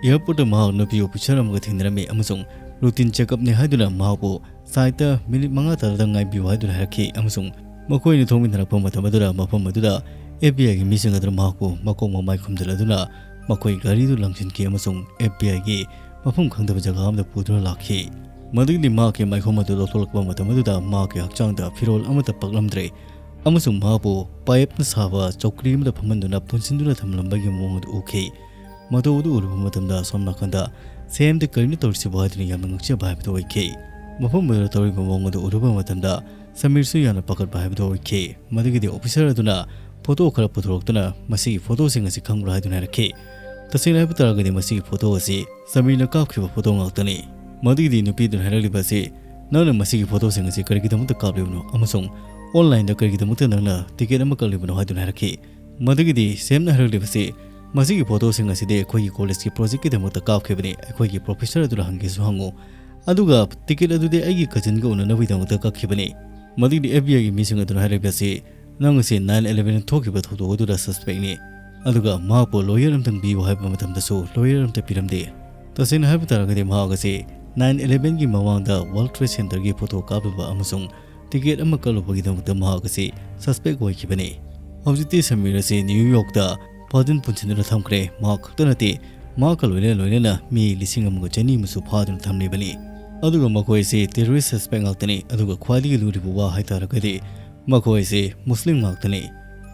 ꯑꯦꯌꯔꯄꯣꯔꯠꯇ ꯃꯍꯥꯛ ꯅꯨꯄꯤ ꯑꯣꯐꯤꯁꯥꯔ ꯑꯃꯒ ꯊꯦꯡꯅꯔꯝꯃꯤ ꯑꯃꯁꯨꯡ ꯔꯨꯇꯤꯟ ꯆꯦꯛꯑꯞꯅꯤ ꯍꯥꯏꯗꯨꯅ ꯃꯍꯥꯛꯄꯨ ꯁꯥꯏꯠꯇ ꯃꯤꯅꯤꯠ ꯃꯉꯥ ꯇꯔꯥꯗ ꯉꯥꯏꯕꯤꯌꯨ ꯍꯥꯏꯗꯨꯅ ꯍꯥꯏꯔꯛꯈꯤ ꯑꯃꯁꯨꯡ ꯃꯈꯣꯏ ꯑꯅꯤ ꯊꯣꯛꯃꯤꯟꯅꯔꯛꯄ ꯃꯇꯝ ꯑꯗꯨꯗ ꯃꯐꯝ ꯑꯗꯨꯗ ꯑꯦꯐ ꯕꯤ ꯑꯥꯏꯒꯤ ꯃꯤꯁꯤꯡ ꯑꯗꯨꯅ ꯃꯍꯥꯛꯄꯨ ꯃꯀꯣꯛ ꯃꯃꯥꯏ ꯈꯨꯝꯖꯤꯜꯂꯗꯨꯅ ꯃꯈꯣꯏ ꯒꯥꯔꯤꯗꯨ ꯂꯪꯁꯤꯟꯈꯤ ꯑꯃꯁꯨꯡ ꯑꯦꯐ ꯕꯤ ꯑꯥꯏꯒꯤ ꯃꯐꯝ ꯈꯪꯗꯕ ꯖꯒꯥ ꯑꯃꯗ ꯄꯨꯗꯨꯅ ꯂꯥꯛꯈꯤ꯫ ꯃꯗꯨꯒꯤꯗꯤ ꯃꯍꯥꯛꯀꯤ ꯃꯥꯏꯈꯨꯝ ꯑꯗꯨ ꯂꯧꯊꯣꯛꯂꯛꯄ ꯃꯇꯝ ꯑꯗꯨꯗ ꯃꯍꯥꯛꯀꯤ ꯍꯛꯆꯥꯡꯗ ꯐꯤꯔꯣꯜ ꯑꯃꯠꯇ ꯄꯛꯂꯝꯗ꯭ꯔꯦ ꯑꯃꯁꯨꯡ ꯃꯍꯥꯛꯄꯨ ꯄꯥꯏꯞꯅ ꯁꯥꯕ ꯆꯧꯀ꯭ꯔꯤ ꯑꯃꯗ ꯐꯝꯍꯟꯗꯨꯅ ꯄꯨꯟꯁꯤꯟꯗꯨꯅ ꯊꯝꯂꯝꯕꯒꯤ ꯃꯑꯣꯡ ꯑꯗꯨ ꯎꯈꯤ꯫ ꯃꯇꯧ ꯑꯗꯨ ꯎꯔꯨꯕ ꯃꯇꯝꯗ ꯑꯁꯣꯝ ꯅꯥꯀꯟꯗ ꯁꯦꯝꯗ "ꯀꯔꯤꯅꯣ ꯇꯧꯔꯤꯁꯤꯕꯣ?" ꯍꯥꯏꯗꯨꯅ ꯌꯥꯝꯅ ꯉꯛꯆꯕ ꯍꯥꯏꯕꯗꯨ ꯑꯣꯏꯈꯤ꯫ ꯃꯐꯝ ꯑꯗꯨꯗ ꯇꯧꯔꯤꯕ ꯃꯑꯣꯡ ꯑꯗꯨ ꯎꯔꯨꯕ ꯃꯇꯝꯗ ꯁꯃꯤꯔꯁꯨ ꯌꯥꯝꯅ ꯄꯥꯈꯠꯄ ꯍꯥꯏꯕꯗꯨ ꯑꯣꯏꯈꯤ꯫ ꯃꯗꯨꯒꯤꯗꯤ ꯑꯣꯐꯤꯁꯥꯔ ꯑꯗꯨꯅ ꯐꯣꯇꯣ ꯈꯔ ꯄꯨꯊꯣꯔꯛꯇꯨꯅ "ꯃꯁꯤꯒꯤ ꯐꯣꯇꯣꯁꯤꯡ ꯑꯁꯤ ꯈꯪꯕ꯭ꯔꯥ?" ꯍꯥꯏꯗꯨꯅ ꯍꯥꯏꯔꯛꯈꯤ꯫ ꯇꯁꯦꯡꯅ ꯍꯥꯏꯕ ꯇꯥꯔꯒꯗꯤ ꯃꯁꯤꯒꯤ ꯐꯣꯇꯣ ꯑꯁꯤ ꯁꯃꯤꯔꯅ ꯀꯥꯞꯈꯤꯕ ꯐꯣꯇꯣ ꯉꯥꯛꯇꯅꯤ꯫ ꯃꯗꯨꯒꯤꯗꯤ ꯅꯨꯄꯤꯗꯨꯅ ꯍꯥꯏꯔꯛꯂꯤꯕ ꯑꯁꯤ, "ꯅꯪꯅ ꯃꯁꯤꯒꯤ ꯐꯣꯇꯣꯁꯤꯡ ꯑꯁꯤ ꯀꯔꯤꯒꯤꯗꯃꯛꯇ ꯀꯥꯞꯂꯤꯕꯅꯣ ꯑꯃꯁꯨꯡ ꯑꯣꯟꯂꯥꯏꯟꯗ ꯀꯔꯤꯒꯤꯗꯃꯛꯇ ꯅꯪꯅ ꯇꯤꯀꯦꯠ ꯑꯃ ꯀꯛꯂꯤꯕꯅꯣ?" ꯍꯥꯏꯗꯨꯅ ꯍꯥꯏꯔꯛꯈꯤ꯫ ꯃꯗꯨꯒꯤꯗꯤ ꯁꯦꯝꯅ ꯍꯥꯏꯔꯛꯂꯤꯕꯁꯤ, "ꯃꯁꯤꯒꯤ ꯐꯣꯇꯣꯁꯤꯡ ꯑꯁꯤꯗꯤ ꯑꯩꯈꯣꯏꯒꯤ ꯀꯣꯂꯦꯖꯀꯤ ꯄ꯭ꯔꯣꯖꯦꯛꯀꯤꯗꯃꯛꯇ ꯀꯥꯞꯈꯤꯕꯅꯤ꯫ ꯑꯩꯈꯣꯏꯒꯤ ꯄ꯭ꯔꯣꯐꯦꯁꯔ ꯑꯗꯨꯗ ꯍꯪꯒꯦꯁꯨ ꯍꯪꯉꯨ꯫ ꯑꯗꯨꯒ ꯇꯤꯀꯦꯠ ꯑꯗꯨꯗꯤ ꯑꯩꯒꯤ ꯀꯖꯤꯟꯒ ꯎꯅꯅꯕꯒꯤꯗꯃꯛꯇ ꯀꯛꯈꯤꯕꯅꯤ꯫" ꯃꯗꯨꯒꯤꯗꯤ ꯑꯦꯐ ꯕꯤ ꯑꯥꯏꯒꯤ ꯃꯤꯁꯤꯡ ꯑꯗꯨꯅ ꯍꯥꯏꯔꯛꯂꯤꯕꯁꯤ, "ꯅꯪ ꯑꯁꯤ ꯅꯥꯏꯟ ꯏꯂꯦꯚꯦꯟ ꯊꯣꯛꯈꯤꯕ ꯊꯧꯗꯣꯛ ꯑꯗꯨꯗ ꯁꯁꯄꯦꯛꯅꯤ꯫ ꯑꯗꯨꯒ ꯃꯍꯥꯛꯄꯨ ꯂꯣꯌꯔ ꯑꯃꯇꯪ ꯄꯤꯌꯨ" ꯍꯥꯏꯕ ꯃꯇꯝꯗꯁꯨ ꯂꯣꯌꯔ ꯑꯃꯇ ꯄꯤꯔꯝꯗꯦ꯫ ꯇꯁꯦꯡꯅ ꯍꯥꯏꯕ ꯇꯥꯔꯒꯗꯤ ꯃꯍꯥꯛ ꯑꯁꯤ ꯅꯥꯏꯟ ꯏꯂꯦꯚꯦꯟꯒꯤ ꯃꯃꯥꯡꯗ ꯋꯥꯔꯜ ꯇ꯭ꯔꯦꯗ ꯁꯦꯟꯇꯔꯒꯤ ꯐꯣꯇꯣ ꯀꯥꯞꯂꯨꯕ ꯑꯃꯁꯨꯡ ꯇꯤꯀꯦꯠ ꯑꯃ ꯀꯛꯂꯨꯕꯒꯤꯗꯃꯛꯇ ꯃꯍꯥꯛ ꯑꯁꯤ ꯁꯁꯄꯦꯛ ꯑꯣꯏꯈꯤꯕꯅꯤ꯫ ꯍꯧꯖꯤꯛꯇꯤ ꯁꯃꯤꯔ ꯑꯁꯤ ꯅ꯭ꯌꯨ ꯌꯣꯔꯛꯇ ꯐꯥꯖꯤꯟ ꯄꯨꯟꯁꯤꯟꯗꯨꯅ ꯊꯝꯈ꯭ꯔꯦ꯫ ꯃꯍꯥꯛ ꯈꯛꯇ ꯅꯠꯇꯦ, ꯃꯍꯥꯛꯀ ꯂꯣꯏꯅ ꯂꯣꯏꯅꯅ ꯃꯤ ꯂꯤꯁꯤꯡ ꯑꯃꯒ ꯆꯅꯤ ꯑꯃꯁꯨ ꯐꯥꯗꯨꯅ ꯊꯝꯂꯤꯕꯅꯤ꯫ ꯑꯗꯨꯒ ꯃꯈꯣꯏꯁꯤ ꯇꯦꯔꯣꯔꯤꯁ ꯁꯁꯄꯦꯛ ꯉꯥꯛꯇꯅꯤ꯫ ꯑꯗꯨꯒ ꯈ꯭ꯋꯥꯏꯗꯒꯤ ꯂꯨꯔꯤꯕ ꯋꯥ ꯍꯥꯏꯇꯥꯔꯒꯗꯤ ꯃꯈꯣꯏꯁꯤ ꯃꯨꯁꯂꯤꯝ ꯉꯥꯛꯇꯅꯤ꯫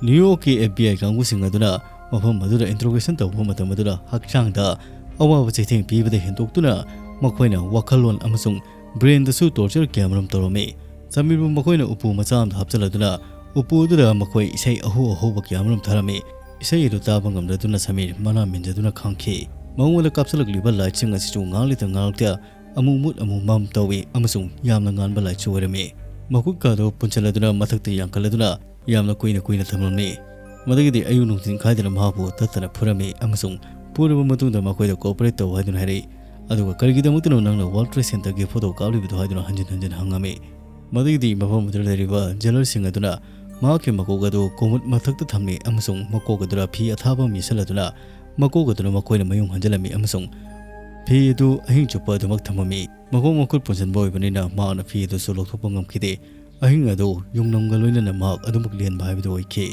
ꯅ꯭ꯌꯨ ꯌꯣꯔꯛꯀꯤ ꯑꯦꯐ ꯕꯤ ꯑꯥꯏ ꯀꯥꯡꯕꯨꯁꯤꯡ ꯑꯗꯨꯅ ꯃꯐꯝ ꯑꯗꯨꯗ ꯏꯟꯇ꯭ꯔꯣꯒꯦꯁꯟ ꯇꯧꯕ ꯃꯇꯝ ꯑꯗꯨꯗ ꯍꯛꯆꯥꯡꯗ ꯑꯋꯥꯕ ꯆꯩꯊꯦꯡ ꯄꯤꯕꯗ ꯍꯦꯟꯗꯣꯛꯇꯨꯅ ꯃꯈꯣꯏꯅ ꯋꯥꯈꯜꯂꯣꯟ ꯑꯃꯁꯨꯡ ꯕ꯭ꯔꯦꯟꯗꯁꯨ ꯇꯣꯔꯆꯔ ꯀꯌꯥꯃꯔꯨꯝ ꯇꯧꯔꯝꯃꯤ꯫ ꯁꯃꯤꯔꯕꯨ ꯃꯈꯣꯏꯅ ꯎꯄꯨ ꯃꯆꯥ ꯑꯃꯗ ꯍꯥꯞꯆꯤꯜꯂꯗꯨꯅ ꯎꯄꯨ ꯑꯗꯨꯗ ꯃꯈꯣꯏ ꯏꯁꯩ ꯑꯍꯧ ꯑꯍꯧꯕ ꯀꯌꯥꯃꯔꯨꯝ ꯊꯥꯔꯝꯃꯤ꯫ ꯏꯁꯩ ꯑꯗꯨ ꯇꯥꯕ ꯉꯝꯗꯗꯨꯅ ꯁꯃꯤꯔ ꯃꯅꯥ ꯃꯦꯟꯖꯗꯨꯅ ꯈꯥꯡꯈꯤ꯫ ꯃꯉꯣꯟꯗ ꯀꯥꯞꯁꯤꯜꯂꯛꯂꯤꯕ ꯂꯥꯏꯠꯁꯤꯡ ꯑꯁꯤꯁꯨ ꯉꯥꯏꯍꯥꯛ ꯂꯩꯇ ꯉꯥꯏꯍꯥꯛꯇ ꯑꯃꯨꯛ ꯃꯨꯠ ꯑꯃꯨꯛ ꯃꯝ ꯇꯧꯏ ꯑꯃꯁꯨꯡ ꯌꯥꯝꯅ ꯉꯥꯟꯕ ꯂꯥꯏꯠꯁꯨ ꯑꯣꯏꯔꯝꯃꯤ꯫ ꯃꯈꯨꯠꯀꯥꯗꯨ ꯄꯨꯟꯁꯤꯜꯂꯗꯨꯅ ꯃꯊꯛꯇ ꯌꯥꯡꯈꯠꯂꯗꯨꯅ ꯌꯥꯝꯅ ꯀꯨꯏꯅ ꯀꯨꯏꯅ ꯊꯝꯂꯝꯃꯤ꯫ ꯃꯗꯨꯒꯤꯗꯤ ꯑꯌꯨꯛ ꯅꯨꯡꯊꯤꯟ ꯈꯥꯏꯗꯅ ꯃꯍꯥꯛꯄꯨ ꯇꯠꯇꯅ ꯐꯨꯔꯝꯃꯤ ꯑꯃꯁꯨꯡ ꯐꯨꯔꯕ ꯃꯇꯨꯡꯗ ꯃꯈꯣꯏꯗ cooperate ꯇꯧ ꯍꯥꯏꯗꯨꯅ ꯍꯥꯏꯔꯛꯏ꯫ ꯑꯗꯨꯒ "ꯀꯔꯤꯒꯤꯗꯃꯛꯇꯅꯣ ꯅꯪꯅ World Trade Centerꯒꯤ ꯐꯣꯇꯣ ꯀꯥꯞꯂꯤꯕꯗꯣ?" ꯍꯥꯏꯗꯨꯅ ꯍꯟꯖꯤꯟ ꯍꯟꯖꯤꯟ ꯍꯪꯉꯝꯃꯤ꯫ ꯃꯗꯨꯒꯤꯗꯤ ꯃꯐꯝ ꯑꯗꯨꯗ ꯂꯩꯔꯤꯕ ꯖꯦꯂꯔꯁꯤꯡ ꯑꯗꯨꯅ ꯃꯍꯥꯛꯀꯤ ꯃꯀꯣꯛ ꯑꯗꯨ ꯀꯣꯃꯨꯠ ꯃꯊꯛꯇ ꯊꯝꯃꯤ ꯑꯃꯁꯨꯡ ꯃꯀꯣꯛ ꯑꯗꯨꯗ ꯐꯤ ꯑꯊꯥꯕ ꯑꯃ ꯌꯦꯠꯁꯤꯜꯂꯗꯨꯅ ꯃꯀꯣꯛ ꯑꯗꯨꯅ ꯃꯈꯣꯏꯅ ꯃꯌꯨꯡ ꯍꯟꯖꯤꯜꯂꯝꯃꯤ ꯑꯃꯁꯨꯡ ꯐꯤ ꯑꯗꯨ ꯑꯍꯤꯡ ꯆꯨꯞꯄ ꯑꯗꯨꯃꯛ ꯊꯝꯃꯝꯃꯤ꯫ ꯃꯈꯣꯡ ꯃꯈꯨꯠ ꯄꯨꯟꯁꯤꯟꯕ ꯑꯣꯏꯕꯅꯤꯅ ꯃꯍꯥꯛꯅ ꯐꯤ ꯑꯗꯨꯁꯨ ꯂꯧꯊꯣꯛꯄ ꯉꯝꯈꯤꯗꯦ꯫ ꯑꯍꯤꯡ ꯑꯗꯨ ꯌꯨꯝꯅꯝꯒ ꯂꯣꯏꯅꯅ ꯃꯍꯥꯛ ꯑꯗꯨꯃꯛ ꯂꯦꯟꯕ ꯍꯥꯏꯕꯗꯨ ꯑꯣꯏꯈꯤ꯫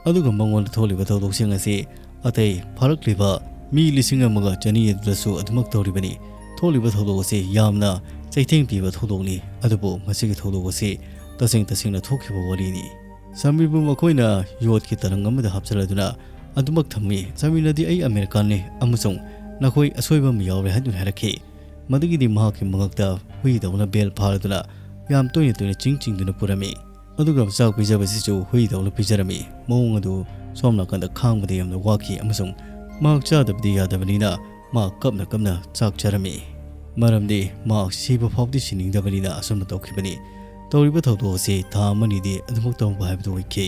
ꯑꯗꯨꯒ ꯃꯉꯣꯟꯗ ꯊꯣꯛꯂꯤꯕ ꯊꯧꯗꯣꯛꯁꯤꯡ ꯑꯁꯤ ꯑꯇꯩ ꯐꯥꯔꯛꯂꯤꯕ ꯃꯤ ꯂꯤꯁꯤꯡ ꯑꯃꯒ ꯆꯅꯤ ꯑꯗꯨꯗꯁꯨ ꯑꯗꯨꯃꯛ ꯇꯧꯔꯤꯕꯅꯤ꯫ ꯊꯣꯛꯂꯤꯕ ꯊꯧꯗꯣꯛ ꯑꯁꯤ ꯌꯥꯝꯅ ꯆꯩꯊꯦꯡ ꯄꯤꯕ ꯊꯧꯗꯣꯛꯅꯤ, ꯑꯗꯨꯕꯨ ꯃꯁꯤꯒꯤ ꯊꯧꯗꯣꯛ ꯑꯁꯤ ꯇꯁꯦꯡ ꯇꯁꯦꯡꯅ ꯊꯣꯛꯈꯤꯕ ꯋꯥꯔꯤꯅꯤ꯫ ꯁꯃꯤꯔꯕꯨ ꯃꯈꯣꯏꯅ ꯌꯣꯠꯀꯤ ꯇꯔꯪ ꯑꯃꯗ ꯍꯥꯞꯆꯤꯜꯂꯗꯨꯅ ꯑꯗꯨꯃꯛ ꯊꯝꯃꯤ꯫ ꯁꯃꯤꯔꯅꯗꯤ "ꯑꯩ ꯑꯃꯦꯔꯤꯀꯥꯟꯅꯤ ꯑꯃꯁꯨꯡ ꯅꯈꯣꯏ ꯑꯁꯣꯏꯕ ꯑꯃ ꯌꯥꯎꯔꯦ" ꯍꯥꯏꯗꯨꯅ ꯍꯥꯏꯔꯛꯈꯤ꯫ ꯃꯗꯨꯒꯤꯗꯤ ꯃꯍꯥꯛꯀꯤ ꯃꯉꯛꯇ ꯍꯨꯏꯗꯧꯅ ꯕꯦꯜ ꯐꯥꯔꯗꯨꯅ ꯌꯥꯝ ꯇꯣꯏꯅ ꯇꯣꯏꯅ ꯆꯤꯡ ꯆꯤꯡꯗꯨꯅ ꯄꯨꯔꯝꯃꯤ꯫ ꯑꯗꯨꯒ ꯆꯥꯛ ꯄꯤꯖꯕꯁꯤꯁꯨ ꯍꯨꯏꯗꯧꯅ ꯄꯤꯖꯔꯝꯃꯤ꯫ ꯃꯑꯣꯡ ꯑꯗꯨ ꯁꯣꯝ ꯅꯥꯀꯟꯗ ꯈꯥꯡꯕꯗ ꯌꯥꯝꯅ ꯋꯥꯈꯤ ꯑꯃꯁꯨꯡ ꯃꯍꯥꯛ ꯆꯥꯗꯕꯗꯤ ꯌꯥꯗꯕꯅꯤꯅ ꯃꯍꯥꯛ ꯀꯞꯅ ꯀꯞꯅ ꯆꯥꯛ ꯆꯥꯔꯝꯃꯤ꯫ ꯃꯔꯝꯗꯤ ꯃꯍꯥꯛ ꯁꯤꯕ ꯐꯥꯎꯗꯤ ꯁꯤꯅꯤꯡꯗꯕꯅꯤꯅ ꯑꯁꯨꯝꯅ ꯇꯧꯈꯤꯕꯅꯤ꯫ ꯇꯧꯔꯤꯕ ꯊꯧꯗꯣꯛ ꯑꯁꯤ ꯊꯥ ꯑꯃꯅꯤꯗꯤ ꯑꯗꯨꯃꯛ ꯇꯧꯕ ꯍꯥꯏꯕꯗꯨ ꯑꯣꯏꯈꯤ꯫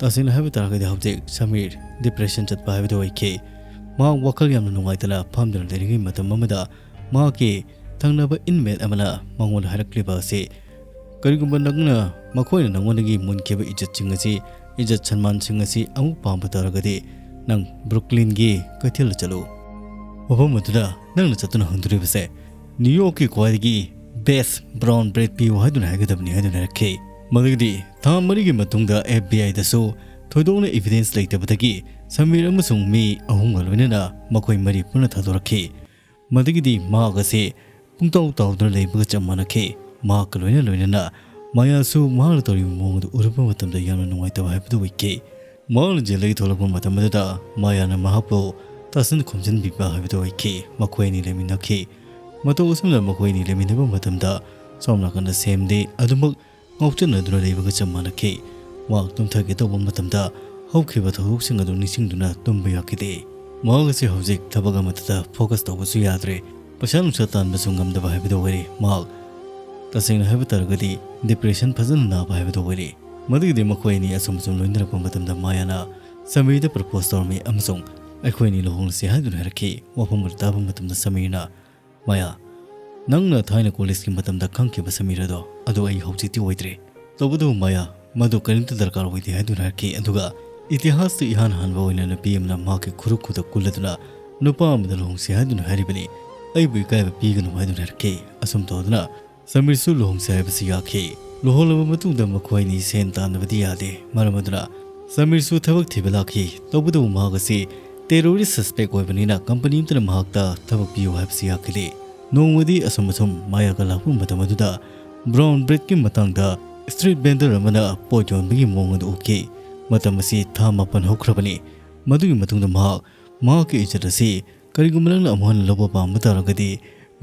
ꯇꯁꯦꯡꯅ ꯍꯥꯏꯕ ꯇꯥꯔꯒꯗꯤ ꯍꯧꯖꯤꯛ ꯁꯃꯤꯔ depression ꯆꯠꯄ ꯍꯥꯏꯕꯗꯨ ꯑꯣꯏꯈꯤ꯫ ꯃꯍꯥꯛ ꯋꯥꯈꯜ ꯌꯥꯝꯅ ꯅꯨꯡꯉꯥꯏꯇꯅ ꯐꯝꯗꯨꯅ ꯂꯩꯔꯤꯉꯩ ꯃꯇꯝ ꯑꯃꯗ ꯃꯍꯥꯛꯀꯤ ꯊꯪꯅꯕ inmate ꯑꯃꯅ ꯃꯉꯣꯟꯗ ꯍꯥꯏꯔꯛꯂꯤꯕ ꯑꯁꯤ, "ꯀꯔꯤꯒꯨꯝꯕ ꯅꯪꯅ ꯃꯈꯣꯏꯅ ꯅꯪꯉꯣꯟꯗꯒꯤ ꯃꯨꯟꯈꯤꯕ ꯏꯖꯠꯁꯤꯡ ꯑꯁꯤ, ꯏꯖꯠ ꯁꯟꯃꯥꯟꯁꯤꯡ ꯑꯁꯤ ꯑꯃꯨꯛ ꯄꯥꯝꯕ ꯇꯥꯔꯒꯗꯤ ꯅꯪ ꯕ꯭ꯔꯨꯛꯂꯤꯟꯒꯤ ꯀꯩꯊꯦꯜꯗ ꯆꯠꯂꯨ꯫ ꯃꯐꯝ ꯑꯗꯨꯗ ꯅꯪꯅ ꯆꯠꯇꯨꯅ ꯍꯪꯗꯣꯔꯤꯕꯁꯦ ꯅ꯭ꯌꯨ ꯌꯣꯔꯛꯀꯤ ꯈ꯭ꯋꯥꯏꯗꯒꯤ best brown bread ꯄꯤꯌꯨ ꯍꯥꯏꯗꯨꯅ ꯍꯥꯏꯒꯗꯕꯅꯤ" ꯍꯥꯏꯗꯨꯅ ꯍꯥꯏꯔꯛꯈꯤ꯫ ꯃꯗꯨꯒꯤꯗꯤ ꯊꯥ ꯃꯔꯤꯒꯤ ꯃꯇꯨꯡꯗ FBI ꯗꯁꯨ ꯊꯣꯏꯗꯣꯛꯅ evidence ꯂꯩꯇꯕꯗꯒꯤ ꯁꯃꯤꯔ ꯑꯃꯁꯨꯡ ꯃꯤ ꯑꯍꯨꯝꯒ ꯂꯣꯏꯅꯅ ꯃꯈꯣꯏ ꯃꯔꯤ ꯄꯨꯟꯅ ꯊꯥꯗꯣꯔꯛꯈꯤ꯫ ꯃꯗꯨꯒꯤꯗꯤ ꯃꯍꯥꯛ ꯑꯁꯤ ꯄꯨꯡꯇꯥꯎ ꯇꯥꯎꯗꯨꯅ ꯂꯩꯕꯒ ꯆꯞ ꯃꯥꯟꯅꯈꯤ꯫ ꯃꯍꯥꯛꯀ ꯂꯣꯏꯅ ꯂꯣꯏꯅꯅ ꯃꯥꯌꯥꯁꯨ ꯃꯍꯥꯛꯅ ꯇꯧꯔꯤꯕ ꯃꯑꯣꯡ ꯑꯗꯨ ꯎꯔꯨꯕ ꯃꯇꯝꯗ ꯌꯥꯝꯅ ꯅꯨꯡꯉꯥꯏꯇꯕ ꯍꯥꯏꯕꯗꯨ ꯑꯣꯏꯈꯤ꯫ ꯃꯍꯥꯛꯅ ꯖꯦꯜꯗꯒꯤ ꯊꯣꯛꯂꯛꯄ ꯃꯇꯝ ꯑꯗꯨꯗ ꯃꯥꯌꯥꯅ ꯃꯍꯥꯛꯄꯨ ꯇꯥꯁꯤꯟ ꯈꯣꯝꯖꯤꯟꯕꯤꯕ ꯍꯥꯏꯕꯗꯨ ꯑꯣꯏꯈꯤ꯫ ꯃꯈꯣꯏ ꯑꯅꯤ ꯂꯩꯃꯤꯟꯅꯈꯤ꯫ ꯃꯇꯧ ꯑꯁꯨꯝꯅ ꯃꯈꯣꯏ ꯑꯅꯤ ꯂꯩꯃꯤꯟꯅꯕ ꯃꯇꯝꯗ ꯁꯣꯝ ꯅꯥꯀꯟꯗ ꯁꯦꯝꯗꯤ ꯑꯗꯨꯃꯛ ꯉꯥꯎꯆꯠꯅꯗꯨꯅ ꯂꯩꯕꯒ ꯆꯞ ꯃꯥꯟꯅꯈꯤ꯫ ꯃꯍꯥꯛ ꯇꯨꯝꯊꯒꯦ ꯇꯧꯕ ꯃꯇꯝꯗ ꯍꯧꯈꯤꯕ ꯊꯧꯗꯣꯛꯁꯤꯡ ꯑꯗꯨ ꯅꯤꯡꯁꯤꯡꯗꯨꯅ ꯇꯨꯝꯕ ꯌꯥꯈꯤꯗꯦ꯫ ꯃꯍꯥꯛ ꯑꯁꯤ ꯍꯧꯖꯤꯛ ꯊꯕꯛ ꯑꯃꯠꯇꯗ ꯐꯣꯀꯁ ꯇꯧꯕꯁꯨ ꯌꯥꯗ꯭ꯔꯦ, ꯄꯩꯁꯥ ꯅꯨꯡꯁꯥ ꯇꯥꯟꯕꯁꯨ ꯉꯝꯗꯕ ꯍꯥꯏꯕꯗꯨ ꯑꯣꯏꯔꯦ꯫ ꯃꯍꯥꯛ ꯇꯁꯦꯡꯅ ꯍꯥꯏꯕ ꯇꯥꯔꯒꯗꯤ ꯗꯤꯄ꯭ꯔꯦꯁꯟ ꯐꯖꯅ ꯅꯥꯕ ꯍꯥꯏꯕꯗꯨ ꯑꯣꯏꯔꯦ꯫ ꯃꯗꯨꯒꯤꯗꯤ ꯃꯈꯣꯏ ꯑꯅꯤ ꯑꯁꯨꯝ ꯑꯁꯨꯝ ꯂꯣꯏꯅꯔꯛꯄ ꯃꯇꯝꯗ ꯃꯥꯌꯥꯅ ꯁꯃꯤꯔꯗ ꯄ꯭ꯔꯄꯣꯁ ꯇꯧꯔꯝꯃꯤ ꯑꯃꯁꯨꯡ "ꯑꯩꯈꯣꯏ ꯑꯅꯤ ꯂꯨꯍꯣꯡꯂꯁꯤ" ꯍꯥꯏꯗꯨꯅ ꯍꯥꯏꯔꯛꯈꯤ꯫ ꯋꯥꯐꯝ ꯑꯗꯨ ꯇꯥꯕ ꯃꯇꯝꯗ ꯁꯃꯤꯔꯅ, "ꯃꯥꯌꯥ, ꯅꯪꯅ ꯊꯥꯏꯅ ꯀꯣꯂꯦꯖꯀꯤ ꯃꯇꯝꯗ ꯈꯪꯈꯤꯕ ꯁꯃꯤꯔ ꯑꯗꯣ, ꯑꯗꯨ ꯑꯩ ꯍꯧꯖꯤꯛꯇꯤ ꯑꯣꯏꯗ꯭ꯔꯦ꯫ ꯇꯧꯕꯇꯕꯨ ꯃꯥꯌꯥ, ꯃꯗꯨ ꯀꯔꯤꯝꯇ ꯗꯔꯀꯥꯔ ꯑꯣꯏꯗꯦ" ꯍꯥꯏꯗꯨꯅ ꯍꯥꯏꯔꯛꯈꯤ꯫ ꯑꯗꯨꯒ ꯏꯇꯤꯍꯥꯁꯇ ꯏꯍꯥꯟ ꯍꯥꯟꯕ ꯑꯣꯏꯅ ꯅꯨꯄꯤ ꯑꯃꯅ ꯃꯍꯥꯛꯀꯤ ꯈꯨꯔꯨ ꯈꯨꯗ ꯀꯨꯜꯂꯗꯨꯅ ꯅꯨꯄꯥ ꯑꯃꯗ ꯂꯨꯍꯣꯡꯁꯤ ꯍꯥꯏꯗꯨꯅ ꯍꯥꯏꯔꯤꯕꯅꯤ꯫ "ꯑꯩꯕꯨ ꯏꯀꯥꯏꯕ ꯄꯤꯒꯅꯨ" ꯍꯥꯏꯗꯨꯅ ꯍꯥꯏꯔꯛꯈꯤ꯫ ꯑꯁꯨꯝ ꯇꯧꯗꯨꯅ ꯁꯃꯤꯔꯁꯨ ꯂꯨꯍꯣꯡꯁꯤ ꯍꯥꯏꯕꯁꯤ ꯌꯥꯈꯤ꯫ ꯂꯨꯍꯣꯡꯂꯕ ꯃꯇꯨꯡꯗ ꯃꯈꯣꯏ ꯑꯅꯤ ꯁꯦꯟ ꯇꯥꯟꯗꯕꯗꯤ ꯌꯥꯗꯦ꯫ ꯃꯔꯝ ꯑꯗꯨꯅ ꯁꯃꯤꯔꯁꯨ ꯊꯕꯛ ꯊꯤꯕ ꯂꯥꯛꯈꯤ꯫ ꯇꯧꯕꯇꯕꯨ ꯃꯍꯥꯛ ꯑꯁꯤ ꯇꯦꯔꯣꯔꯤꯁ ꯁꯁꯄꯦꯛ ꯑꯣꯏꯕꯅꯤꯅ ꯀꯝꯄꯅꯤ ꯑꯃꯠꯇꯅ ꯃꯍꯥꯛꯇ ꯊꯕꯛ ꯄꯤꯌꯨ ꯍꯥꯏꯕꯁꯤ ꯌꯥꯈꯤꯗꯦ꯫ ꯅꯣꯡꯃꯗꯤ ꯑꯁꯨꯝ ꯑꯁꯨꯝ ꯃꯥꯌꯥꯒ ꯂꯥꯛꯄ ꯃꯇꯝ ꯑꯗꯨꯗ ꯕ꯭ꯔꯥꯎꯟ ꯕ꯭ꯔꯦꯗꯀꯤ ꯃꯇꯥꯡꯗ ꯁ꯭ꯇ꯭ꯔꯤꯠ ꯚꯦꯟꯗꯔ ꯑꯃꯅ ꯄꯣꯠ ꯌꯣꯟꯕꯒꯤ ꯃꯑꯣꯡ ꯑꯗꯨ ꯎꯈꯤ꯫ ꯃꯇꯝ ꯑꯁꯤ ꯊꯥ ꯃꯥꯄꯟ ꯍꯧꯈ꯭ꯔꯕꯅꯤ꯫ ꯃꯗꯨꯒꯤ ꯃꯇꯨꯡꯗ ꯃꯍꯥꯛ ꯃꯍꯥꯛꯀꯤ ꯏꯖꯠ ꯑꯁꯤ ꯀꯔꯤꯒꯨꯝꯕ ꯅꯪꯅ ꯑꯃꯨꯛ ꯍꯟꯅ ꯂꯧꯕ ꯄꯥꯝꯕ ꯇꯥꯔꯒꯗꯤ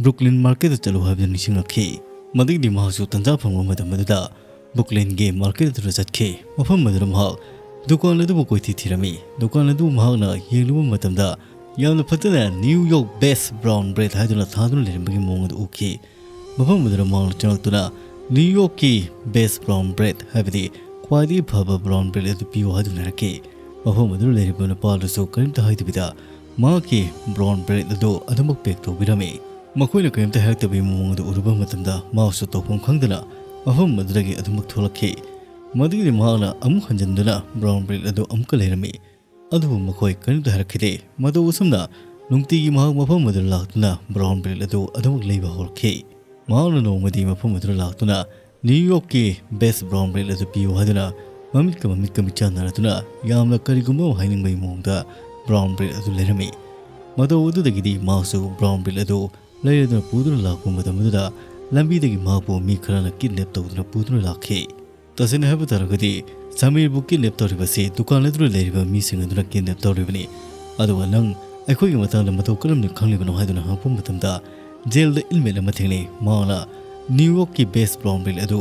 ꯕ꯭ꯔꯨꯛꯂꯤꯟ ꯃꯥꯔꯀꯦꯠꯇ ꯆꯠꯂꯨ ꯍꯥꯏꯕꯗꯨ ꯅꯤꯡꯁꯤꯡꯂꯛꯈꯤ꯫ ꯃꯗꯨꯒꯤꯗꯤ ꯃꯍꯥꯛꯁꯨ ꯇꯟꯖꯥ ꯐꯪꯕ ꯃꯇꯝ ꯑꯗꯨꯗ ꯕ꯭ꯔꯨꯛꯂꯤꯟꯒꯤ ꯃꯥꯔꯀꯦꯠ ꯑꯗꯨꯗ ꯆꯠꯈꯤ꯫ ꯃꯐꯝ ꯑꯗꯨꯗ ꯃꯍꯥꯛ ꯗꯨꯀꯥꯟ ꯑꯗꯨꯕꯨ ꯀꯣꯏꯊꯤ ꯊꯤꯔꯝꯃꯤ꯫ ꯗꯨꯀꯥꯟ ꯑꯗꯨ ꯃꯍꯥꯛꯅ ꯌꯦꯡꯂꯨꯕ ꯃꯇꯝꯗ ꯌꯥꯝꯅ ꯐꯖꯅ "ꯅ꯭ꯌꯨ ꯌꯣꯔꯛ ꯕꯦꯁ ꯕ꯭ꯔꯥꯎꯟ ꯕ꯭ꯔꯦꯗ" ꯍꯥꯏꯗꯨꯅ ꯊꯥꯗꯨꯅ ꯂꯩꯔꯝꯕꯒꯤ ꯃꯑꯣꯡ ꯑꯗꯨ ꯎꯈꯤ꯫ ꯃꯐꯝ ꯑꯗꯨꯗ ꯃꯍꯥꯛꯅ ꯆꯪꯂꯛꯇꯨꯅ "ꯅ꯭ꯌꯨ ꯌꯣꯔꯛꯀꯤ ꯕꯦꯁ ꯕ꯭ꯔꯥꯎꯟ ꯕ꯭ꯔꯦꯗ, ꯍꯥꯏꯕꯗꯤ ꯈ꯭ꯋꯥꯏꯗꯒꯤ ꯐꯕ ꯕ꯭ꯔꯥꯎꯟ ꯕ꯭ꯔꯦꯗ ꯑꯗꯨ ꯄꯤꯌꯨ" ꯍꯥꯏꯗꯨꯅ ꯍꯥꯏꯔꯛꯈꯤ꯫ ꯃꯐꯝ ꯑꯗꯨꯗ ꯂꯩꯔꯤꯕ ꯅꯨꯄꯥ ꯑꯗꯨꯁꯨ ꯀꯔꯤꯝꯇ ꯍꯥꯏꯗꯕꯤꯗ ꯃꯍꯥꯛꯀꯤ ꯕ꯭ꯔꯥꯎꯟ ꯕ꯭ꯔꯦꯗ ꯑꯗꯨ ꯑꯗꯨꯃꯛ ꯄꯦꯛ ꯇꯧꯕꯤꯔꯝꯃꯤ꯫ ꯃꯈꯣꯏꯅ ꯀꯔꯤꯝꯇ ꯍꯥꯏꯔꯛꯇꯕꯒꯤ ꯃꯑꯣꯡ ꯑꯗꯨ ꯎꯔꯨꯕ ꯃꯇꯝꯗ ꯃꯍꯥꯛꯁꯨ ꯇꯧꯐꯝ ꯈꯪꯗꯅ ꯃꯐꯝ ꯑꯗꯨꯗꯒꯤ ꯑꯗꯨꯃꯛ ꯊꯣꯛꯂꯛꯈꯤ꯫ ꯃꯗꯨꯒꯤꯗꯤ ꯃꯍꯥꯛꯅ ꯑꯃꯨꯛ ꯍꯟꯖꯤꯟꯗꯨꯅ ꯕ꯭ꯔꯥꯎꯟ ꯕ꯭ꯔꯦꯗ ꯑꯗꯨ ꯑꯃꯨꯛꯀ ꯂꯩꯔꯝꯃꯤ꯫ ꯑꯗꯨꯕꯨ ꯃꯈꯣꯏ ꯀꯔꯤꯝꯇ ꯍꯥꯏꯔꯛꯈꯤꯗꯦ꯫ ꯃꯇꯧ ꯑꯁꯨꯝꯅ ꯅꯨꯡꯇꯤꯒꯤ ꯃꯍꯥꯛ ꯃꯐꯝ ꯑꯗꯨꯗ ꯂꯥꯛꯇꯨꯅ ꯕ꯭ꯔꯥꯎꯟ ꯕ꯭ꯔꯦꯗ ꯑꯗꯨ ꯑꯗꯨꯃꯛ ꯂꯩꯕ ꯍꯧꯔꯛꯈꯤ꯫ ꯃꯍꯥꯛꯅ ꯅꯣꯡꯃꯗꯤ ꯃꯐꯝ ꯑꯗꯨꯗ ꯂꯥꯛꯇꯨꯅ "ꯅ꯭ꯌꯨ ꯌꯣꯔꯛꯀꯤ ꯕꯦꯁ ꯕ꯭ꯔꯥꯎꯟ ꯕ꯭ꯔꯦꯗ ꯑꯗꯨ ꯄꯤꯌꯨ" ꯍꯥꯏꯗꯨꯅ ꯃꯃꯤꯠꯀ ꯃꯃꯤꯠꯀ ꯃꯤꯠꯆꯥꯟꯅꯔꯗꯨꯅ ꯌꯥꯝꯅ ꯀꯔꯤꯒꯨꯝꯕ ꯑꯃ ꯍꯥꯏꯅꯤꯡꯕꯒꯤ ꯃꯑꯣꯡꯗ ꯕ꯭ꯔꯥꯎꯟ ꯕ꯭ꯔꯦꯗ ꯑꯗꯨ ꯂꯩꯔꯝꯃꯤ꯫ ꯃꯇꯧ ꯑꯗꯨꯗꯒꯤꯗꯤ ꯃꯍꯥꯛꯁꯨ ꯕ꯭ꯔꯥꯎꯟ ꯕ꯭ꯔꯦꯗ ꯑꯗꯨ ꯂꯩꯔꯗꯨꯅ ꯄꯨꯗꯨꯅ ꯂꯥꯛꯄ ꯃꯇꯝ ꯑꯗꯨꯗ ꯂꯝꯕꯤꯗꯒꯤ ꯃꯍꯥꯛꯄꯨ ꯃꯤ ꯈꯔꯅ ꯀꯤꯗꯅꯦꯞ ꯇꯧꯗꯨꯅ ꯄꯨꯗꯨꯅ ꯂꯥꯛꯈꯤ꯫ ꯇꯁꯦꯡꯅ ꯍꯥꯏꯕ ꯇꯥꯔꯒꯗꯤ ꯁꯃꯤꯔꯕꯨ ꯀꯤꯗꯅꯦꯞ ꯇꯧꯔꯤꯕꯁꯤ ꯗꯨꯀꯥꯟ ꯑꯗꯨꯗ ꯂꯩꯔꯤꯕ ꯃꯤꯁꯤꯡ ꯑꯗꯨꯅ ꯀꯤꯗꯅꯦꯞ ꯇꯧꯔꯤꯕꯅꯤ꯫ ꯑꯗꯨꯒ "ꯅꯪ ꯑꯩꯈꯣꯏꯒꯤ ꯃꯇꯥꯡꯗ ꯃꯇꯧ ꯀꯔꯝꯅ ꯈꯪꯂꯤꯕꯅꯣ?" ꯍꯥꯏꯗꯨꯅ ꯍꯪꯂꯛꯄ ꯃꯇꯝꯗ ꯖꯦꯜꯗ ꯏꯟꯃꯦꯠ ꯑꯃ ꯊꯦꯡꯅꯩ꯫ ꯃꯍꯥꯛꯅ "ꯅ꯭ꯌꯨ ꯌꯣꯔꯛꯀꯤ ꯕꯦꯁ ꯕ꯭ꯔꯥꯎꯟ ꯕ꯭ꯔꯦꯗ ꯑꯗꯨ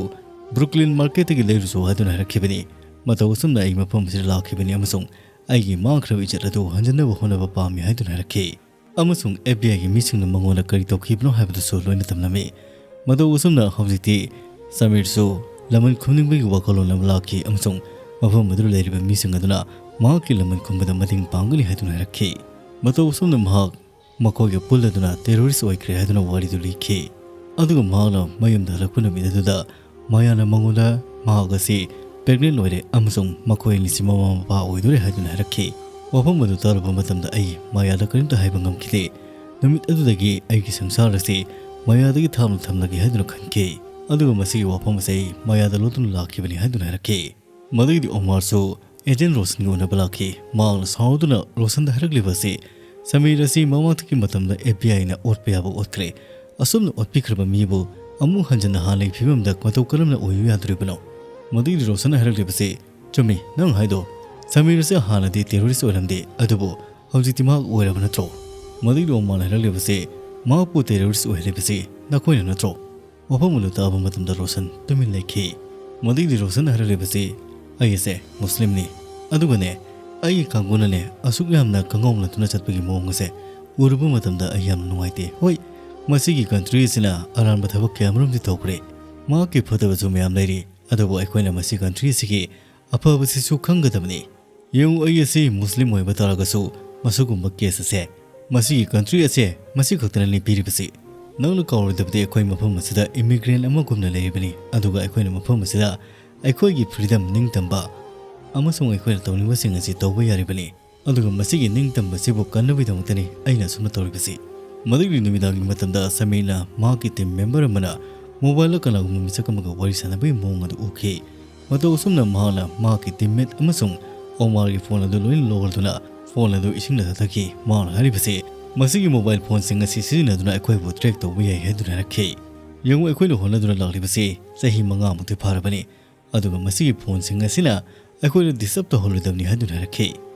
ꯕ꯭ꯔꯨꯛꯂꯤꯟ ꯃꯥꯔꯀꯦꯠꯇꯒꯤ ꯂꯩꯔꯨꯆꯣ" ꯍꯥꯏꯗꯨꯅ ꯍꯥꯏꯔꯛꯈꯤꯕꯅꯤ꯫ ꯃꯇꯧ ꯑꯁꯨꯝꯅ ꯑꯩ ꯃꯐꯝ ꯑꯁꯤꯗ ꯂꯥꯛꯈꯤꯕꯅꯤ ꯑꯃꯁꯨꯡ ꯑꯩꯒꯤ ꯃꯥꯡꯈ꯭ꯔꯕ ꯏꯖꯠ ꯑꯗꯨ ꯍꯟꯖꯤꯟꯅꯕ ꯍꯣꯠꯅꯕ ꯄꯥꯝꯃꯤ ꯍꯥꯏꯗꯨꯅ ꯍꯥꯏꯔꯛꯈꯤ꯫ ꯑꯃꯁꯨꯡ ꯑꯦꯐ ꯕꯤ ꯑꯥꯏꯒꯤ ꯃꯤꯁꯤꯡꯅ ꯃꯉꯣꯟꯗ ꯀꯔꯤ ꯇꯧꯈꯤꯕꯅꯣ ꯍꯥꯏꯕꯗꯨꯁꯨ ꯂꯣꯏꯅ ꯇꯝꯂꯝꯃꯤ꯫ ꯃꯇꯧ ꯑꯁꯨꯝꯅ ꯍꯧꯖꯤꯛꯇꯤ ꯁꯃꯤꯔꯁꯨ ꯂꯃꯟ ꯈꯨꯝꯅꯤꯡꯕꯒꯤ ꯋꯥꯈꯜꯂꯣꯟ ꯑꯃ ꯂꯥꯛꯈꯤ ꯑꯃꯁꯨꯡ ꯃꯐꯝ ꯑꯗꯨꯗ ꯂꯩꯔꯤꯕ ꯃꯤꯁꯤꯡ ꯑꯗꯨꯅ ꯃꯍꯥꯛꯀꯤ ꯂꯃꯟ ꯈꯨꯝꯕꯗ ꯃꯇꯦꯡ ꯄꯥꯡꯒꯅꯤ ꯍꯥꯏꯗꯨꯅ ꯍꯥꯏꯔꯛꯈꯤ꯫ ꯃꯇꯧ ꯑꯁꯨꯝꯅ ꯃꯍꯥꯛ ꯃꯈꯣꯏꯒ ꯄꯨꯜꯂꯗꯨꯅ ꯇꯦꯔꯣꯔꯤꯁ ꯑꯣꯏꯈ꯭ꯔꯦ ꯍꯥꯏꯗꯨꯅ ꯋꯥꯔꯤꯗꯨ ꯂꯤꯈꯤ꯫ ꯑꯗꯨꯒ ꯃꯍꯥꯛꯅ ꯃꯌꯨꯝꯗ ꯍꯜꯂꯛꯄ ꯅꯨꯃꯤꯠ ꯑꯗꯨꯗ ꯃꯥꯌꯥꯅ ꯃꯉꯣꯟꯗ ꯃꯍꯥꯛ ꯑꯁꯤ ꯄ꯭ꯔꯦꯒꯅꯦꯟ ꯑꯣꯏꯔꯦ ꯑꯃꯁꯨꯡ ꯃꯈꯣꯏ ꯑꯅꯤꯁꯤ ꯃꯃꯥ ꯃꯄꯥ ꯑꯣꯏꯗꯣꯔꯦ ꯍꯥꯏꯗꯨꯅ ꯍꯥꯏꯔꯛꯈꯤ꯫ ꯋꯥꯐꯝ ꯑꯗꯨ ꯇꯥꯔꯨꯕ ꯃꯇꯝꯗ ꯑꯩ ꯃꯥꯌꯥꯗ ꯀꯔꯤꯝꯇ ꯍꯥꯏꯕ ꯉꯝꯈꯤꯗꯦ꯫ ꯅꯨꯃꯤꯠ ꯑꯗꯨꯗꯒꯤ ꯑꯩꯒꯤ ꯁꯪꯁꯥꯔ ꯑꯁꯤ ꯃꯥꯌꯥꯗꯒꯤ ꯊꯥꯞꯅ ꯊꯝꯂꯒꯦ ꯍꯥꯏꯗꯨꯅ ꯈꯟꯈꯤ꯫ ꯑꯗꯨꯒ ꯃꯁꯤꯒꯤ ꯋꯥꯐꯝ ꯑꯁꯤ ꯑꯩ ꯃꯥꯌꯥꯗ ꯂꯣꯠꯇꯨꯅ ꯂꯥꯛꯈꯤꯕꯅꯤ ꯍꯥꯏꯗꯨꯅ ꯍꯥꯏꯔꯛꯈꯤ꯫ ꯃꯗꯨꯒꯤꯗꯤ ꯑꯣꯃꯥꯔꯁꯨ ꯑꯦꯖꯦꯟ ꯔꯣꯁꯟꯒ ꯎꯅꯕ ꯂꯥꯛꯈꯤ꯫ ꯃꯍꯥꯛꯅ ꯁꯥꯎꯗꯨꯅ ꯔꯣꯁꯟꯗ ꯍꯥꯏꯔꯛꯂꯤꯕ ꯑꯁꯤ ꯁꯃꯤꯔ ꯑꯁꯤ ꯃꯃꯥꯡꯊꯛꯀꯤ ꯃꯇꯝꯗ ꯑꯦꯐ ꯕꯤ ꯑꯥꯏꯅ ꯑꯣꯠꯄ ꯌꯥꯕ ꯑꯣꯠꯈ꯭ꯔꯦ꯫ ꯑꯁꯨꯝꯅ ꯑꯣꯠꯄꯤꯈ꯭ꯔꯕ ꯃꯤꯕꯨ ꯑꯃꯨꯛ ꯍꯟꯖꯤꯟꯅ ꯍꯥꯟꯅꯒꯤ ꯐꯤꯕꯝꯗ ꯃꯇꯧ ꯀꯔꯝꯅ ꯑꯣꯏꯌꯨ ꯌꯥꯗꯣꯔꯤꯕꯅꯣ? ꯃꯗꯨꯒꯤꯗꯤ ꯔꯣꯁꯟꯅ ꯍꯥꯏꯔꯛꯂꯤꯕꯁꯤ ꯆꯨꯝꯃꯤ, ꯅꯪ ꯍꯥꯏꯗꯣ꯫ ꯁꯃꯤꯔ ꯑꯁꯤ ꯍꯥꯟꯅꯗꯤ ꯇꯦꯔꯣꯔꯤꯁ ꯑꯣꯏꯔꯝꯗꯦ, ꯑꯗꯨꯕꯨ ꯍꯧꯖꯤꯛꯇꯤ ꯃꯍꯥꯛ ꯑꯣꯏꯔꯕ ꯅꯠꯇ꯭ꯔꯣ? ꯃꯗꯨꯒꯤꯗꯤ ꯑꯣꯃꯥꯔꯅ ꯍꯥꯏꯔꯛꯂꯤꯕꯁꯤ ꯃꯍꯥꯛꯄꯨ ꯇꯦꯔꯣꯔꯤꯁ ꯑꯣꯏꯍꯜꯂꯤꯕꯁꯤ ꯅꯈꯣꯏꯅ ꯅꯠꯇ꯭ꯔꯣ? ꯋꯥꯐꯝ ꯑꯗꯨ ꯇꯥꯕ ꯃꯇꯝꯗ ꯔꯣꯁꯟ ꯇꯨꯃꯤꯟ ꯂꯩꯈꯤ꯫ ꯃꯗꯨꯒꯤꯗꯤ ꯔꯣꯁꯟꯅ ꯍꯥꯏꯔꯛꯂꯤꯕꯁꯤ, "ꯑꯩ ꯑꯁꯦ ꯃꯨꯁꯂꯤꯝꯅꯤ, ꯑꯗꯨꯒꯅꯦ, ꯑꯩꯒꯤ ꯀꯥꯡꯕꯨꯅꯅꯦ ꯑꯁꯨꯛ ꯌꯥꯝꯅ ꯀꯪꯉꯧꯅꯗꯨꯅ ꯆꯠꯄꯒꯤ ꯃꯑꯣꯡ ꯑꯁꯦ ꯎꯔꯨꯕ ꯃꯇꯝꯗ ꯑꯩ ꯌꯥꯝꯅ ꯅꯨꯡꯉꯥꯏꯇꯦ꯫ ꯍꯣꯏ, ꯃꯁꯤꯒꯤ ꯀꯟꯇ꯭ꯔꯤ ꯑꯁꯤꯅ ꯑꯔꯥꯟꯕ ꯊꯕꯛ ꯀꯌꯥꯃꯔꯨꯝꯗꯤ ꯇꯧꯈ꯭ꯔꯦ, ꯃꯍꯥꯛꯀꯤ ꯐꯠꯇꯕꯁꯨ ꯃꯌꯥꯝ ꯂꯩꯔꯤ, ꯑꯗꯨꯕꯨ ꯑꯩꯈꯣꯏꯅ ꯃꯁꯤ ꯀꯟꯇ꯭ꯔꯤ ꯑꯁꯤꯒꯤ ꯑꯐꯕꯁꯤꯁꯨ ꯈꯪꯒꯗꯕꯅꯤ꯫ ꯌꯦꯡꯉꯨ, ꯑꯩ ꯑꯁꯤ ꯃꯨꯁꯂꯤꯝ ꯑꯣꯏꯕ ꯇꯥꯔꯒꯁꯨ ꯃꯁꯤꯒꯨꯝꯕ ꯀꯦꯁ ꯑꯁꯦ ꯃꯁꯤꯒꯤ ꯀꯟꯇ꯭ꯔꯤ ꯑꯁꯦ ꯃꯁꯤ ꯈꯛꯇꯅꯅꯤ ꯄꯤꯔꯤꯕꯁꯤ꯫ ꯅꯪꯅ ꯀꯥꯎꯔꯣꯏꯗꯕꯗꯤ ꯑꯩꯈꯣꯏ ꯃꯐꯝ ꯑꯁꯤꯗ ꯏꯃꯤꯒ꯭ꯔꯦꯟ ꯑꯃꯒꯨꯝꯅ ꯂꯩꯔꯤꯕꯅꯤ, ꯑꯗꯨꯒ ꯑꯩꯈꯣꯏꯅ ꯃꯐꯝ ꯑꯁꯤꯗ ꯑꯩꯈꯣꯏꯒꯤ ꯐ꯭ꯔꯤꯗꯝ, ꯅꯤꯡꯇꯝꯕ ꯑꯃꯁꯨꯡ ꯑꯩꯈꯣꯏꯅ ꯇꯧꯅꯤꯡꯕꯁꯤꯡ ꯑꯁꯤ ꯇꯧꯕ ꯌꯥꯔꯤꯕꯅꯤ꯫ ꯑꯗꯨꯒ ꯃꯁꯤꯒꯤ ꯅꯤꯡꯇꯝꯕꯁꯤꯕꯨ ꯀꯟꯅꯕꯒꯤꯗꯃꯛꯇꯅꯤ ꯑꯩꯅ ꯑꯁꯨꯝꯅ ꯇꯧꯔꯤꯕꯁꯤ꯫" ꯃꯗꯨꯒꯤ ꯅꯨꯃꯤꯗꯥꯡꯒꯤ ꯃꯇꯝꯗ ꯁꯃꯤꯔꯅ ꯃꯍꯥꯛꯀꯤ ꯇꯤꯝ ꯃꯦꯝꯕꯔ ꯑꯃꯅ ꯃꯣꯕꯥꯏꯜꯗ ꯀꯅꯥꯒꯨꯝꯕ ꯃꯤꯁꯛ ꯑꯃꯒ ꯋꯥꯔꯤ ꯁꯥꯟꯅꯕꯒꯤ ꯃꯑꯣꯡ ꯑꯗꯨ ꯎꯈꯤ꯫ ꯃꯇꯧ ꯑꯁꯨꯝꯅ ꯃꯍꯥꯛꯅ ꯃꯍꯥꯛꯀꯤ ꯇꯤꯝꯃꯦꯠ ꯑꯃꯁꯨꯡ ꯑꯣꯃꯥꯔꯒꯤ ꯐꯣꯟ ꯑꯗꯨ ꯂꯣꯏꯅ ꯂꯧꯔꯗꯨꯅ ꯐꯣꯟ ꯑꯗꯨ ꯏꯁꯤꯡꯗ ꯊꯥꯗꯈꯤ꯫ ꯃꯍꯥꯛꯅ ꯍꯥꯏꯔꯤꯕꯁꯤ, "ꯃꯁꯤꯒꯤ ꯃꯣꯕꯥꯏꯜ ꯐꯣꯟꯁꯤꯡ ꯑꯁꯤ ꯁꯤꯖꯤꯟꯅꯗꯨꯅ ꯑꯩꯈꯣꯏꯕꯨ ꯇ꯭ꯔꯦꯛ ꯇꯧꯕ ꯌꯥꯏ" ꯍꯥꯏꯗꯨꯅ ꯍꯥꯏꯔꯛꯈꯤ꯫ ꯌꯦꯡꯉꯨ, ꯑꯩꯈꯣꯏꯅ ꯍꯣꯠꯅꯗꯨꯅ ꯂꯥꯛꯂꯤꯕꯁꯤ ꯆꯍꯤ ꯃꯉꯥꯃꯨꯛꯇꯤ ꯐꯥꯔꯕꯅꯤ, ꯑꯗꯨꯒ ꯃꯁꯤꯒꯤ ꯐꯣꯟꯁꯤꯡ ꯑꯁꯤꯅ ꯑꯩꯈꯣꯏꯗ ꯗꯤꯁꯇꯔꯕ ꯇꯧꯍꯜꯂꯣꯏꯗꯕꯅꯤ ꯍꯥꯏꯗꯨꯅ ꯍꯥꯏꯔꯛꯈꯤ꯫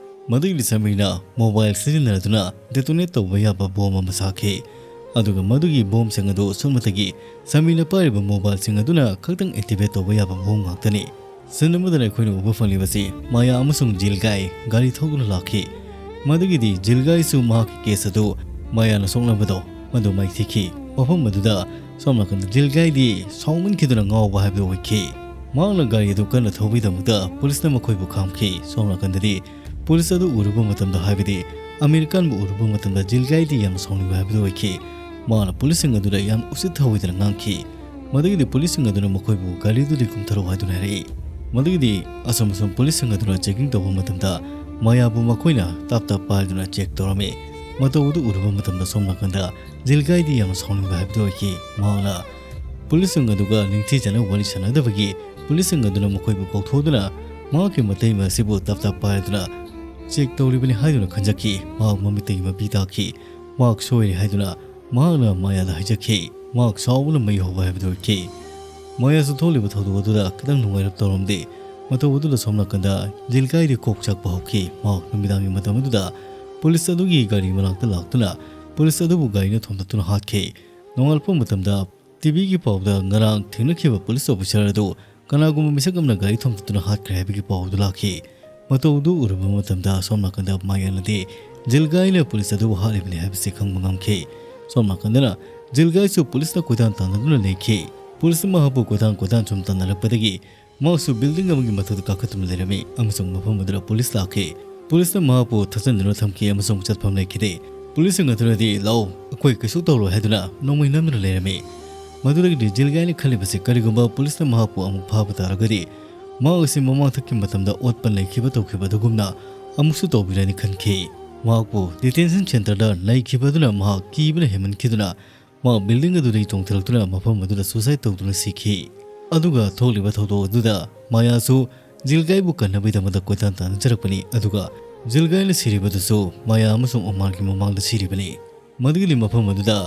ꯃꯗꯨꯒꯤ ꯁꯃꯤꯔꯅ ꯃꯣꯕꯥꯏꯜ ꯁꯤꯖꯤꯟꯅꯗꯨꯅ ꯗꯦꯇꯣꯅꯦꯠ ꯇꯧꯕ ꯌꯥꯕ ꯕꯣꯝ ꯑꯃ ꯁꯥꯈꯤ, ꯑꯗꯨꯒ ꯃꯗꯨꯒꯤ ꯕꯣꯝꯁꯤꯡ ꯑꯗꯨ ꯁꯨꯞꯅꯇꯒꯤ ꯁꯃꯤꯔꯅ ꯄꯥꯏꯔꯤꯕ ꯃꯣꯕꯥꯏꯜꯁꯤꯡ ꯑꯗꯨꯅ ꯈꯛꯇꯪ ꯑꯦꯛꯇꯤꯚꯦꯠ ꯇꯧꯕ ꯌꯥꯕ ꯕꯣꯝ ꯉꯥꯛꯇꯅꯤ꯫ ꯁꯤꯟ ꯑꯃꯗꯅ ꯑꯩꯈꯣꯏꯅ ꯎꯕ ꯐꯪꯂꯤꯕꯁꯤ ꯃꯥꯌꯥ ꯑꯃꯁꯨꯡ ꯖꯤꯜꯒꯥꯏ ꯒꯥꯔꯤ ꯊꯧꯗꯨꯅ ꯂꯥꯛꯈꯤ꯫ ꯃꯗꯨꯒꯤꯗꯤ ꯖꯤꯜꯒꯥꯏꯁꯨ ꯃꯍꯥꯛꯀꯤ ꯀꯦꯁ ꯑꯗꯨ ꯃꯥꯌꯥꯅ ꯁꯣꯛꯅꯕꯗꯣ ꯃꯗꯨ ꯃꯥꯏꯊꯤꯈꯤ꯫ ꯃꯐꯝ ꯑꯗꯨꯗ ꯁꯣꯝ ꯅꯥꯀꯟꯗ ꯖꯤꯜꯒꯥꯏꯗꯤ ꯁꯥꯎꯃꯟꯈꯤꯗꯨꯅ ꯉꯥꯎꯕ ꯍꯥꯏꯕꯗꯨ ꯑꯣꯏꯈꯤ꯫ ꯃꯍꯥꯛꯅ ꯒꯥꯔꯤ ꯑꯗꯨ ꯀꯟꯅ ꯊꯧꯕꯒꯤꯗꯃꯛꯇ ꯄꯨꯂꯤꯁꯅ ꯃꯈꯣꯏꯕꯨ ꯈꯥꯝꯈꯤ꯫ ꯁꯣꯝ ꯅꯥꯀꯟꯗꯗꯤ ꯄꯨꯂꯤꯁ ꯑꯗꯨ ꯎꯔꯨꯕ ꯃꯇꯝꯗ, ꯍꯥꯏꯕꯗꯤ ꯑꯃꯤꯔ ꯈꯥꯟꯕꯨ ꯎꯔꯨꯕ ꯃꯇꯝꯗ ꯖꯤꯜꯒꯥꯏꯗꯤ ꯌꯥꯝꯅ ꯁꯥꯎꯅꯤꯡꯕ ꯍꯥꯏꯕꯗꯨ ꯑꯣꯏꯈꯤ꯫ ꯃꯥꯅ ꯄꯨꯂꯤꯁꯁꯤꯡ ꯑꯗꯨꯗ ꯌꯥꯝ ꯎꯁꯤꯠ ꯊꯑꯣꯏꯗꯅ ꯉꯥꯡꯈꯤ꯫ ꯃꯗꯨꯒꯤꯗꯤ ꯄꯨꯂꯤꯁꯁꯤꯡ ꯑꯗꯨꯅ ꯃꯈꯣꯏꯕꯨ ꯒꯥꯔꯤꯗꯨꯗꯒꯤ ꯀꯨꯝꯊꯔꯛꯎ ꯍꯥꯏꯗꯨꯅ ꯍꯥꯏꯔꯛꯏ꯫ ꯃꯗꯨꯒꯤꯗꯤ ꯑꯁꯨꯝ ꯑꯁꯨꯝ ꯄꯨꯂꯤꯁꯁꯤꯡ ꯑꯗꯨꯅ ꯆꯦꯀꯤꯡ ꯇꯧꯕ ꯃꯇꯝꯗ ꯃꯥꯌꯥꯕꯨ ꯃꯈꯣꯏꯅ ꯇꯞ ꯇꯞ ꯄꯥꯏꯗꯨꯅ ꯆꯦꯛ ꯇꯧꯔꯝꯃꯤ꯫ ꯃꯇꯧ ꯑꯗꯨ ꯎꯔꯨꯕ ꯃꯇꯝꯗ ꯁꯣꯝ ꯅꯥꯀꯟꯗ ꯖꯤꯜꯒꯥꯏꯗꯤ ꯌꯥꯝꯅ ꯁꯥꯎꯅꯤꯡꯕ ꯍꯥꯏꯕꯗꯨ ꯑꯣꯏꯈꯤ꯫ ꯃꯍꯥꯛꯅ ꯄꯨꯂꯤꯁꯁꯤꯡ ꯑꯗꯨꯒ ꯅꯤꯡꯊꯤꯖꯅ ꯋꯥꯔꯤ ꯁꯥꯟꯅꯗꯕꯒꯤ ꯄꯨꯂꯤꯁꯁꯤꯡ ꯑꯗꯨꯅ ꯃꯈꯣꯏꯕꯨ ꯀꯧꯊꯣꯛꯇꯨꯅ ꯃꯍꯥꯛꯀꯤ ꯃꯇꯩꯃ ꯑꯁꯤꯕꯨ ꯇꯞ ꯇꯞ ꯄꯥꯏꯗꯨꯅ ꯆꯦꯛ ꯇꯧꯔꯤꯕꯅꯤ ꯍꯥꯏꯗꯨꯅ ꯈꯟꯖꯈꯤ꯫ ꯃꯍꯥꯛ ꯃꯃꯤꯠꯇꯒꯤ ꯃꯄꯤ ꯇꯥꯈꯤ꯫ ꯃꯍꯥꯛ ꯁꯣꯏꯔꯦ ꯍꯥꯏꯗꯨꯅ ꯃꯍꯥꯛꯅ ꯃꯥꯌꯥꯗ ꯍꯥꯏꯖꯈꯤ꯫ ꯃꯍꯥꯛ ꯁꯥꯎꯕꯅ ꯃꯩ ꯍꯧꯕ ꯍꯥꯏꯕꯗꯨ ꯑꯣꯏꯈꯤ꯫ ꯃꯥꯌꯥꯁꯨ ꯊꯣꯛꯂꯤꯕ ꯊꯧꯗꯣꯛ ꯑꯗꯨꯗ ꯈꯤꯇꯪ ꯅꯨꯡꯉꯥꯏꯔꯞ ꯇꯧꯔꯝꯗꯦ꯫ ꯃꯇꯧ ꯑꯗꯨꯗ ꯁꯣꯝ ꯅꯥꯀꯟꯗ ꯖꯤꯜꯒꯥꯏꯗꯤ ꯀꯣꯛ ꯆꯥꯛꯄ ꯍꯧꯈꯤ꯫ ꯃꯍꯥꯛ ꯅꯨꯃꯤꯗꯥꯡꯒꯤ ꯃꯇꯝ ꯑꯗꯨꯗ ꯄꯨꯂꯤꯁ ꯑꯗꯨꯒꯤ ꯒꯥꯔꯤ ꯃꯅꯥꯛꯇ ꯂꯥꯛꯇꯨꯅ ꯄꯨꯂꯤꯁ ꯑꯗꯨꯕꯨ ꯒꯥꯔꯤꯅ ꯊꯣꯝꯗꯠꯇꯨꯅ ꯍꯥꯠꯈꯤ꯫ ꯅꯣꯡꯉꯥꯜꯂꯛꯄ ꯃꯇꯝꯗ ꯇꯤꯚꯤꯒꯤ ꯄꯥꯎꯗ ꯉꯔꯥꯡ ꯊꯦꯡꯅꯈꯤꯕ ꯄꯨꯂꯤꯁ ꯑꯣꯐꯤꯁꯥꯔ ꯑꯗꯨ ꯀꯅꯥꯒꯨꯝꯕ ꯃꯤꯁꯛ ꯑꯃꯅ ꯒꯥꯔꯤ ꯊꯣꯝꯗꯠꯇꯨꯅ ꯍꯥꯠꯈ꯭ꯔꯦ ꯍꯥꯏꯕꯒꯤ ꯄꯥꯎ ꯑꯗꯨ ꯂꯥꯛꯈꯤ꯫ ꯃꯇꯧ ꯑꯗꯨ ꯎꯔꯨꯕ ꯃꯇꯝꯗ ꯁꯣꯝ ꯅꯥꯀꯟꯗ ꯃꯥꯌꯥꯅꯗꯤ ꯖꯤꯜꯒꯥꯏꯅ ꯄꯨꯂꯤꯁ ꯑꯗꯨꯕꯨ ꯍꯥꯠꯂꯤꯕꯅꯤ ꯍꯥꯏꯕꯁꯤ ꯈꯪꯕ ꯉꯝꯈꯤ꯫ ꯁꯣꯝ ꯅꯥꯀꯟꯗꯅ ꯖꯤꯜꯒꯥꯏꯁꯨ ꯄꯨꯂꯤꯁꯅ ꯀꯣꯏꯇꯥꯟ ꯇꯥꯟꯅꯗꯨꯅ ꯂꯩꯈꯤ꯫ ꯄꯨꯂꯤꯁꯅ ꯃꯍꯥꯛꯄꯨ ꯀꯣꯏꯇꯥꯟ ꯀꯣꯏꯇꯥꯟ ꯁꯨꯝ ꯇꯥꯟꯅꯔꯛꯄꯗꯒꯤ ꯃꯍꯥꯛꯁꯨ ꯕꯤꯜꯗꯤꯡ ꯑꯃꯒꯤ ꯃꯊꯛꯇ ꯀꯥꯈꯠꯇꯨꯅ ꯂꯩꯔꯝꯃꯤ ꯑꯃꯁꯨꯡ ꯃꯐꯝ ꯑꯗꯨꯗ ꯄꯨꯂꯤꯁ ꯂꯥꯛꯈꯤ꯫ ꯄꯨꯂꯤꯁꯅ ꯃꯍꯥꯛꯄꯨ ꯊꯠꯆꯟꯗꯨꯅ ꯊꯝꯈꯤ ꯑꯃꯁꯨꯡ ꯆꯠꯐꯝ ꯂꯩꯈꯤꯗꯦ꯫ ꯄꯨꯂꯤꯁꯁꯤꯡ ꯑꯗꯨꯅꯗꯤ "ꯂꯥꯛꯑꯣ, ꯑꯩꯈꯣꯏ ꯀꯩꯁꯨ ꯇꯧꯔꯣꯏ" ꯍꯥꯏꯗꯨꯅ ꯅꯣꯡꯃꯩ ꯅꯝꯗꯨꯅ ꯂꯩꯔꯝꯃꯤ꯫ ꯃꯗꯨꯗꯒꯤꯗꯤ ꯖꯤꯜꯒꯥꯏꯅ ꯈꯜꯂꯤꯕꯁꯤ ꯀꯔꯤꯒꯨꯝꯕ ꯄꯨꯂꯤꯁꯅ ꯃꯍꯥꯛꯄꯨ ꯑꯃꯨꯛ ꯐꯥꯕ ꯇꯥꯔꯒꯗꯤ ꯃꯍꯥꯛ ꯑꯁꯤ ꯃꯃꯥꯡꯊꯛꯀꯤ ꯃꯇꯝꯗ ꯑꯣꯠꯄ ꯂꯩꯈꯤꯕ ꯇꯧꯈꯤꯕ ꯑꯗꯨꯒꯨꯝꯅ ꯑꯃꯨꯛꯁꯨ ꯇꯧꯕꯤꯔꯅꯤ ꯈꯟꯈꯤ꯫ ꯃꯍꯥꯛꯄꯨ ꯗꯤꯇꯦꯟꯁꯟ ꯁꯦꯟꯇꯔꯗ ꯂꯩꯈꯤꯕ ꯑꯗꯨꯅ ꯃꯍꯥꯛ ꯀꯤꯕꯅ ꯍꯦꯟꯃꯟꯈꯤꯗꯨꯅ ꯃꯍꯥꯛ ꯕꯤꯜꯗꯤꯡ ꯑꯗꯨꯗꯒꯤ ꯆꯣꯡꯊꯔꯛꯇꯨꯅ ꯃꯐꯝ ꯑꯗꯨꯗ ꯁꯨꯁꯥꯏꯗ ꯇꯧꯗꯨꯅ ꯁꯤꯈꯤ꯫ ꯑꯗꯨꯒ ꯊꯣꯛꯂꯤꯕ ꯊꯧꯗꯣꯛ ꯑꯗꯨꯗ ꯃꯥꯌꯥꯁꯨ ꯖꯤꯜꯒꯥꯏꯕꯨ ꯀꯟꯅꯕꯒꯤꯗꯃꯛꯇ ꯀꯣꯏꯇꯥꯟ ꯇꯥꯟꯅꯖꯔꯛꯄꯅꯤ꯫ ꯑꯗꯨꯒ ꯖꯤꯜꯒꯥꯏꯅ ꯁꯤꯔꯤꯕꯗꯨꯁꯨ ꯃꯥꯌꯥ ꯑꯃꯁꯨꯡ ꯎꯃꯥꯔꯒꯤ ꯃꯃꯥꯡꯗ ꯁꯤꯔꯤꯕꯅꯤ꯫ ꯃꯗꯨꯒꯤꯗꯤ ꯃꯐꯝ ꯑꯗꯨꯗ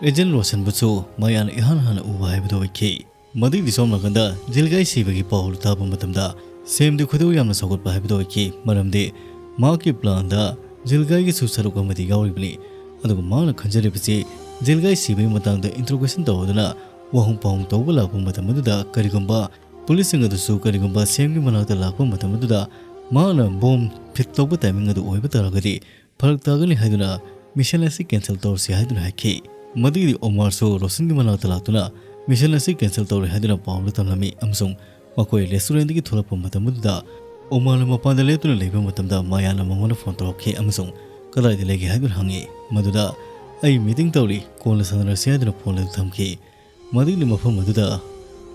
ꯑꯦꯖꯦꯟ ꯔꯣꯁꯟꯕꯨꯁꯨ ꯃꯥꯌꯥꯅ ꯏꯍꯥꯟ ꯍꯥꯟꯅ ꯎꯕ ꯍꯥꯏꯕꯗꯨ ꯑꯣꯏꯈꯤ꯫ ꯃꯗꯨꯒꯤꯗꯤ ꯁꯣꯝ ꯅꯥꯀꯟꯗ ꯖꯤꯜꯒꯥꯏ ꯁꯤꯕꯒꯤ ꯄꯥꯎ ꯇꯥꯕ ꯃꯇꯝꯗ ꯁꯦꯝꯗꯤ ꯈꯣꯏꯗꯧ ꯌꯥꯝꯅ ꯁꯧꯒꯠꯄ ꯍꯥꯏꯕꯗꯨ ꯑꯣꯏꯈꯤ꯫ ꯃꯔꯝꯗꯤ ꯃꯍꯥꯛꯀꯤ ꯄ꯭ꯂꯥꯟꯗ ꯖꯤꯜꯒꯥꯏꯒꯤꯁꯨ ꯁꯔꯨꯛ ꯑꯃꯗꯤ ꯌꯥꯎꯔꯤꯕꯅꯤ꯫ ꯑꯗꯨꯒ ꯃꯍꯥꯛꯅ ꯈꯟꯖꯔꯤꯕꯁꯤ ꯖꯤꯜꯒꯥꯏ ꯁꯤꯕꯒꯤ ꯃꯇꯥꯡꯗ ꯏꯟꯇ꯭ꯔꯣꯒꯦꯁꯟ ꯇꯧꯗꯨꯅ ꯋꯥꯍꯪ ꯄꯥꯎꯍꯪ ꯇꯧꯕ ꯂꯥꯛꯄ ꯃꯇꯝ ꯑꯗꯨꯗ ꯀꯔꯤꯒꯨꯝꯕ ꯄꯨꯂꯤꯁꯁꯤꯡ ꯑꯗꯨꯁꯨ ꯀꯔꯤꯒꯨꯝꯕ ꯁꯦꯝꯒꯤ ꯃꯅꯥꯛꯇ ꯂꯥꯛꯄ ꯃꯇꯝ ꯑꯗꯨꯗ ꯃꯍꯥꯛꯅ ꯕꯣꯝ ꯐꯤꯠ ꯇꯧꯕ ꯇꯥꯏꯃꯤꯡ ꯑꯗꯨ ꯑꯣꯏꯕ ꯇꯥꯔꯒꯗꯤ ꯐꯔꯛ ꯇꯥꯒꯅꯤ ꯍꯥꯏꯗꯨꯅ ꯃꯤꯁꯟ ꯑꯁꯤ ꯀꯦꯟꯁꯦꯜ ꯇꯧꯔꯁꯤ ꯍꯥꯏꯗꯨꯅ ꯍꯥꯏꯈꯤ꯫ ꯃꯗꯨꯒꯤꯗꯤ ꯑꯣꯃꯥꯔꯁꯨ ꯔꯣꯁꯟꯒꯤ ꯃꯅꯥꯛꯇ ꯂꯥꯛꯇꯨꯅ ꯃꯤꯁꯟ ꯑꯁꯤ ꯀꯦꯟꯁꯦꯜ ꯇꯧꯔꯦ ꯍꯥꯏꯗꯨꯅ ꯄꯥꯎꯗ ꯇꯝꯂꯝꯃꯤ ꯑꯃꯁꯨꯡ ꯃꯈꯣꯏ ꯔꯦꯁꯇꯨꯔꯦꯟꯗꯒꯤ ꯊꯣꯛꯂꯛꯄ ꯃꯇꯝ ꯑꯗꯨꯗ ꯑꯣꯃꯥꯔꯅ ꯃꯄꯥꯟꯗ ꯂꯦꯞꯇꯨꯅ ꯂꯩꯕ ꯃꯇꯝꯗ ꯃꯌꯥꯅ ꯃꯉꯣꯟꯗ ꯐꯣꯟ ꯇꯧꯔꯛꯈꯤ ꯑꯃꯁꯨꯡ "ꯀꯗꯥꯏꯗ ꯂꯩꯒꯦ?" ꯍꯥꯏꯗꯨꯅ ꯍꯪꯉꯤ꯫ ꯃꯗꯨꯗ "ꯑꯩ ꯃꯤꯇꯤꯡ ꯇꯧꯔꯤ, ꯀꯣꯟꯅ ꯁꯥꯟꯅꯔꯁꯤ" ꯍꯥꯏꯗꯨꯅ ꯐꯣꯟ ꯑꯗꯨ ꯊꯝꯈꯤ꯫ ꯃꯗꯨꯒꯤ ꯃꯐꯝ ꯑꯗꯨꯗ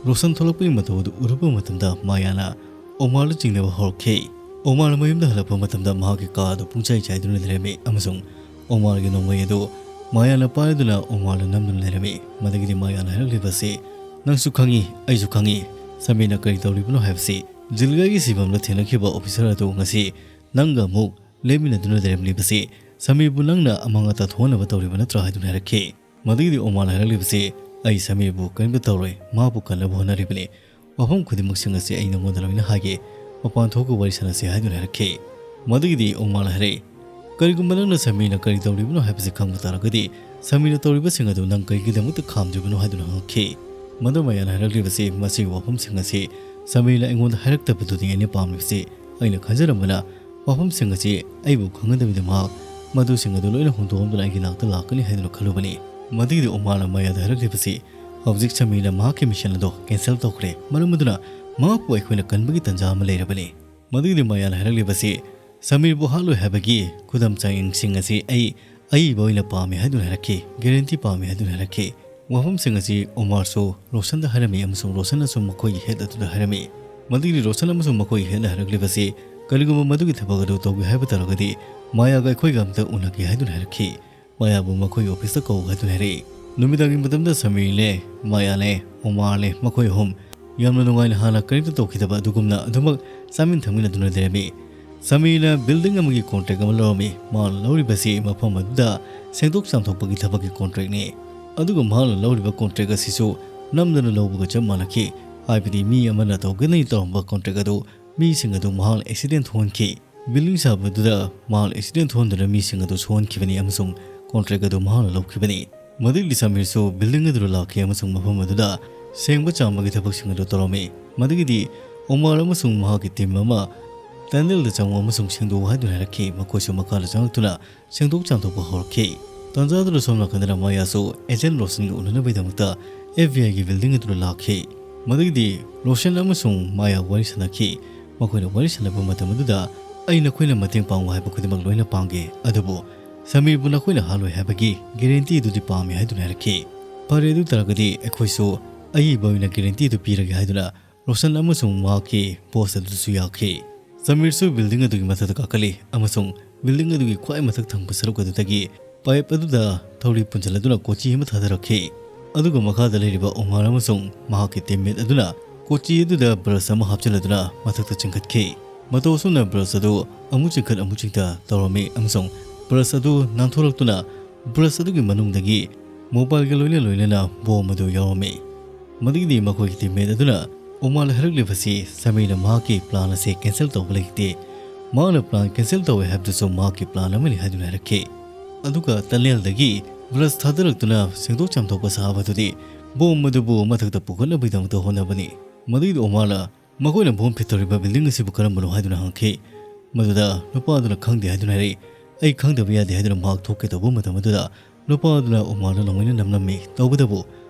ꯔꯣꯁꯟ ꯊꯣꯛꯂꯛꯄꯒꯤ ꯃꯇꯧ ꯑꯗꯨ ꯎꯔꯨꯕ ꯃꯇꯝꯗ ꯃꯥꯌꯥꯅ ꯑꯣꯃꯥꯔꯗ ꯆꯤꯡꯅꯕ ꯍꯧꯔꯛꯈꯤ꯫ ꯑꯣꯃꯥꯔ ꯃꯌꯨꯝꯗ ꯍꯜꯂꯛꯄ ꯃꯇꯝꯗ ꯃꯍꯥꯛꯀꯤ ꯀꯥ ꯑꯗꯨ ꯄꯨꯡꯆꯥꯏ ꯆꯥꯏꯗꯨꯅ ꯂꯩꯔꯝꯃꯤ ꯑꯃꯁꯨꯡ ꯑꯣꯃꯥꯔꯒꯤ ꯅꯣꯡꯃꯩ ꯑꯗꯨ ꯃꯥꯌꯥꯅ ꯄꯥꯏꯗꯨꯅ ꯑꯣꯃꯥꯔꯗ ꯅꯝꯗꯨꯅ ꯂꯩꯔꯝꯃꯤ꯫ ꯃꯗꯨꯒꯤꯗꯤ ꯃꯥꯌꯥꯅ ꯍꯥꯏꯔꯛꯂꯤꯕꯁꯤ, "ꯅꯪꯁꯨ ꯈꯪꯉꯤ, ꯑꯩꯁꯨ ꯈꯪꯉꯤ, ꯁꯃꯤꯔꯅ ꯀꯔꯤ ꯇꯧꯔꯤꯕꯅꯣ ꯍꯥꯏꯕꯁꯤ꯫ ꯖꯤꯜꯒꯥꯒꯤ ꯁꯤꯐꯝꯗ ꯊꯦꯡꯅꯈꯤꯕ ꯑꯣꯐꯤꯁꯔ ꯑꯗꯨ ꯉꯁꯤ ꯅꯪꯒ ꯑꯃꯨꯛ ꯂꯦꯞꯃꯤꯟꯅꯗꯨꯅ ꯂꯩꯔꯝꯂꯤꯕꯁꯤ ꯁꯃꯤꯔꯕꯨ ꯅꯪꯅ ꯑꯃꯥꯡ ꯑꯇꯥ ꯊꯣꯛꯍꯟꯅꯕ ꯇꯧꯔꯤꯕ ꯅꯠꯇ꯭ꯔꯥ?" ꯍꯥꯏꯗꯨꯅ ꯍꯥꯏꯔꯛꯈꯤ꯫ ꯃꯗꯨꯒꯤꯗꯤ ꯑꯣꯃꯥꯔꯅ ꯍꯥꯏꯔꯛꯂꯤꯕꯁꯤ, "ꯑꯩ ꯁꯃꯤꯔꯕꯨ ꯀꯔꯤꯝꯇ ꯇꯧꯔꯣꯏ, ꯃꯍꯥꯛꯄꯨ ꯀꯟꯅꯕ ꯍꯣꯠꯅꯔꯤꯕꯅꯤ꯫ ꯋꯥꯐꯝ ꯈꯨꯗꯤꯡꯃꯛꯁꯤꯡ ꯑꯁꯤ ꯑꯩ ꯅꯉꯣꯟꯗ ꯂꯣꯏꯅ ꯍꯥꯏꯒꯦ꯫ ꯃꯄꯥꯟ ꯊꯣꯛꯄ ꯋꯥꯔꯤ ꯁꯥꯟꯅꯁꯤ" ꯍꯥꯏꯗꯨꯅ ꯍꯥꯏꯔꯛꯈꯤ꯫ ꯃꯗꯨꯒꯤꯗꯤ ꯑꯣꯃꯥꯔꯅ ꯍꯥꯏꯔꯛꯏ, "ꯀꯔꯤꯒꯨꯝꯕ ꯅꯪꯅ ꯁꯃꯤꯔꯅ ꯀꯔꯤ ꯇꯧꯔꯤꯕꯅꯣ ꯍꯥꯏꯕꯁꯤ ꯈꯪꯕ ꯇꯥꯔꯒꯗꯤ, ꯁꯃꯤꯔꯅ ꯇꯧꯔꯤꯕꯁꯤꯡ ꯑꯗꯨ ꯅꯪ ꯀꯔꯤꯒꯤꯗꯃꯛꯇ ꯈꯥꯝꯗ꯭ꯔꯤꯕꯅꯣ?" ꯍꯥꯏꯗꯨꯅ ꯍꯪꯉꯛꯈꯤ꯫ ꯃꯗꯨ ꯃꯌꯥꯅ ꯍꯥꯏꯔꯛꯂꯤꯕꯁꯤ, "ꯃꯁꯤꯒꯤ ꯋꯥꯐꯝꯁꯤꯡ ꯑꯁꯤ ꯁꯃꯤꯔꯅ ꯑꯩꯉꯣꯟꯗ ꯍꯥꯏꯔꯛꯇꯕꯗꯨꯅꯤ ꯑꯩꯅ ꯄꯥꯝꯂꯤꯕꯁꯤ꯫ ꯑꯩꯅ ꯈꯟꯖꯔꯝꯕꯅ ꯋꯥꯐꯝꯁꯤꯡ ꯑꯁꯤ ꯑꯩꯕꯨ ꯈꯪꯍꯟꯗꯕꯤꯗ ꯃꯍꯥꯛ ꯃꯗꯨꯁꯤꯡ ꯑꯗꯨ ꯂꯣꯏꯅ ꯍꯨꯟꯗꯣꯛꯂꯝꯗꯨꯅ ꯑꯩꯒꯤ ꯅꯥꯛꯇ ꯂꯥꯛꯀꯅꯤ ꯍꯥꯏꯗꯨꯅ ꯈꯜꯂꯨꯕꯅꯤ꯫" ꯃꯗꯨꯒꯤꯗꯤ ꯑꯣꯃꯥꯔꯅ ꯃꯌꯥꯗ ꯍꯥꯏꯔꯛꯂꯤꯕꯁꯤ, "ꯍꯧꯖꯤꯛ ꯁꯃꯤꯔꯅ ꯃꯍꯥꯛꯀꯤ ꯃꯤꯁꯟ ꯑꯗꯨ ꯀꯦꯟꯁꯦꯜ ꯇꯧꯈ꯭ꯔꯦ, ꯃꯔꯝ ꯑꯗꯨꯅ ꯃꯍꯥꯛꯄꯨ ꯑꯩꯈꯣꯏꯅ ꯀꯟꯕꯒꯤ ꯇꯥꯟꯖꯥ ꯑꯃ ꯂꯩꯔꯕꯅꯤ꯫" ꯃꯗꯨꯒꯤꯗꯤ ꯃꯌꯥꯅ ꯍꯥꯏꯔꯛꯂꯤꯕꯁꯤ, "ꯁꯃꯤꯔꯕꯨ ꯍꯥꯠꯂꯣꯏ ꯍꯥꯏꯕꯒꯤ ꯈꯨꯗꯝ ꯆꯥꯡꯌꯦꯡꯁꯤꯡ ꯑꯁꯤ ꯑꯩ ꯑꯏꯕ ꯑꯣꯏꯅ ꯄꯥꯝꯃꯤ" ꯍꯥꯏꯗꯨꯅ ꯍꯥꯏꯔꯛꯈꯤ꯫ "ꯒꯦꯔꯦꯟꯇꯤ ꯄꯥꯝꯃꯤ" ꯍꯥꯏꯗꯨꯅ ꯍꯥꯏꯔꯛꯈꯤ꯫ ꯋꯥꯐꯝꯁꯤꯡ ꯑꯁꯤ ꯑꯣꯃꯥꯔꯁꯨ ꯔꯣꯁꯟꯗ ꯍꯥꯏꯔꯝꯃꯤ ꯑꯃꯁꯨꯡ ꯔꯣꯁꯟꯅꯁꯨ ꯃꯈꯣꯏꯒꯤ ꯍꯦꯗ ꯑꯗꯨꯗ ꯍꯥꯏꯔꯝꯃꯤ꯫ ꯃꯗꯨꯒꯤꯗꯤ ꯔꯣꯁꯟ ꯑꯃꯁꯨꯡ ꯃꯈꯣꯏꯒꯤ ꯍꯦꯗꯅ ꯍꯥꯏꯔꯛꯂꯤꯕꯁꯤ, "ꯀꯔꯤꯒꯨꯝꯕ ꯃꯗꯨꯒꯤ ꯊꯕꯛ ꯑꯗꯨ ꯇꯧꯒꯦ ꯍꯥꯏꯕ ꯇꯥꯔꯒꯗꯤ ꯃꯥꯌꯥꯒ ꯑꯩꯈꯣꯏꯒ ꯑꯝꯇ ꯎꯅꯒꯦ" ꯍꯥꯏꯗꯨꯅ ꯍꯥꯏꯔꯛꯈꯤ꯫ ꯃꯥꯌꯥꯕꯨ ꯃꯈꯣꯏꯒꯤ ꯑꯣꯐꯤꯁꯇ ꯀꯧ ꯍꯥꯏꯗꯨꯅ ꯍꯥꯏꯔꯛꯏ꯫ ꯅꯨꯃꯤꯗꯥꯡꯒꯤ ꯃꯇꯝꯗ ꯁꯃꯤꯔꯅꯦ, ꯃꯥꯌꯥꯅꯦ, ꯑꯣꯃꯥꯔꯅꯦ, ꯃꯈꯣꯏ ꯑꯍꯨꯝ ꯌꯥꯝꯅ ꯅꯨꯡꯉꯥꯏꯅ ꯍꯥꯟꯅ ꯀꯔꯤꯝꯇ ꯇꯧꯈꯤꯗꯕ ꯑꯗꯨꯒꯨꯝꯅ ꯑꯗꯨꯃꯛ ꯆꯥꯃꯤꯟ ꯊꯛꯃꯤꯟꯅꯗꯨꯅ ꯂꯩꯔꯝꯃꯤ꯫ ꯁꯃꯤꯔꯅ ꯕꯤꯜꯗꯤꯡ ꯑꯃꯒꯤ ꯀꯣꯟꯇ꯭ꯔꯦꯛ ꯑꯃ ꯂꯧꯔꯝꯃꯤ꯫ ꯃꯥꯅ ꯂꯧꯔꯤꯕꯁꯤ ꯃꯐꯝ ꯑꯗꯨꯗ ꯁꯦꯡꯗꯣꯛ ꯆꯥꯝꯊꯣꯛꯄꯒꯤ ꯊꯕꯛꯀꯤ ꯀꯣꯟꯇ꯭ꯔꯦꯛꯅꯤ꯫ ꯑꯗꯨꯒ ꯃꯍꯥꯛꯅ ꯂꯧꯔꯤꯕ ꯀꯣꯟꯇ꯭ꯔꯦꯛ ꯑꯁꯤꯁꯨ ꯅꯝꯗꯅ ꯂꯧꯕꯒ ꯆꯞ ꯃꯥꯟꯅꯈꯤ꯫ ꯍꯥꯏꯕꯗꯤ ꯃꯤ ꯑꯃꯅ ꯇꯧꯒꯅꯤ ꯇꯧꯔꯝꯕ ꯀꯣꯟꯇ꯭ꯔꯦꯛ ꯑꯗꯨ ꯃꯤꯁꯤꯡ ꯑꯗꯨ ꯃꯍꯥꯛꯅ ꯑꯦꯛꯁꯤꯗꯦꯟ ꯊꯣꯛꯍꯟꯈꯤ꯫ ꯕꯤꯜꯗꯤꯡ ꯁꯥꯕꯗꯨꯗ ꯃꯍꯥꯛꯅ ꯑꯦꯛꯁꯤꯗꯦꯟ ꯊꯣꯛꯍꯟꯗꯨꯅ ꯃꯤꯁꯤꯡ ꯑꯗꯨ ꯁꯣꯛꯍꯟꯈꯤꯕꯅꯤ ꯑꯃꯁꯨꯡ ꯀꯣꯟꯇ꯭ꯔꯦꯛ ꯑꯗꯨ ꯃꯍꯥꯛꯅ ꯂꯧꯈꯤꯕꯅꯤ꯫ ꯃꯗꯨꯒꯤ ꯁꯃꯤꯔꯁꯨ ꯕꯤꯜꯗꯤꯡ ꯑꯗꯨꯗ ꯂꯥꯛꯈꯤ ꯑꯃꯁꯨꯡ ꯃꯐꯝ ꯑꯗꯨꯗ ꯁꯦꯡꯕ ꯆꯥꯝꯕꯒꯤ ꯊꯕꯛꯁꯤꯡ ꯑꯗꯨ ꯇꯧꯔꯝꯃꯤ꯫ ꯃꯗꯨꯒꯤꯗꯤ ꯑꯣꯃꯥꯔ ꯑꯃꯁꯨꯡ ꯃꯍꯥꯛꯀꯤ ꯇꯤꯝ ꯑꯃ ꯇꯅꯦꯜꯗ ꯆꯪꯉꯨ ꯑꯃꯁꯨꯡ ꯁꯦꯡꯗꯣꯛꯎ ꯍꯥꯏꯗꯨꯅ ꯍꯥꯏꯔꯛꯈꯤ꯫ ꯃꯈꯣꯏꯁꯨ ꯃꯈꯥꯗ ꯆꯪꯂꯛꯇꯨꯅ ꯁꯦꯡꯗꯣꯛ ꯆꯥꯝꯊꯣꯛꯄ ꯍꯧꯔꯛꯈꯤ꯫ ꯇꯥꯟꯖꯥꯗꯨꯗ ꯁꯣꯝ ꯅꯥꯀꯟꯗꯅ ꯃꯥꯌꯥꯁꯨ ꯑꯦꯖꯦꯟ ꯔꯣꯁꯟꯒ ꯎꯅꯅꯕꯒꯤꯗꯃꯛꯇ ꯑꯦꯐ ꯕꯤ ꯑꯥꯏꯒꯤ ꯕꯤꯜꯗꯤꯡ ꯑꯗꯨꯗ ꯂꯥꯛꯈꯤ꯫ ꯃꯗꯨꯒꯤꯗꯤ ꯔꯣꯁꯟ ꯑꯃꯁꯨꯡ ꯃꯥꯌꯥ ꯋꯥꯔꯤ ꯁꯥꯟꯅꯈꯤ꯫ ꯃꯈꯣꯏꯅ ꯋꯥꯔꯤ ꯁꯥꯟꯅꯕ ꯃꯇꯝ ꯑꯗꯨꯗ "ꯑꯩ ꯅꯈꯣꯏꯅ ꯃꯇꯦꯡ ꯄꯥꯡꯉꯨ ꯍꯥꯏꯕ ꯈꯨꯗꯤꯡꯃꯛ ꯂꯣꯏꯅ ꯄꯥꯡꯒꯦ, ꯑꯗꯨꯕꯨ ꯁꯃꯤꯔꯕꯨ ꯅꯈꯣꯏꯅ ꯍꯥꯠꯂꯣꯏ ꯍꯥꯏꯕꯒꯤ ꯒꯦꯔꯦꯟꯇꯤ ꯑꯗꯨꯗꯤ ꯄꯥꯝꯃꯤ" ꯍꯥꯏꯗꯨꯅ ꯍꯥꯏꯔꯛꯈꯤ꯫ "ꯐꯔꯦ, ꯑꯗꯨ ꯇꯥꯔꯒꯗꯤ ꯑꯩꯈꯣꯏꯁꯨ ꯑꯏꯕ ꯑꯣꯏꯅ ꯒꯦꯔꯦꯟꯇꯤ ꯑꯗꯨ ꯄꯤꯔꯒꯦ" ꯍꯥꯏꯗꯨꯅ ꯔꯣꯁꯟ ꯑꯃꯁꯨꯡ ꯃꯍꯥꯛꯀꯤ ꯕꯣꯁ ꯑꯗꯨꯁꯨ ꯌꯥꯈꯤ꯫ ꯁꯃꯤꯔꯁꯨ ꯕꯤꯜꯗꯤꯡ ꯑꯗꯨꯒꯤ ꯃꯊꯛꯇ ꯀꯥꯈꯠꯂꯤ ꯑꯃꯁꯨꯡ ꯕꯤꯜꯗꯤꯡ ꯑꯗꯨꯒꯤ ꯈ꯭ꯋꯥꯏ ꯃꯊꯛ ꯊꯪꯕ ꯁꯔꯨꯛ ꯑꯗꯨꯗꯒꯤ ꯄꯥꯏꯞ ꯑꯗꯨꯗ ꯊꯧꯔꯤ ꯄꯨꯟꯁꯤꯜꯂꯗꯨꯅ ꯀꯣꯆꯤ ꯑꯃ ꯊꯥꯗꯔꯛꯈꯤ꯫ ꯑꯗꯨꯒ ꯃꯈꯥꯗ ꯂꯩꯔꯤꯕ ꯑꯣꯃꯥꯔ ꯑꯃꯁꯨꯡ ꯃꯍꯥꯛꯀꯤ ꯇꯤꯝꯃꯦꯠ ꯑꯗꯨꯅ ꯀꯣꯆꯤ ꯑꯗꯨꯗ ꯕ꯭ꯔꯁ ꯑꯃ ꯍꯥꯞꯆꯤꯜꯂꯗꯨꯅ ꯃꯊꯛꯇ ꯆꯤꯡꯈꯠꯈꯤ꯫ ꯃꯇꯧ ꯑꯁꯨꯝꯅ ꯕ꯭ꯔꯁ ꯑꯗꯨ ꯑꯃꯨꯛ ꯆꯤꯡꯈꯠ ꯑꯃꯨꯛ ꯆꯤꯡꯊ ꯇꯧꯔꯝꯃꯤ ꯑꯃꯁꯨꯡ ꯕ꯭ꯔꯁ ꯑꯗꯨ ꯅꯥꯟꯊꯣꯔꯛꯇꯨꯅ ꯕ꯭ꯔꯁ ꯑꯗꯨꯒꯤ ꯃꯅꯨꯡꯗꯒꯤ ꯃꯣꯕꯥꯏꯜꯒ ꯂꯣꯏꯅ ꯂꯣꯏꯅꯅ ꯕꯣꯝ ꯑꯗꯨ ꯌꯥꯎꯔꯝꯃꯤ꯫ ꯃꯗꯨꯒꯤꯗꯤ ꯃꯈꯣꯏꯒꯤ ꯇꯤꯝꯃꯦꯠ ꯑꯗꯨꯅ ꯑꯣꯃꯥꯔꯅ ꯍꯥꯏꯔꯛꯂꯤꯕꯁꯤ ꯁꯃꯤꯔꯅ ꯃꯍꯥꯛꯀꯤ ꯄ꯭ꯂꯥꯟ ꯑꯁꯤ ꯀꯦꯟꯁꯦꯜ ꯇꯧꯕ ꯂꯩꯇꯦ꯫ ꯃꯍꯥꯛꯅ ꯄ꯭ꯂꯥꯟ ꯀꯦꯟꯁꯦꯜ ꯇꯧꯋꯦ ꯍꯥꯏꯕꯗꯨꯁꯨ ꯃꯍꯥꯛꯀꯤ ꯄ꯭ꯂꯥꯟ ꯑꯃꯅꯤ ꯍꯥꯏꯗꯨꯅ ꯍꯥꯏꯔꯛꯈꯤ꯫ ꯑꯗꯨꯒ ꯇꯅꯦꯜꯗꯒꯤ ꯕ꯭ꯔꯁ ꯊꯥꯗꯔꯛꯇꯨꯅ ꯁꯦꯡꯗꯣꯛ ꯆꯥꯝꯊꯣꯛꯄ ꯁꯥꯕꯗꯨꯗꯤ ꯕꯣꯝ ꯑꯗꯨꯕꯨ ꯃꯊꯛꯇ ꯄꯨꯈꯠꯅꯕꯒꯤꯗꯃꯛꯇ ꯍꯣꯠꯅꯕꯅꯤ꯫ ꯃꯗꯨꯒꯤꯗꯤ ꯑꯣꯃꯥꯔꯅ "ꯃꯈꯣꯏꯅ ꯕꯣꯝ ꯐꯤꯠ ꯇꯧꯔꯤꯕ ꯕꯤꯜꯗꯤꯡ ꯑꯁꯤꯕꯨ ꯀꯔꯝꯕꯅꯣ?" ꯍꯥꯏꯗꯨꯅ ꯍꯪꯈꯤ꯫ ꯃꯗꯨꯗ ꯅꯨꯄꯥ ꯑꯗꯨꯅ "ꯈꯪꯗꯦ" ꯍꯥꯏꯗꯨꯅ ꯍꯥꯏꯔꯛꯏ꯫ "ꯑꯩ ꯈꯪꯗꯕ ꯌꯥꯗꯦ" ꯍꯥꯏꯗꯨꯅ ꯃꯍꯥꯛ ꯊꯣꯛꯀꯦ ꯇꯧꯕ ꯃꯇꯝ ꯑꯗꯨꯗ ꯅꯨꯄꯥ ꯑꯗꯨꯅ ꯑꯣꯃꯥꯔꯗ ꯅꯣꯡꯃꯩꯅ ꯅꯝꯂꯝꯃꯤ꯫ ꯇꯧꯕꯇꯕꯨ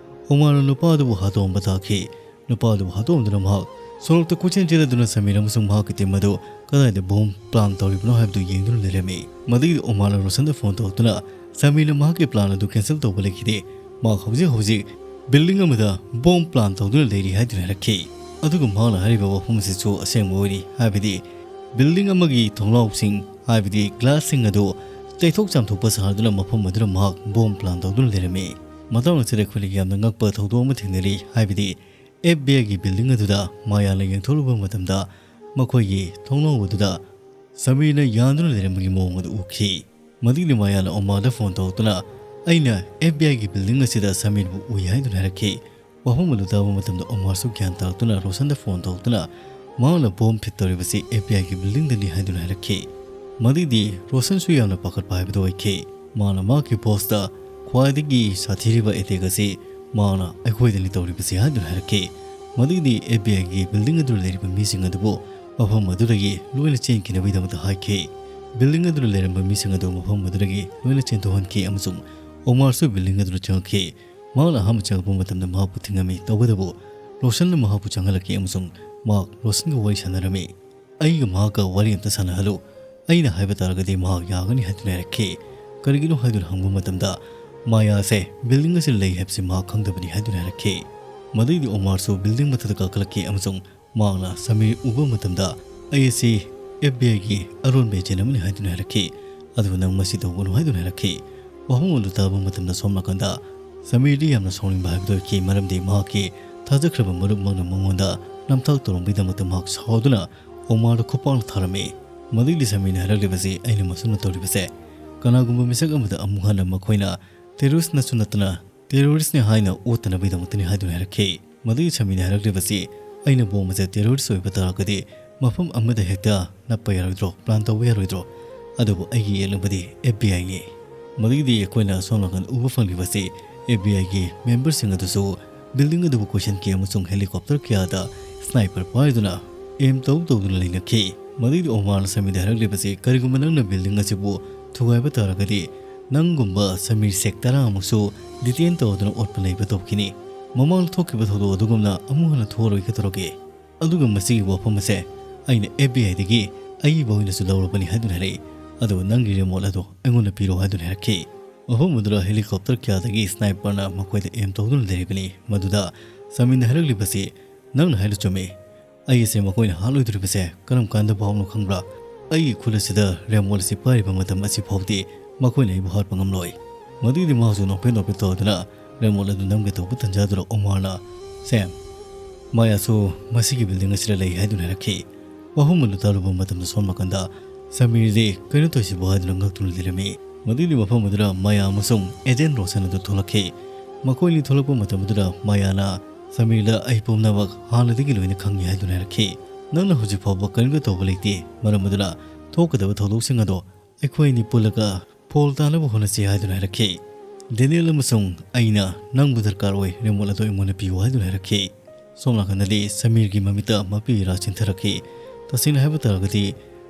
ꯑꯣꯃꯥꯔꯅ ꯅꯨꯄꯥ ꯑꯗꯨꯕꯨ ꯍꯥꯠꯇꯣꯛꯂꯝꯕ ꯇꯥꯈꯤ꯫ ꯅꯨꯄꯥ ꯑꯗꯨꯕꯨ ꯍꯥꯠꯇꯣꯛꯂꯝꯗꯨꯅ ꯃꯍꯥꯛ ꯁꯣꯔꯣꯛꯇ ꯀꯣꯏꯆꯦꯟ ꯆꯦꯜꯂꯗꯨꯅ ꯁꯃꯤꯔ ꯑꯃꯁꯨꯡ ꯃꯍꯥꯛꯀꯤ ꯇꯤꯝ ꯑꯗꯨ ꯀꯗꯥꯏꯗ ꯕꯣꯝ ꯄ꯭ꯂꯥꯟ ꯇꯧꯔꯤꯕꯅꯣ ꯍꯥꯏꯕꯗꯨ ꯌꯦꯡꯗꯨꯅ ꯂꯩꯔꯝꯃꯤ꯫ ꯃꯗꯨꯒꯤꯗꯤ ꯑꯣꯃꯥꯔꯅ ꯔꯣꯁꯟꯗ ꯐꯣꯟ ꯇꯧꯔꯛꯇꯨꯅ ꯁꯃꯤꯔꯅ ꯃꯍꯥꯛꯀꯤ ꯄ꯭ꯂꯥꯟ ꯑꯗꯨ ꯀꯦꯟꯁꯦꯜ ꯇꯧꯕ ꯂꯩꯈꯤꯗꯦ꯫ ꯃꯍꯥꯛ ꯍꯧꯖꯤꯛ ꯍꯧꯖꯤꯛ ꯕꯤꯜꯗꯤꯡ ꯑꯃꯗ ꯕꯣꯝ ꯄ꯭ꯂꯥꯟ ꯇꯧꯗꯨꯅ ꯂꯩꯔꯤ ꯍꯥꯏꯗꯨꯅ ꯍꯥꯏꯔꯛꯈꯤ꯫ ꯑꯗꯨꯒ ꯃꯍꯥꯛꯅ ꯍꯥꯏꯔꯤꯕ ꯋꯥꯐꯝ ꯑꯁꯤꯁꯨ ꯑꯁꯦꯡꯕ ꯑꯣꯏꯔꯤ, ꯍꯥꯏꯕꯗꯤ ꯕꯤꯜꯗꯤꯡ ꯑꯃꯒꯤ ꯊꯣꯡꯅꯥꯎꯁꯤꯡ, ꯍꯥꯏꯕꯗꯤ ꯒ꯭ꯂꯥꯁꯁꯤꯡ ꯑꯗꯨ ꯇꯩꯊꯣꯛ ꯆꯥꯝꯊꯣꯛꯄ ꯁꯥꯗꯨꯅ ꯃꯐꯝ ꯑꯗꯨꯗ ꯃꯍꯥꯛ ꯕꯣꯝ ꯄ꯭ꯂꯥꯟ ꯇꯧꯗꯨꯅ ꯂꯩꯔꯝꯃꯤ꯫ ꯃꯇꯥꯡ ꯑꯁꯤꯗ ꯑꯩꯈꯣꯏꯅ ꯌꯥꯝꯅ ꯉꯛꯄ ꯊꯧꯗꯣꯛ ꯑꯃ ꯊꯦꯡꯅꯔꯤ, ꯍꯥꯏꯕꯗꯤ ꯑꯦꯐ ꯕꯤ ꯑꯥꯏꯒꯤ ꯕꯤꯜꯗꯤꯡ ꯑꯗꯨꯗ ꯃꯥꯌꯥꯅ ꯌꯦꯡꯊꯣꯛꯂꯨꯕ ꯃꯇꯝꯗ ꯃꯈꯣꯏꯒꯤ ꯊꯣꯡꯅꯥꯎ ꯑꯗꯨꯗ ꯁꯃꯤꯔꯅ ꯌꯥꯟꯗꯨꯅ ꯂꯩꯔꯝꯕꯒꯤ ꯃꯑꯣꯡ ꯑꯗꯨ ꯎꯈꯤ꯫ ꯃꯗꯨꯒꯤꯗꯤ ꯃꯥꯌꯥꯅ ꯑꯣꯃꯥꯔꯗ ꯐꯣꯟ ꯇꯧꯔꯛꯇꯨꯅ, "ꯑꯩꯅ ꯑꯦꯐ ꯕꯤ ꯑꯥꯏꯒꯤ ꯕꯤꯜꯗꯤꯡ ꯑꯁꯤꯗ ꯁꯃꯤꯔꯕꯨ ꯎꯏ" ꯍꯥꯏꯗꯨꯅ ꯍꯥꯏꯔꯛꯈꯤ꯫ ꯋꯥꯐꯝ ꯑꯗꯨ ꯇꯥꯕ ꯃꯇꯝꯗ ꯑꯣꯃꯥꯔꯁꯨ ꯒ꯭ꯌꯥꯟ ꯇꯥꯔꯛꯇꯨꯅ ꯔꯣꯁꯟꯗ ꯐꯣꯟ ꯇꯧꯔꯛꯇꯨꯅ ꯃꯍꯥꯛꯅ ꯕꯣꯝ ꯐꯤꯠ ꯇꯧꯔꯤꯕꯁꯤ ꯑꯦꯐ ꯕꯤ ꯑꯥꯏꯒꯤ ꯕꯤꯜꯗꯤꯡꯗꯅꯤ ꯍꯥꯏꯗꯨꯅ ꯍꯥꯏꯔꯛꯈꯤ꯫ ꯃꯗꯨꯒꯤꯗꯤ ꯔꯣꯁꯟꯁꯨ ꯌꯥꯝꯅ ꯄꯥꯈꯠꯄ ꯍꯥꯏꯕꯗꯨ ꯑꯣꯏꯈꯤ꯫ ꯃꯥꯅ ꯃꯍꯥꯛꯀꯤ ꯕꯣꯁꯇ "ꯈ꯭ꯋꯥꯏꯗꯒꯤ ꯁꯥꯊꯤꯔꯤꯕ ꯑꯦꯇꯦꯛ ꯑꯁꯤ ꯃꯍꯥꯛꯅ ꯑꯩꯈꯣꯏꯗꯅꯤ ꯇꯧꯔꯤꯕꯁꯤ" ꯍꯥꯏꯗꯨꯅ ꯍꯥꯏꯔꯛꯈꯤ꯫ ꯃꯗꯨꯒꯤꯗꯤ ꯑꯦꯐ ꯕꯤ ꯑꯥꯏꯒꯤ ꯕꯤꯜꯗꯤꯡ ꯑꯗꯨꯗ ꯂꯩꯔꯤꯕ ꯃꯤꯁꯤꯡ ꯑꯗꯨꯕꯨ ꯃꯐꯝ ꯑꯗꯨꯗꯒꯤ ꯂꯣꯏꯅ ꯆꯦꯟꯈꯤꯅꯕꯒꯤꯗꯃꯛꯇ ꯍꯥꯏꯈꯤ꯫ ꯕꯤꯜꯗꯤꯡ ꯑꯗꯨꯗ ꯂꯩꯔꯝꯕ ꯃꯤꯁꯤꯡ ꯑꯗꯨ ꯃꯐꯝ ꯑꯗꯨꯗꯒꯤ ꯂꯣꯏꯅ ꯆꯦꯟꯊꯣꯛꯍꯟꯈꯤ ꯑꯃꯁꯨꯡ ꯑꯣꯃꯥꯔꯁꯨ ꯕꯤꯜꯗꯤꯡ ꯑꯗꯨꯗ ꯆꯪꯉꯛꯈꯤ꯫ ꯃꯍꯥꯛꯅ ꯑꯍꯥꯟꯕ ꯆꯪꯉꯛꯄ ꯃꯇꯝꯗ ꯃꯍꯥꯛꯄꯨ ꯊꯤꯡꯉꯝꯃꯤ, ꯇꯧꯕꯇꯕꯨ ꯔꯣꯁꯟꯅ ꯃꯍꯥꯛꯄꯨ ꯆꯪꯍꯜꯂꯛꯈꯤ ꯑꯃꯁꯨꯡ ꯃꯍꯥꯛ ꯔꯣꯁꯟꯒ ꯋꯥꯔꯤ ꯁꯥꯟꯅꯔꯝꯃꯤ꯫ "ꯑꯩꯒ ꯃꯍꯥꯛꯀ ꯋꯥꯔꯤ ꯑꯝꯇ ꯁꯥꯟꯅꯍꯜꯂꯨ꯫ ꯑꯩꯅ ꯍꯥꯏꯕ ꯇꯥꯔꯒꯗꯤ ꯃꯍꯥꯛ ꯌꯥꯒꯅꯤ" ꯍꯥꯏꯗꯨꯅ ꯍꯥꯏꯔꯛꯈꯤ꯫ ꯀꯔꯤꯒꯤꯅꯣ ꯍꯥꯏꯗꯨꯅ ꯍꯪꯕ ꯃꯇꯝꯗ, "ꯃꯥꯌꯥꯁꯦ ꯕꯤꯜꯗꯤꯡ ꯑꯁꯤꯗ ꯂꯩ ꯍꯥꯏꯕꯁꯤ ꯃꯍꯥꯛ ꯈꯪꯗꯕꯅꯤ" ꯍꯥꯏꯗꯨꯅ ꯍꯥꯏꯔꯛꯈꯤ꯫ ꯃꯗꯨꯒꯤꯗꯤ ꯑꯣꯃꯥꯔꯁꯨ ꯕꯤꯜꯗꯤꯡ ꯃꯊꯛꯇ ꯀꯥꯈꯠꯂꯛꯈꯤ ꯑꯃꯁꯨꯡ ꯃꯍꯥꯛꯅ ꯁꯃꯤꯔ ꯎꯕ ꯃꯇꯝꯗ, "ꯑꯩ ꯑꯁꯤ ꯑꯦꯐ ꯕꯤ ꯑꯥꯏꯒꯤ ꯑꯔꯣꯟꯕ ꯑꯦꯖꯦꯟ ꯑꯃꯅꯤ" ꯍꯥꯏꯗꯨꯅ ꯍꯥꯏꯔꯛꯈꯤ꯫ "ꯑꯗꯨꯕꯨ ꯅꯪ ꯃꯁꯤ ꯇꯧꯒꯅꯨ" ꯍꯥꯏꯗꯨꯅ ꯍꯥꯏꯔꯛꯈꯤ꯫ ꯋꯥꯐꯝ ꯑꯗꯨ ꯇꯥꯕ ꯃꯇꯝꯗ ꯁꯣꯝ ꯅꯥꯀꯟꯗ ꯁꯃꯤꯔꯗꯤ ꯌꯥꯝꯅ ꯁꯥꯎꯅꯤꯡꯕ ꯍꯥꯏꯕꯗꯨ ꯑꯣꯏꯈꯤ, ꯃꯔꯝꯗꯤ ꯃꯍꯥꯛꯀꯤ ꯊꯥꯖꯈ꯭ꯔꯕ ꯃꯔꯨꯞꯃꯛꯅ ꯃꯉꯣꯟꯗ ꯅꯝꯊꯥꯛ ꯇꯧꯔꯝꯕꯒꯤꯗꯃꯛꯇ ꯃꯍꯥꯛ ꯁꯥꯎꯗꯨꯅ ꯑꯣꯃꯥꯔꯗ ꯈꯨꯄꯥꯛꯅ ꯊꯥꯔꯝꯃꯤ꯫ ꯃꯗꯨꯒꯤ ꯁꯃꯤꯔꯅ ꯍꯥꯏꯔꯛꯂꯤꯕꯁꯤ, "ꯑꯩꯅ ꯃꯁꯨꯝꯅ ꯇꯧꯔꯤꯕꯁꯦ ꯀꯅꯥꯒꯨꯝꯕ ꯃꯤꯁꯛ ꯑꯃꯗ ꯑꯃꯨꯛ ꯍꯟꯅ ꯃꯈꯣꯏꯅ ꯇꯦꯔꯣꯔꯤꯁ꯭ꯠꯅꯁꯨ ꯅꯠꯇꯅ ꯇꯦꯔꯣꯔꯤꯁ꯭ꯠꯅꯤ ꯍꯥꯏꯅ ꯑꯣꯠꯇꯅꯕꯒꯤꯗꯃꯛꯇꯅꯤ" ꯍꯥꯏꯗꯨꯅ ꯍꯥꯏꯔꯛꯈꯤ꯫ ꯃꯗꯨꯒꯤ ꯁꯃꯤꯔꯅ ꯍꯥꯏꯔꯛꯂꯤꯕꯁꯤ, "ꯑꯩꯅ ꯕꯣꯝ ꯑꯁꯦ ꯇꯦꯔꯣꯔꯤꯁ꯭ꯠ ꯑꯣꯏꯕ ꯇꯥꯔꯒꯗꯤ ꯃꯐꯝ ꯑꯃꯗ ꯍꯦꯛꯇ ꯅꯞꯄ ꯌꯥꯔꯣꯏꯗ꯭ꯔꯣ, ꯄ꯭ꯂꯥꯟ ꯇꯧꯕ ꯌꯥꯔꯣꯏꯗ꯭ꯔꯣ? ꯑꯗꯨꯕꯨ ꯑꯩꯒꯤ ꯌꯦꯛꯅꯕꯗꯤ ꯑꯦꯐ ꯕꯤ ꯑꯥꯏꯅꯤ"꯫ ꯃꯗꯨꯒꯤꯗꯤ ꯑꯩꯈꯣꯏꯅ ꯁꯣꯝ ꯅꯥꯀꯟ ꯎꯕ ꯐꯪꯂꯤꯕꯁꯤ ꯑꯦꯐ ꯕꯤ ꯑꯥꯏꯒꯤ ꯃꯦꯝꯕꯔꯁꯤꯡ ꯑꯗꯨꯁꯨ ꯕꯤꯜꯗꯤꯡ ꯑꯗꯨꯕꯨ ꯀꯣꯏꯁꯤꯟꯈꯤ ꯑꯃꯁꯨꯡ ꯍꯦꯂꯤꯀꯣꯞꯇꯔ ꯀꯌꯥꯗ ꯁ꯭ꯅꯥꯏꯄꯔ ꯄꯥꯏꯗꯨꯅ ꯑꯦꯝ ꯇꯧ ꯇꯧꯗꯨꯅ ꯂꯩꯅꯈꯤ꯫ ꯃꯗꯨꯒꯤꯗꯤ ꯑꯣꯃꯥꯔꯅ ꯁꯃꯤꯔꯗ ꯍꯥꯏꯔꯛꯂꯤꯕꯁꯤ, "ꯀꯔꯤꯒꯨꯝꯕ ꯅꯪꯅ ꯕꯤꯜꯗꯤꯡ ꯑꯁꯤꯕꯨ ꯊꯨꯒꯥꯏꯕ ꯇꯥꯔꯒꯗꯤ ꯅꯪꯒꯨꯝꯕ ꯁꯃꯤꯔ ꯁꯦꯛ ꯇꯔꯥꯃꯨꯛꯁꯨ ꯗꯤꯇꯦꯟ ꯇꯧꯗꯨꯅ ꯑꯣꯠꯄ ꯅꯩꯕ ꯇꯧꯈꯤꯅꯤ꯫ ꯃꯃꯥꯡꯗ ꯊꯣꯛꯈꯤꯕ ꯊꯧꯗꯣꯛ ꯑꯗꯨꯒꯨꯝꯅ ꯑꯃꯨꯛ ꯍꯟꯅ ꯊꯣꯛꯑꯔꯣꯏꯒꯗꯧꯔꯒꯦ꯫ ꯑꯗꯨꯒ ꯃꯁꯤꯒꯤ ꯋꯥꯐꯝ ꯑꯁꯦ ꯑꯩꯅ ꯑꯦꯐ ꯕꯤ ꯑꯥꯏꯗꯒꯤ ꯑꯏꯕ ꯑꯣꯏꯅꯁꯨ ꯂꯧꯔꯕꯅꯤ" ꯍꯥꯏꯗꯨꯅ ꯍꯥꯏꯔꯛꯏ꯫ "ꯑꯗꯨꯒ ꯅꯪꯒꯤ ꯔꯤꯃꯣꯠ ꯑꯗꯨ ꯑꯩꯉꯣꯟꯗ ꯄꯤꯔꯣ" ꯍꯥꯏꯗꯨꯅ ꯍꯥꯏꯔꯛꯈꯤ꯫ ꯃꯐꯝ ꯑꯗꯨꯗ ꯍꯦꯂꯤꯀꯣꯞꯇꯔ ꯀꯌꯥꯗꯒꯤ ꯁ꯭ꯅꯥꯏꯄꯔꯅ ꯃꯈꯣꯏꯗ ꯑꯦꯝ ꯇꯧꯗꯨꯅ ꯂꯩꯔꯤꯕꯅꯤ꯫ ꯃꯗꯨꯗ ꯁꯃꯤꯔꯅ ꯍꯥꯏꯔꯛꯂꯤꯕꯁꯤ, "ꯅꯪꯅ ꯍꯥꯏꯔꯤꯗꯨ ꯆꯨꯝꯃꯤ꯫ ꯑꯩ ꯑꯁꯦ ꯃꯈꯣꯏꯅ ꯍꯥꯠꯂꯣꯏꯗꯣꯔꯤꯕꯁꯦ ꯀꯔꯝ ꯀꯥꯟꯗ ꯐꯥꯎꯅꯣ ꯈꯪꯕ꯭ꯔꯥ? ꯑꯩꯒꯤ ꯈꯨꯠ ꯑꯁꯤꯗ ꯔꯦꯃꯣꯠ ꯑꯁꯤ ꯄꯥꯏꯔꯤꯕ ꯃꯇꯝ ꯑꯁꯤ ꯐꯥꯎꯗꯤ ꯃꯈꯣꯏꯅ ꯑꯩꯕꯨ ꯍꯥꯠꯄ ꯉꯝꯂꯣꯏ"꯫ ꯃꯗꯨꯒꯤꯗꯤ ꯃꯍꯥꯛꯁꯨ ꯅꯣꯛꯐꯦꯠ ꯅꯣꯛꯐꯦꯠ ꯇꯧꯗꯨꯅ ꯔꯦꯃꯣꯠ ꯑꯗꯨ ꯅꯝꯒꯦ ꯇꯧꯕ ꯇꯟꯖꯥꯗꯨꯗ ꯑꯣꯃꯥꯔꯅ, "ꯁꯦꯝ, ꯃꯥꯌꯥꯁꯨ ꯃꯁꯤꯒꯤ ꯕꯤꯜꯗꯤꯡ ꯑꯁꯤꯗ ꯂꯩ" ꯍꯥꯏꯗꯨꯅ ꯍꯥꯏꯔꯛꯈꯤ꯫ ꯋꯥꯐꯝ ꯑꯗꯨ ꯇꯥꯔꯨꯕ ꯃꯇꯝꯗ ꯁꯣꯝ ꯅꯥꯀꯟꯗ ꯁꯃꯤꯔꯗꯤ ꯀꯩꯅꯣ ꯇꯧꯔꯤꯁꯤꯕꯨ ꯍꯥꯏꯗꯨꯅ ꯉꯛꯇꯨꯅ ꯂꯩꯔꯝꯃꯤ꯫ ꯃꯗꯨꯒꯤ ꯃꯐꯝ ꯑꯗꯨꯗ ꯃꯥꯌꯥ ꯑꯃꯁꯨꯡ ꯑꯦꯖꯦꯟ ꯔꯣꯁꯟ ꯑꯗꯨ ꯊꯣꯛꯂꯛꯈꯤ꯫ ꯃꯈꯣꯏ ꯑꯅꯤ ꯊꯣꯛꯂꯛꯄ ꯃꯇꯝ ꯑꯗꯨꯗ ꯃꯥꯌꯥꯅ ꯁꯃꯤꯔꯗ, "ꯑꯩ ꯄꯨꯝꯅꯃꯛ ꯍꯥꯟꯅꯗꯒꯤ ꯂꯣꯏꯅ ꯈꯪꯉꯤ" ꯍꯥꯏꯗꯨꯅ ꯍꯥꯏꯔꯛꯈꯤ꯫ "ꯅꯪꯅ ꯍꯧꯖꯤꯛ ꯐꯥꯎꯕ ꯀꯔꯤꯝꯇ ꯇꯧꯕ ꯂꯩꯇꯦ, ꯃꯔꯝ ꯑꯗꯨꯅ ꯊꯣꯛꯀꯗꯕ ꯊꯧꯗꯣꯛꯁꯤꯡ ꯑꯗꯣ ꯑꯩꯈꯣꯏ ꯑꯅꯤ ꯄꯨꯜꯂꯒ ꯐꯣꯜ ꯇꯥꯅꯕ ꯍꯣꯠꯅꯁꯤ" ꯍꯥꯏꯗꯨꯅ ꯍꯥꯏꯔꯛꯈꯤ꯫ "ꯗꯦꯅꯤꯌꯦꯜ ꯑꯃꯁꯨꯡ ꯑꯩꯅ ꯅꯪꯕꯨ ꯗꯔꯀꯥꯔ ꯑꯣꯏ, ꯔꯦꯃꯣꯠ ꯑꯗꯨ ꯑꯩꯉꯣꯟꯗ ꯄꯤꯌꯨ" ꯍꯥꯏꯗꯨꯅ ꯍꯥꯏꯔꯛꯈꯤ꯫ ꯁꯣꯝ ꯅꯥꯀꯟꯗꯗꯤ ꯁꯃꯤꯔꯒꯤ ꯃꯃꯤꯠꯇ ꯃꯄꯤ ꯏꯔꯥ ꯆꯤꯟꯊꯔꯛꯈꯤ꯫ ꯇꯁꯦꯡꯅ ꯍꯥꯏꯕ ꯇꯥꯔꯒꯗꯤ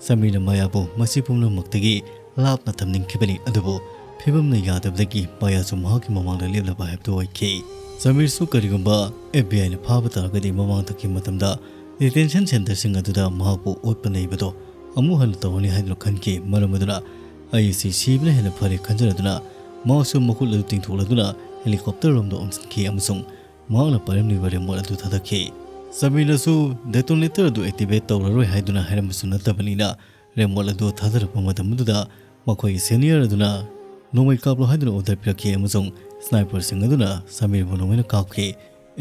ꯁꯃꯤꯔꯅ ꯃꯌꯥꯕꯨ ꯃꯁꯤ ꯄꯨꯝꯅꯃꯛꯇꯒꯤ ꯂꯥꯞꯅ ꯊꯝꯅꯤꯡꯈꯤꯕꯅꯤ, ꯑꯗꯨꯕꯨ ꯐꯤꯕꯝꯅ ꯌꯥꯗꯕꯗꯒꯤ ꯃꯌꯥꯁꯨ ꯃꯍꯥꯛꯀꯤ ꯃꯃꯥꯡꯗ ꯂꯦꯞꯂꯕ ꯍꯥꯏꯕꯗꯨ ꯑꯣꯏꯈꯤ꯫ ꯁꯃꯤꯔꯁꯨ ꯀꯔꯤꯒꯨꯝꯕ F B I ꯅ ꯐꯥꯕ ꯇꯥꯔꯒꯗꯤ ꯃꯃꯥꯡ ꯊꯛꯈꯤꯕ ꯃꯇꯝꯗ detention centre ꯁꯤꯡ ꯑꯗꯨꯗ ꯃꯍꯥꯛꯄꯨ ꯑꯣꯠꯄ ꯅꯩꯕꯗꯣ ꯑꯃꯨꯛ ꯍꯟꯅ ꯇꯧꯔꯅꯤ ꯍꯥꯏꯗꯨꯅ ꯈꯟꯈꯤ꯫ ꯃꯔꯝ ꯑꯗꯨꯅ ꯑꯩ ꯑꯁꯤ ꯁꯤꯕꯅ ꯍꯦꯟꯅ ꯐꯔꯦ ꯈꯟꯖꯔꯗꯨꯅ ꯃꯍꯥꯛꯁꯨ ꯃꯈꯨꯠ ꯑꯗꯨ ꯇꯤꯡꯊꯣꯛꯂꯗꯨꯅ helicopter ꯔꯣꯝꯗ ꯑꯣꯟꯁꯤꯟꯈꯤ ꯑꯃꯁꯨꯡ ꯃꯍꯥꯛꯅ ꯄꯥꯏꯔꯝꯂꯤꯕ remote ꯑꯗꯨ ꯊꯥꯗꯈꯤ꯫ ꯁꯃꯤꯔꯅꯁꯨ detonator ꯑꯗꯨ activate ꯇꯧꯔꯔꯣꯏ ꯍꯥꯏꯗꯨꯅ ꯍꯥꯏꯔꯝꯕꯁꯨ ꯅꯠꯇꯕꯅꯤꯅ remote ꯑꯗꯨ ꯊꯥꯗꯔꯛꯄ ꯃꯇꯝ ꯑꯗꯨꯗ ꯃꯈꯣꯏꯒꯤ senior ꯑꯗꯨꯅ ꯅꯣꯡꯃꯩ ꯀꯥꯞꯂꯣ ꯍꯥꯏꯗꯨꯅ order ꯄꯤꯔꯛꯈꯤ ꯑꯃꯁꯨꯡ sniper ꯁꯤꯡ ꯑꯗꯨꯅ ꯁꯃꯤꯔꯕꯨ ꯅꯣꯡꯃꯩꯅ ꯀꯥꯞꯈꯤ꯫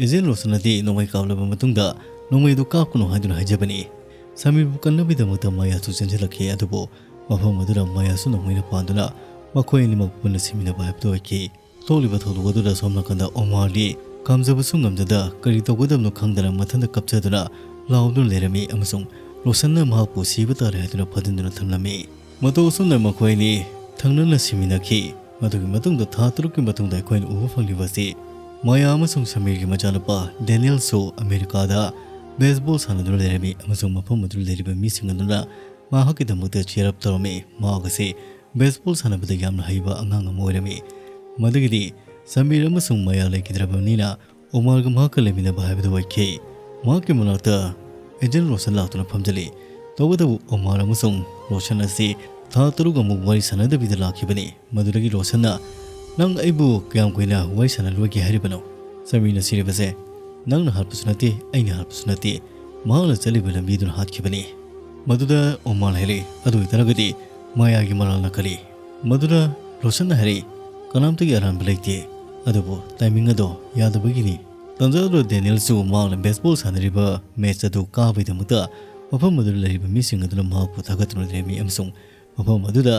Agent ꯔꯣꯁꯟꯅꯗꯤ ꯅꯣꯡꯃꯩ ꯀꯥꯞꯂꯕ ꯃꯇꯨꯡꯗ ꯅꯣꯡꯃꯩ ꯑꯗꯨ ꯀꯥꯞꯀꯅꯨ ꯍꯥꯏꯗꯨꯅ ꯍꯥꯏꯖꯕꯅꯤ꯫ ꯁꯃꯤꯔꯕꯨ ꯀꯟꯅꯕꯒꯤꯗꯃꯛꯇ ꯃꯌꯥꯁꯨ ꯆꯦꯟꯁꯤꯜꯂꯛꯈꯤ, ꯑꯗꯨꯕꯨ ꯃꯐꯝ ꯑꯗꯨꯗ ꯃꯌꯥꯁꯨ ꯅꯣꯡꯃꯩꯅ ꯄꯥꯟꯗꯨꯅ ꯃꯈꯣꯏ ꯑꯅꯤꯃꯛ ꯄꯨꯟꯅ ꯁꯤꯃꯤꯟꯅꯕ ꯍꯥꯏꯕꯗꯨ ꯑꯣꯏꯈꯤ꯫ ꯊꯣꯛꯂꯤꯕ ꯊꯧꯗꯣꯛ ꯑꯗꯨꯗ ꯁꯣꯝ ꯅꯥꯀꯟꯗ ꯑꯣꯃꯥꯔꯗꯤ ꯈꯥꯝꯖꯕꯁꯨ ꯉꯝꯖꯗ ꯀꯔꯤ ꯇꯧꯒꯗꯕꯅꯣ ꯈꯪꯗꯅ ꯃꯊꯟꯇ ꯀꯞꯆꯗꯨꯅ ꯂꯥꯎꯗꯨꯅ ꯂꯩꯔꯝꯃꯤ ꯑꯃꯁꯨꯡ ꯔꯣꯁꯟꯅ ꯃꯍꯥꯛꯄꯨ ꯁꯤꯕ ꯇꯥꯔꯦ ꯍꯥꯏꯗꯨꯅ ꯐꯥꯖꯤꯟꯗꯨꯅ ꯊꯝꯂꯝꯃꯤ꯫ ꯃꯇꯧ ꯑꯁꯨꯝꯅ ꯃꯈꯣꯏ ꯑꯅꯤ ꯊꯪꯅꯅ ꯁꯤꯃꯤꯟꯅꯈꯤ꯫ ꯃꯗꯨꯒꯤ ꯃꯇꯨꯡꯗ ꯊꯥ ꯇꯔꯨꯛꯀꯤ ꯃꯇꯨꯡꯗ ꯑꯩꯈꯣꯏꯅ ꯎꯕ ꯐꯪꯂꯤꯕ ꯑꯁꯤ ꯃꯌꯥ ꯑꯃꯁꯨꯡ ꯁꯃꯤꯔꯒꯤ ꯃꯆꯥꯅꯨꯄꯥ ꯗꯦꯅꯤꯌꯦꯜꯁꯨ ꯑꯃꯦꯔꯤꯀꯥꯗ baseball ꯁꯥꯟꯅꯗꯨꯅ ꯂꯩꯔꯝꯃꯤ ꯑꯃꯁꯨꯡ ꯃꯐꯝ ꯑꯗꯨꯗ ꯂꯩꯔꯤꯕ ꯃꯤꯁꯤꯡ ꯑꯗꯨꯅ ꯃꯍꯥꯛꯀꯤꯗꯃꯛꯇ cheer up ꯇꯧꯔꯝꯃꯤ꯫ ꯃꯍꯥꯛ ꯑꯁꯤ baseball ꯁꯥꯟꯅꯕꯗ ꯌꯥꯝꯅ ꯍꯩꯕ ꯑꯉꯥꯡ ꯑꯃ ꯑꯣꯏꯔꯝꯃꯤ꯫ ꯃꯗꯨꯒꯤꯗꯤ ꯁꯃꯤꯔ ꯑꯃꯁꯨꯡ ꯃꯌꯥ ꯂꯩꯈꯤꯗ꯭ꯔꯕꯅꯤꯅ ꯑꯣꯃꯥꯔꯒ ꯃꯍꯥꯛꯀ ꯂꯩꯃꯤꯟꯅꯕ ꯍꯥꯏꯕꯗꯨ ꯑꯣꯏꯈꯤ꯫ ꯃꯍꯥꯛꯀꯤ ꯃꯅꯥꯛꯇ Agent ꯔꯣꯁꯟ ꯂꯥꯛꯇꯨꯅ ꯐꯝꯖꯤꯜꯂꯤ꯫ ꯇꯧꯕꯇꯕꯨ ꯑꯣꯃꯥꯔ ꯑꯃꯁꯨꯡ ꯔꯣꯁꯟ ꯑꯁꯤ ꯊꯥ ꯇꯔꯨꯛ ꯑꯃꯨꯛ ꯋꯥꯔꯤ ꯁꯥꯟꯅꯗꯕꯤꯗ ꯂꯥꯛꯈꯤꯕꯅꯤ꯫ ꯃꯗꯨꯗꯒꯤ ꯔꯣꯁꯟꯅ, "ꯅꯪ ꯑꯩꯕꯨ ꯀꯌꯥꯝ ꯀꯨꯏꯅ ꯋꯥꯔꯤ ꯁꯥꯟꯅꯔꯣꯏꯒꯦ ꯍꯥꯏꯔꯤꯕꯅꯣ? ꯁꯃꯤꯔꯅ ꯁꯤꯔꯤꯕꯁꯦ ꯅꯪꯅ ꯍꯥꯠꯄꯁꯨ ꯅꯠꯇꯦ, ꯑꯩꯅ ꯍꯥꯠꯄꯁꯨ ꯅꯠꯇꯦ, ꯃꯍꯥꯛꯅ ꯆꯠꯂꯤꯕ ꯂꯝꯕꯤꯗꯨꯅ ꯍꯥꯠꯈꯤꯕꯅꯤ꯫" ꯃꯗꯨꯗ ꯑꯣꯃꯥꯔꯅ ꯍꯥꯏꯔꯛꯏ, "ꯑꯗꯨ ꯑꯣꯏꯇꯥꯔꯒꯗꯤ ꯃꯌꯥꯒꯤ ꯃꯔꯥꯜꯅ ꯀꯔꯤ?" ꯃꯗꯨꯗ ꯔꯣꯁꯟꯅ ꯍꯥꯏꯔꯛꯏ, "ꯀꯅꯥꯝꯇꯒꯤ ꯑꯔꯥꯟꯕ ꯂꯩꯇꯦ, ꯑꯗꯨꯕꯨ timing ꯑꯗꯣ ꯌꯥꯗꯕꯒꯤꯅꯤ꯫" ꯇꯥꯟꯖꯥ ꯑꯗꯨꯗ ꯗꯦꯅꯤꯌꯦꯜꯁꯨ ꯃꯍꯥꯛꯅ baseball ꯁꯥꯟꯅꯔꯤꯕ match ꯑꯗꯨ ꯀꯥꯕꯒꯤꯗꯃꯛꯇ ꯃꯐꯝ ꯑꯗꯨꯗ ꯂꯩꯔꯤꯕ ꯃꯤꯁꯤꯡ ꯑꯗꯨꯅ ꯃꯍꯥꯛꯄꯨ ꯊꯥꯒꯠꯇꯨꯅ ꯂꯩꯔꯝꯃꯤ ꯑꯃꯁꯨꯡ ꯃꯐꯝ ꯑꯗꯨꯗ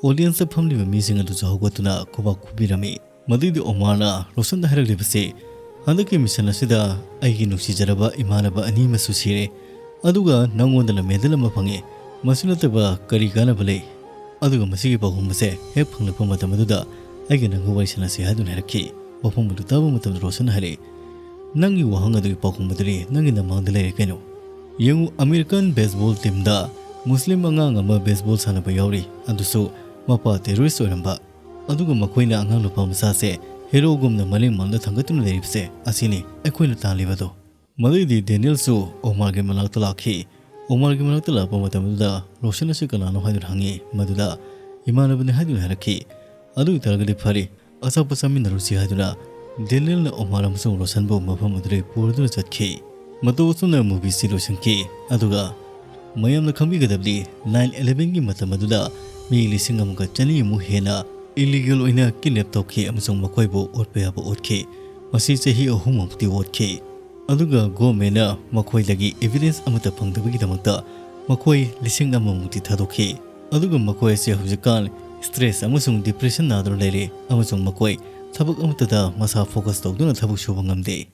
audience ꯐꯝꯂꯤꯕ ꯃꯤꯁꯤꯡ ꯑꯗꯨꯁꯨ ꯍꯧꯒꯠꯇꯨꯅ ꯈꯨꯕꯥꯛ ꯈꯨꯕꯤꯔꯝꯃꯤ꯫ ꯃꯗꯨꯒꯤ ꯑꯣꯃꯥꯔꯅ ꯔꯣꯁꯟꯗ ꯍꯥꯏꯔꯛꯂꯤꯕꯁꯤ, "ꯍꯟꯗꯛꯀꯤ mission ꯑꯁꯤꯗ ꯑꯩꯒꯤ ꯅꯨꯡꯁꯤꯖꯔꯕ ꯏꯃꯥꯟꯅꯕ ꯑꯅꯤ ꯑꯃꯁꯨ ꯁꯤꯔꯦ, ꯑꯗꯨꯒ ꯅꯪꯉꯣꯟꯗꯅ medal ꯑꯃ ꯐꯪꯉꯦ꯫ ꯃꯁꯤ ꯅꯠꯇꯕ ꯀꯔꯤ ꯀꯥꯟꯅꯕ ꯂꯩ? ꯑꯗꯨꯒ ꯃꯁꯤꯒꯤ ꯄꯥꯎꯈꯨꯝ ꯑꯁꯦ ꯍꯦꯛ ꯐꯪꯂꯛꯄ ꯃꯇꯝ ꯑꯗꯨꯗ ꯑꯩꯒ ꯅꯪꯒ ꯋꯥꯔꯤ ꯁꯥꯟꯅꯁꯤ" ꯍꯥꯏꯗꯨꯅ ꯍꯥꯏꯔꯛꯈꯤ꯫ ꯋꯥꯐꯝ ꯑꯗꯨ ꯇꯥꯕ ꯃꯇꯝꯗ ꯔꯣꯁꯟꯅ ꯍꯥꯏꯔꯛꯏ, ꯅꯪꯒꯤ ꯋꯥꯍꯪ ꯑꯗꯨꯒꯤ ꯄꯥꯎꯈꯨꯝ ꯑꯗꯨꯗꯤ ꯅꯪꯒꯤ ꯅꯃꯥꯡꯗ ꯂꯩꯔꯦ ꯀꯩꯅꯣ꯫ ꯌꯦꯡꯉꯨ, American baseball teamꯗ ꯃꯨꯁꯂꯤꯝ ꯑꯉꯥꯡ ꯑꯃ baseball ꯁꯥꯟꯅꯕ ꯌꯥꯎꯔꯤ, ꯑꯗꯨꯁꯨ ꯃꯄꯥ terrorist ꯑꯣꯏꯔꯝꯕ꯫ ꯑꯗꯨꯒ ꯃꯈꯣꯏꯅ ꯑꯉꯥꯡ ꯅꯨꯄꯥ ꯃꯆꯥꯁꯦ heroꯒꯨꯝꯅ ꯃꯅꯤꯡ ꯃꯥꯡꯗ ꯊꯥꯡꯒꯠꯇꯨꯅ ꯂꯩꯔꯤꯕꯁꯦ ꯑꯁꯤꯅꯤ ꯑꯩꯈꯣꯏꯅ ꯇꯥꯜꯂꯤꯕꯗꯣ꯫ ꯃꯗꯩꯗꯤ Danielꯁꯨ Omarꯒꯤ ꯃꯅꯥꯛꯇ ꯂꯥꯛꯈꯤ꯫ Omarꯒꯤ ꯃꯅꯥꯛꯇ ꯂꯥꯛꯄ ꯃꯇꯝꯗꯨꯗ Roshan ꯑꯁꯤ ꯀꯅꯥꯅꯣ ꯍꯥꯏꯗꯨꯅ ꯍꯪꯉꯤ꯫ ꯃꯗꯨꯗ ꯏꯃꯥꯟꯅꯕꯅꯤ ꯍꯥꯏꯗꯨꯅ ꯍꯥꯏꯔꯛꯈꯤ꯫ ꯑꯗꯨ ꯑꯣꯏꯇꯥꯔꯒꯗꯤ ꯐꯔꯦ, ꯑꯆꯥꯄꯣꯠ ꯆꯥꯃꯤꯟꯅꯔꯨꯁꯤ ꯍꯥꯏꯗꯨꯅ Danielꯅ Omar ꯑꯃꯁꯨꯡ Roshanꯕꯨ ꯃꯐꯝ ꯑꯗꯨꯗꯒꯤ ꯄꯨꯔꯗꯨꯅ ꯆꯠꯈꯤ꯫ ꯃꯇꯧ ꯑꯁꯨꯝꯅ movieꯁꯤ ꯂꯣꯏꯁꯤꯟꯈꯤ꯫ ꯑꯗꯨꯒ ꯃꯌꯥꯝꯅ ꯈꯪꯕꯤꯒꯗꯕꯗꯤ nine elevenꯒꯤ ꯃꯇꯝ ꯑꯗꯨꯗ ꯃꯤ ꯂꯤꯁꯤꯡ ꯑꯃꯒ ꯆꯅꯤꯃꯨꯛ ꯍꯦꯟꯅ illegal ꯑꯣꯏꯅ kidnap ꯇꯧꯈꯤ ꯑꯃꯁꯨꯡ ꯃꯈꯣꯏꯕꯨ ꯑꯣꯠꯄ ꯌꯥꯕ ꯑꯣꯠꯈꯤ꯫ ꯃꯁꯤ ꯆꯍꯤ ꯑꯍꯨꯝꯃꯨꯛꯇꯤ ꯑꯣꯠꯈꯤ꯫ ꯑꯗꯨꯒ governmentꯅ ꯃꯈꯣꯏꯗꯒꯤ evidence ꯑꯃꯠꯇ ꯐꯪꯗꯕꯒꯤꯗꯃꯛꯇ ꯃꯈꯣꯏ ꯂꯤꯁꯤꯡ ꯑꯃꯃꯨꯛꯇꯤ ꯊꯥꯗꯣꯛꯈꯤ꯫ ꯑꯗꯨꯒ ꯃꯈꯣꯏ ꯑꯁꯤ ꯍꯧꯖꯤꯛꯀꯥꯟ stress ꯑꯃꯁꯨꯡ depression ꯅꯥꯗꯨꯅ ꯂꯩꯔꯦ ꯑꯃꯁꯨꯡ ꯃꯈꯣꯏ ꯊꯕꯛ ꯑꯃꯠꯇꯗ ꯃꯁꯥ focus ꯇꯧꯗꯨꯅ ꯊꯕꯛ ꯁꯨꯕ ꯉꯝꯗꯦ꯫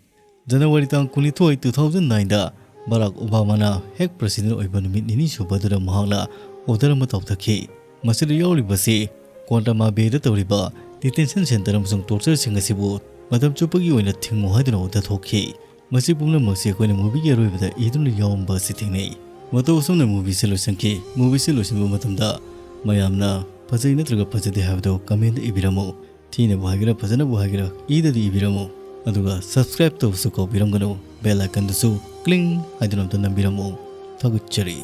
January ꯇꯥꯡ ꯀꯨꯟꯅꯤꯊꯣꯏ, two thousand nineꯗ Barack Obamaꯅ ꯍꯦꯛ president ꯑꯣꯏꯕ ꯅꯨꯃꯤꯠ ꯅꯤꯅꯤ ꯁꯨꯕ ꯑꯗꯨꯗ ꯃꯍꯥꯛꯅ order ꯑꯃ ꯇꯧꯊꯈꯤ꯫ ꯃꯁꯤꯗ ꯌꯥꯎꯔꯤꯕꯁꯤ Guantanamo Bayꯗ ꯇꯧꯔꯤꯕ detention center ꯑꯃꯁꯨꯡ tortureꯁꯤꯡ ꯑꯁꯤꯕꯨ ꯃꯇꯝ ꯆꯨꯞꯄꯒꯤ ꯑꯣꯏꯅ ꯊꯤꯡꯉꯨ ꯍꯥꯏꯗꯨꯅ order ꯊꯣꯛꯈꯤ꯫ ꯃꯁꯤ ꯄꯨꯝꯅꯃꯛꯁꯤ ꯑꯩꯈꯣꯏꯅ movieꯒꯤ ꯑꯔꯣꯏꯕꯗ ꯏꯗꯨꯅ ꯌꯥꯎꯔꯝꯕ ꯑꯁꯤ ꯊꯦꯡꯅꯩ꯫ ꯃꯇꯧ ꯑꯁꯨꯝꯅ movieꯁꯤ ꯂꯣꯏꯁꯤꯟꯈꯤ꯫ Movieꯁꯤ ꯂꯣꯏꯁꯤꯟꯕ ꯃꯇꯝꯗ ꯃꯌꯥꯝꯅ ꯐꯖꯩ ꯅꯠꯇ꯭ꯔꯒ ꯐꯖꯗꯦ ꯍꯥꯏꯕꯗꯨ commentꯗ ꯏꯕꯤꯔꯝꯃꯨ꯫ ꯊꯤꯅꯕꯨ ꯍꯥꯏꯒꯦꯔꯥ ꯐꯖꯅꯕꯨ ꯍꯥꯏꯒꯦꯔꯥ ꯏꯗꯗꯤ ꯏꯕꯤꯔꯝꯃꯨ꯫ ꯑꯗꯨꯒ subscribe ꯇꯧꯕꯁꯨ ꯀꯥꯎꯕꯤꯔꯝꯒꯅꯨ꯫ Bell iconꯗꯨꯁꯨ cling ꯍꯥꯏꯗꯨꯅ ꯑꯝꯇ ꯅꯝꯕꯤꯔꯝꯃꯨ꯫ ꯊꯥꯒꯠꯆꯔꯤ꯫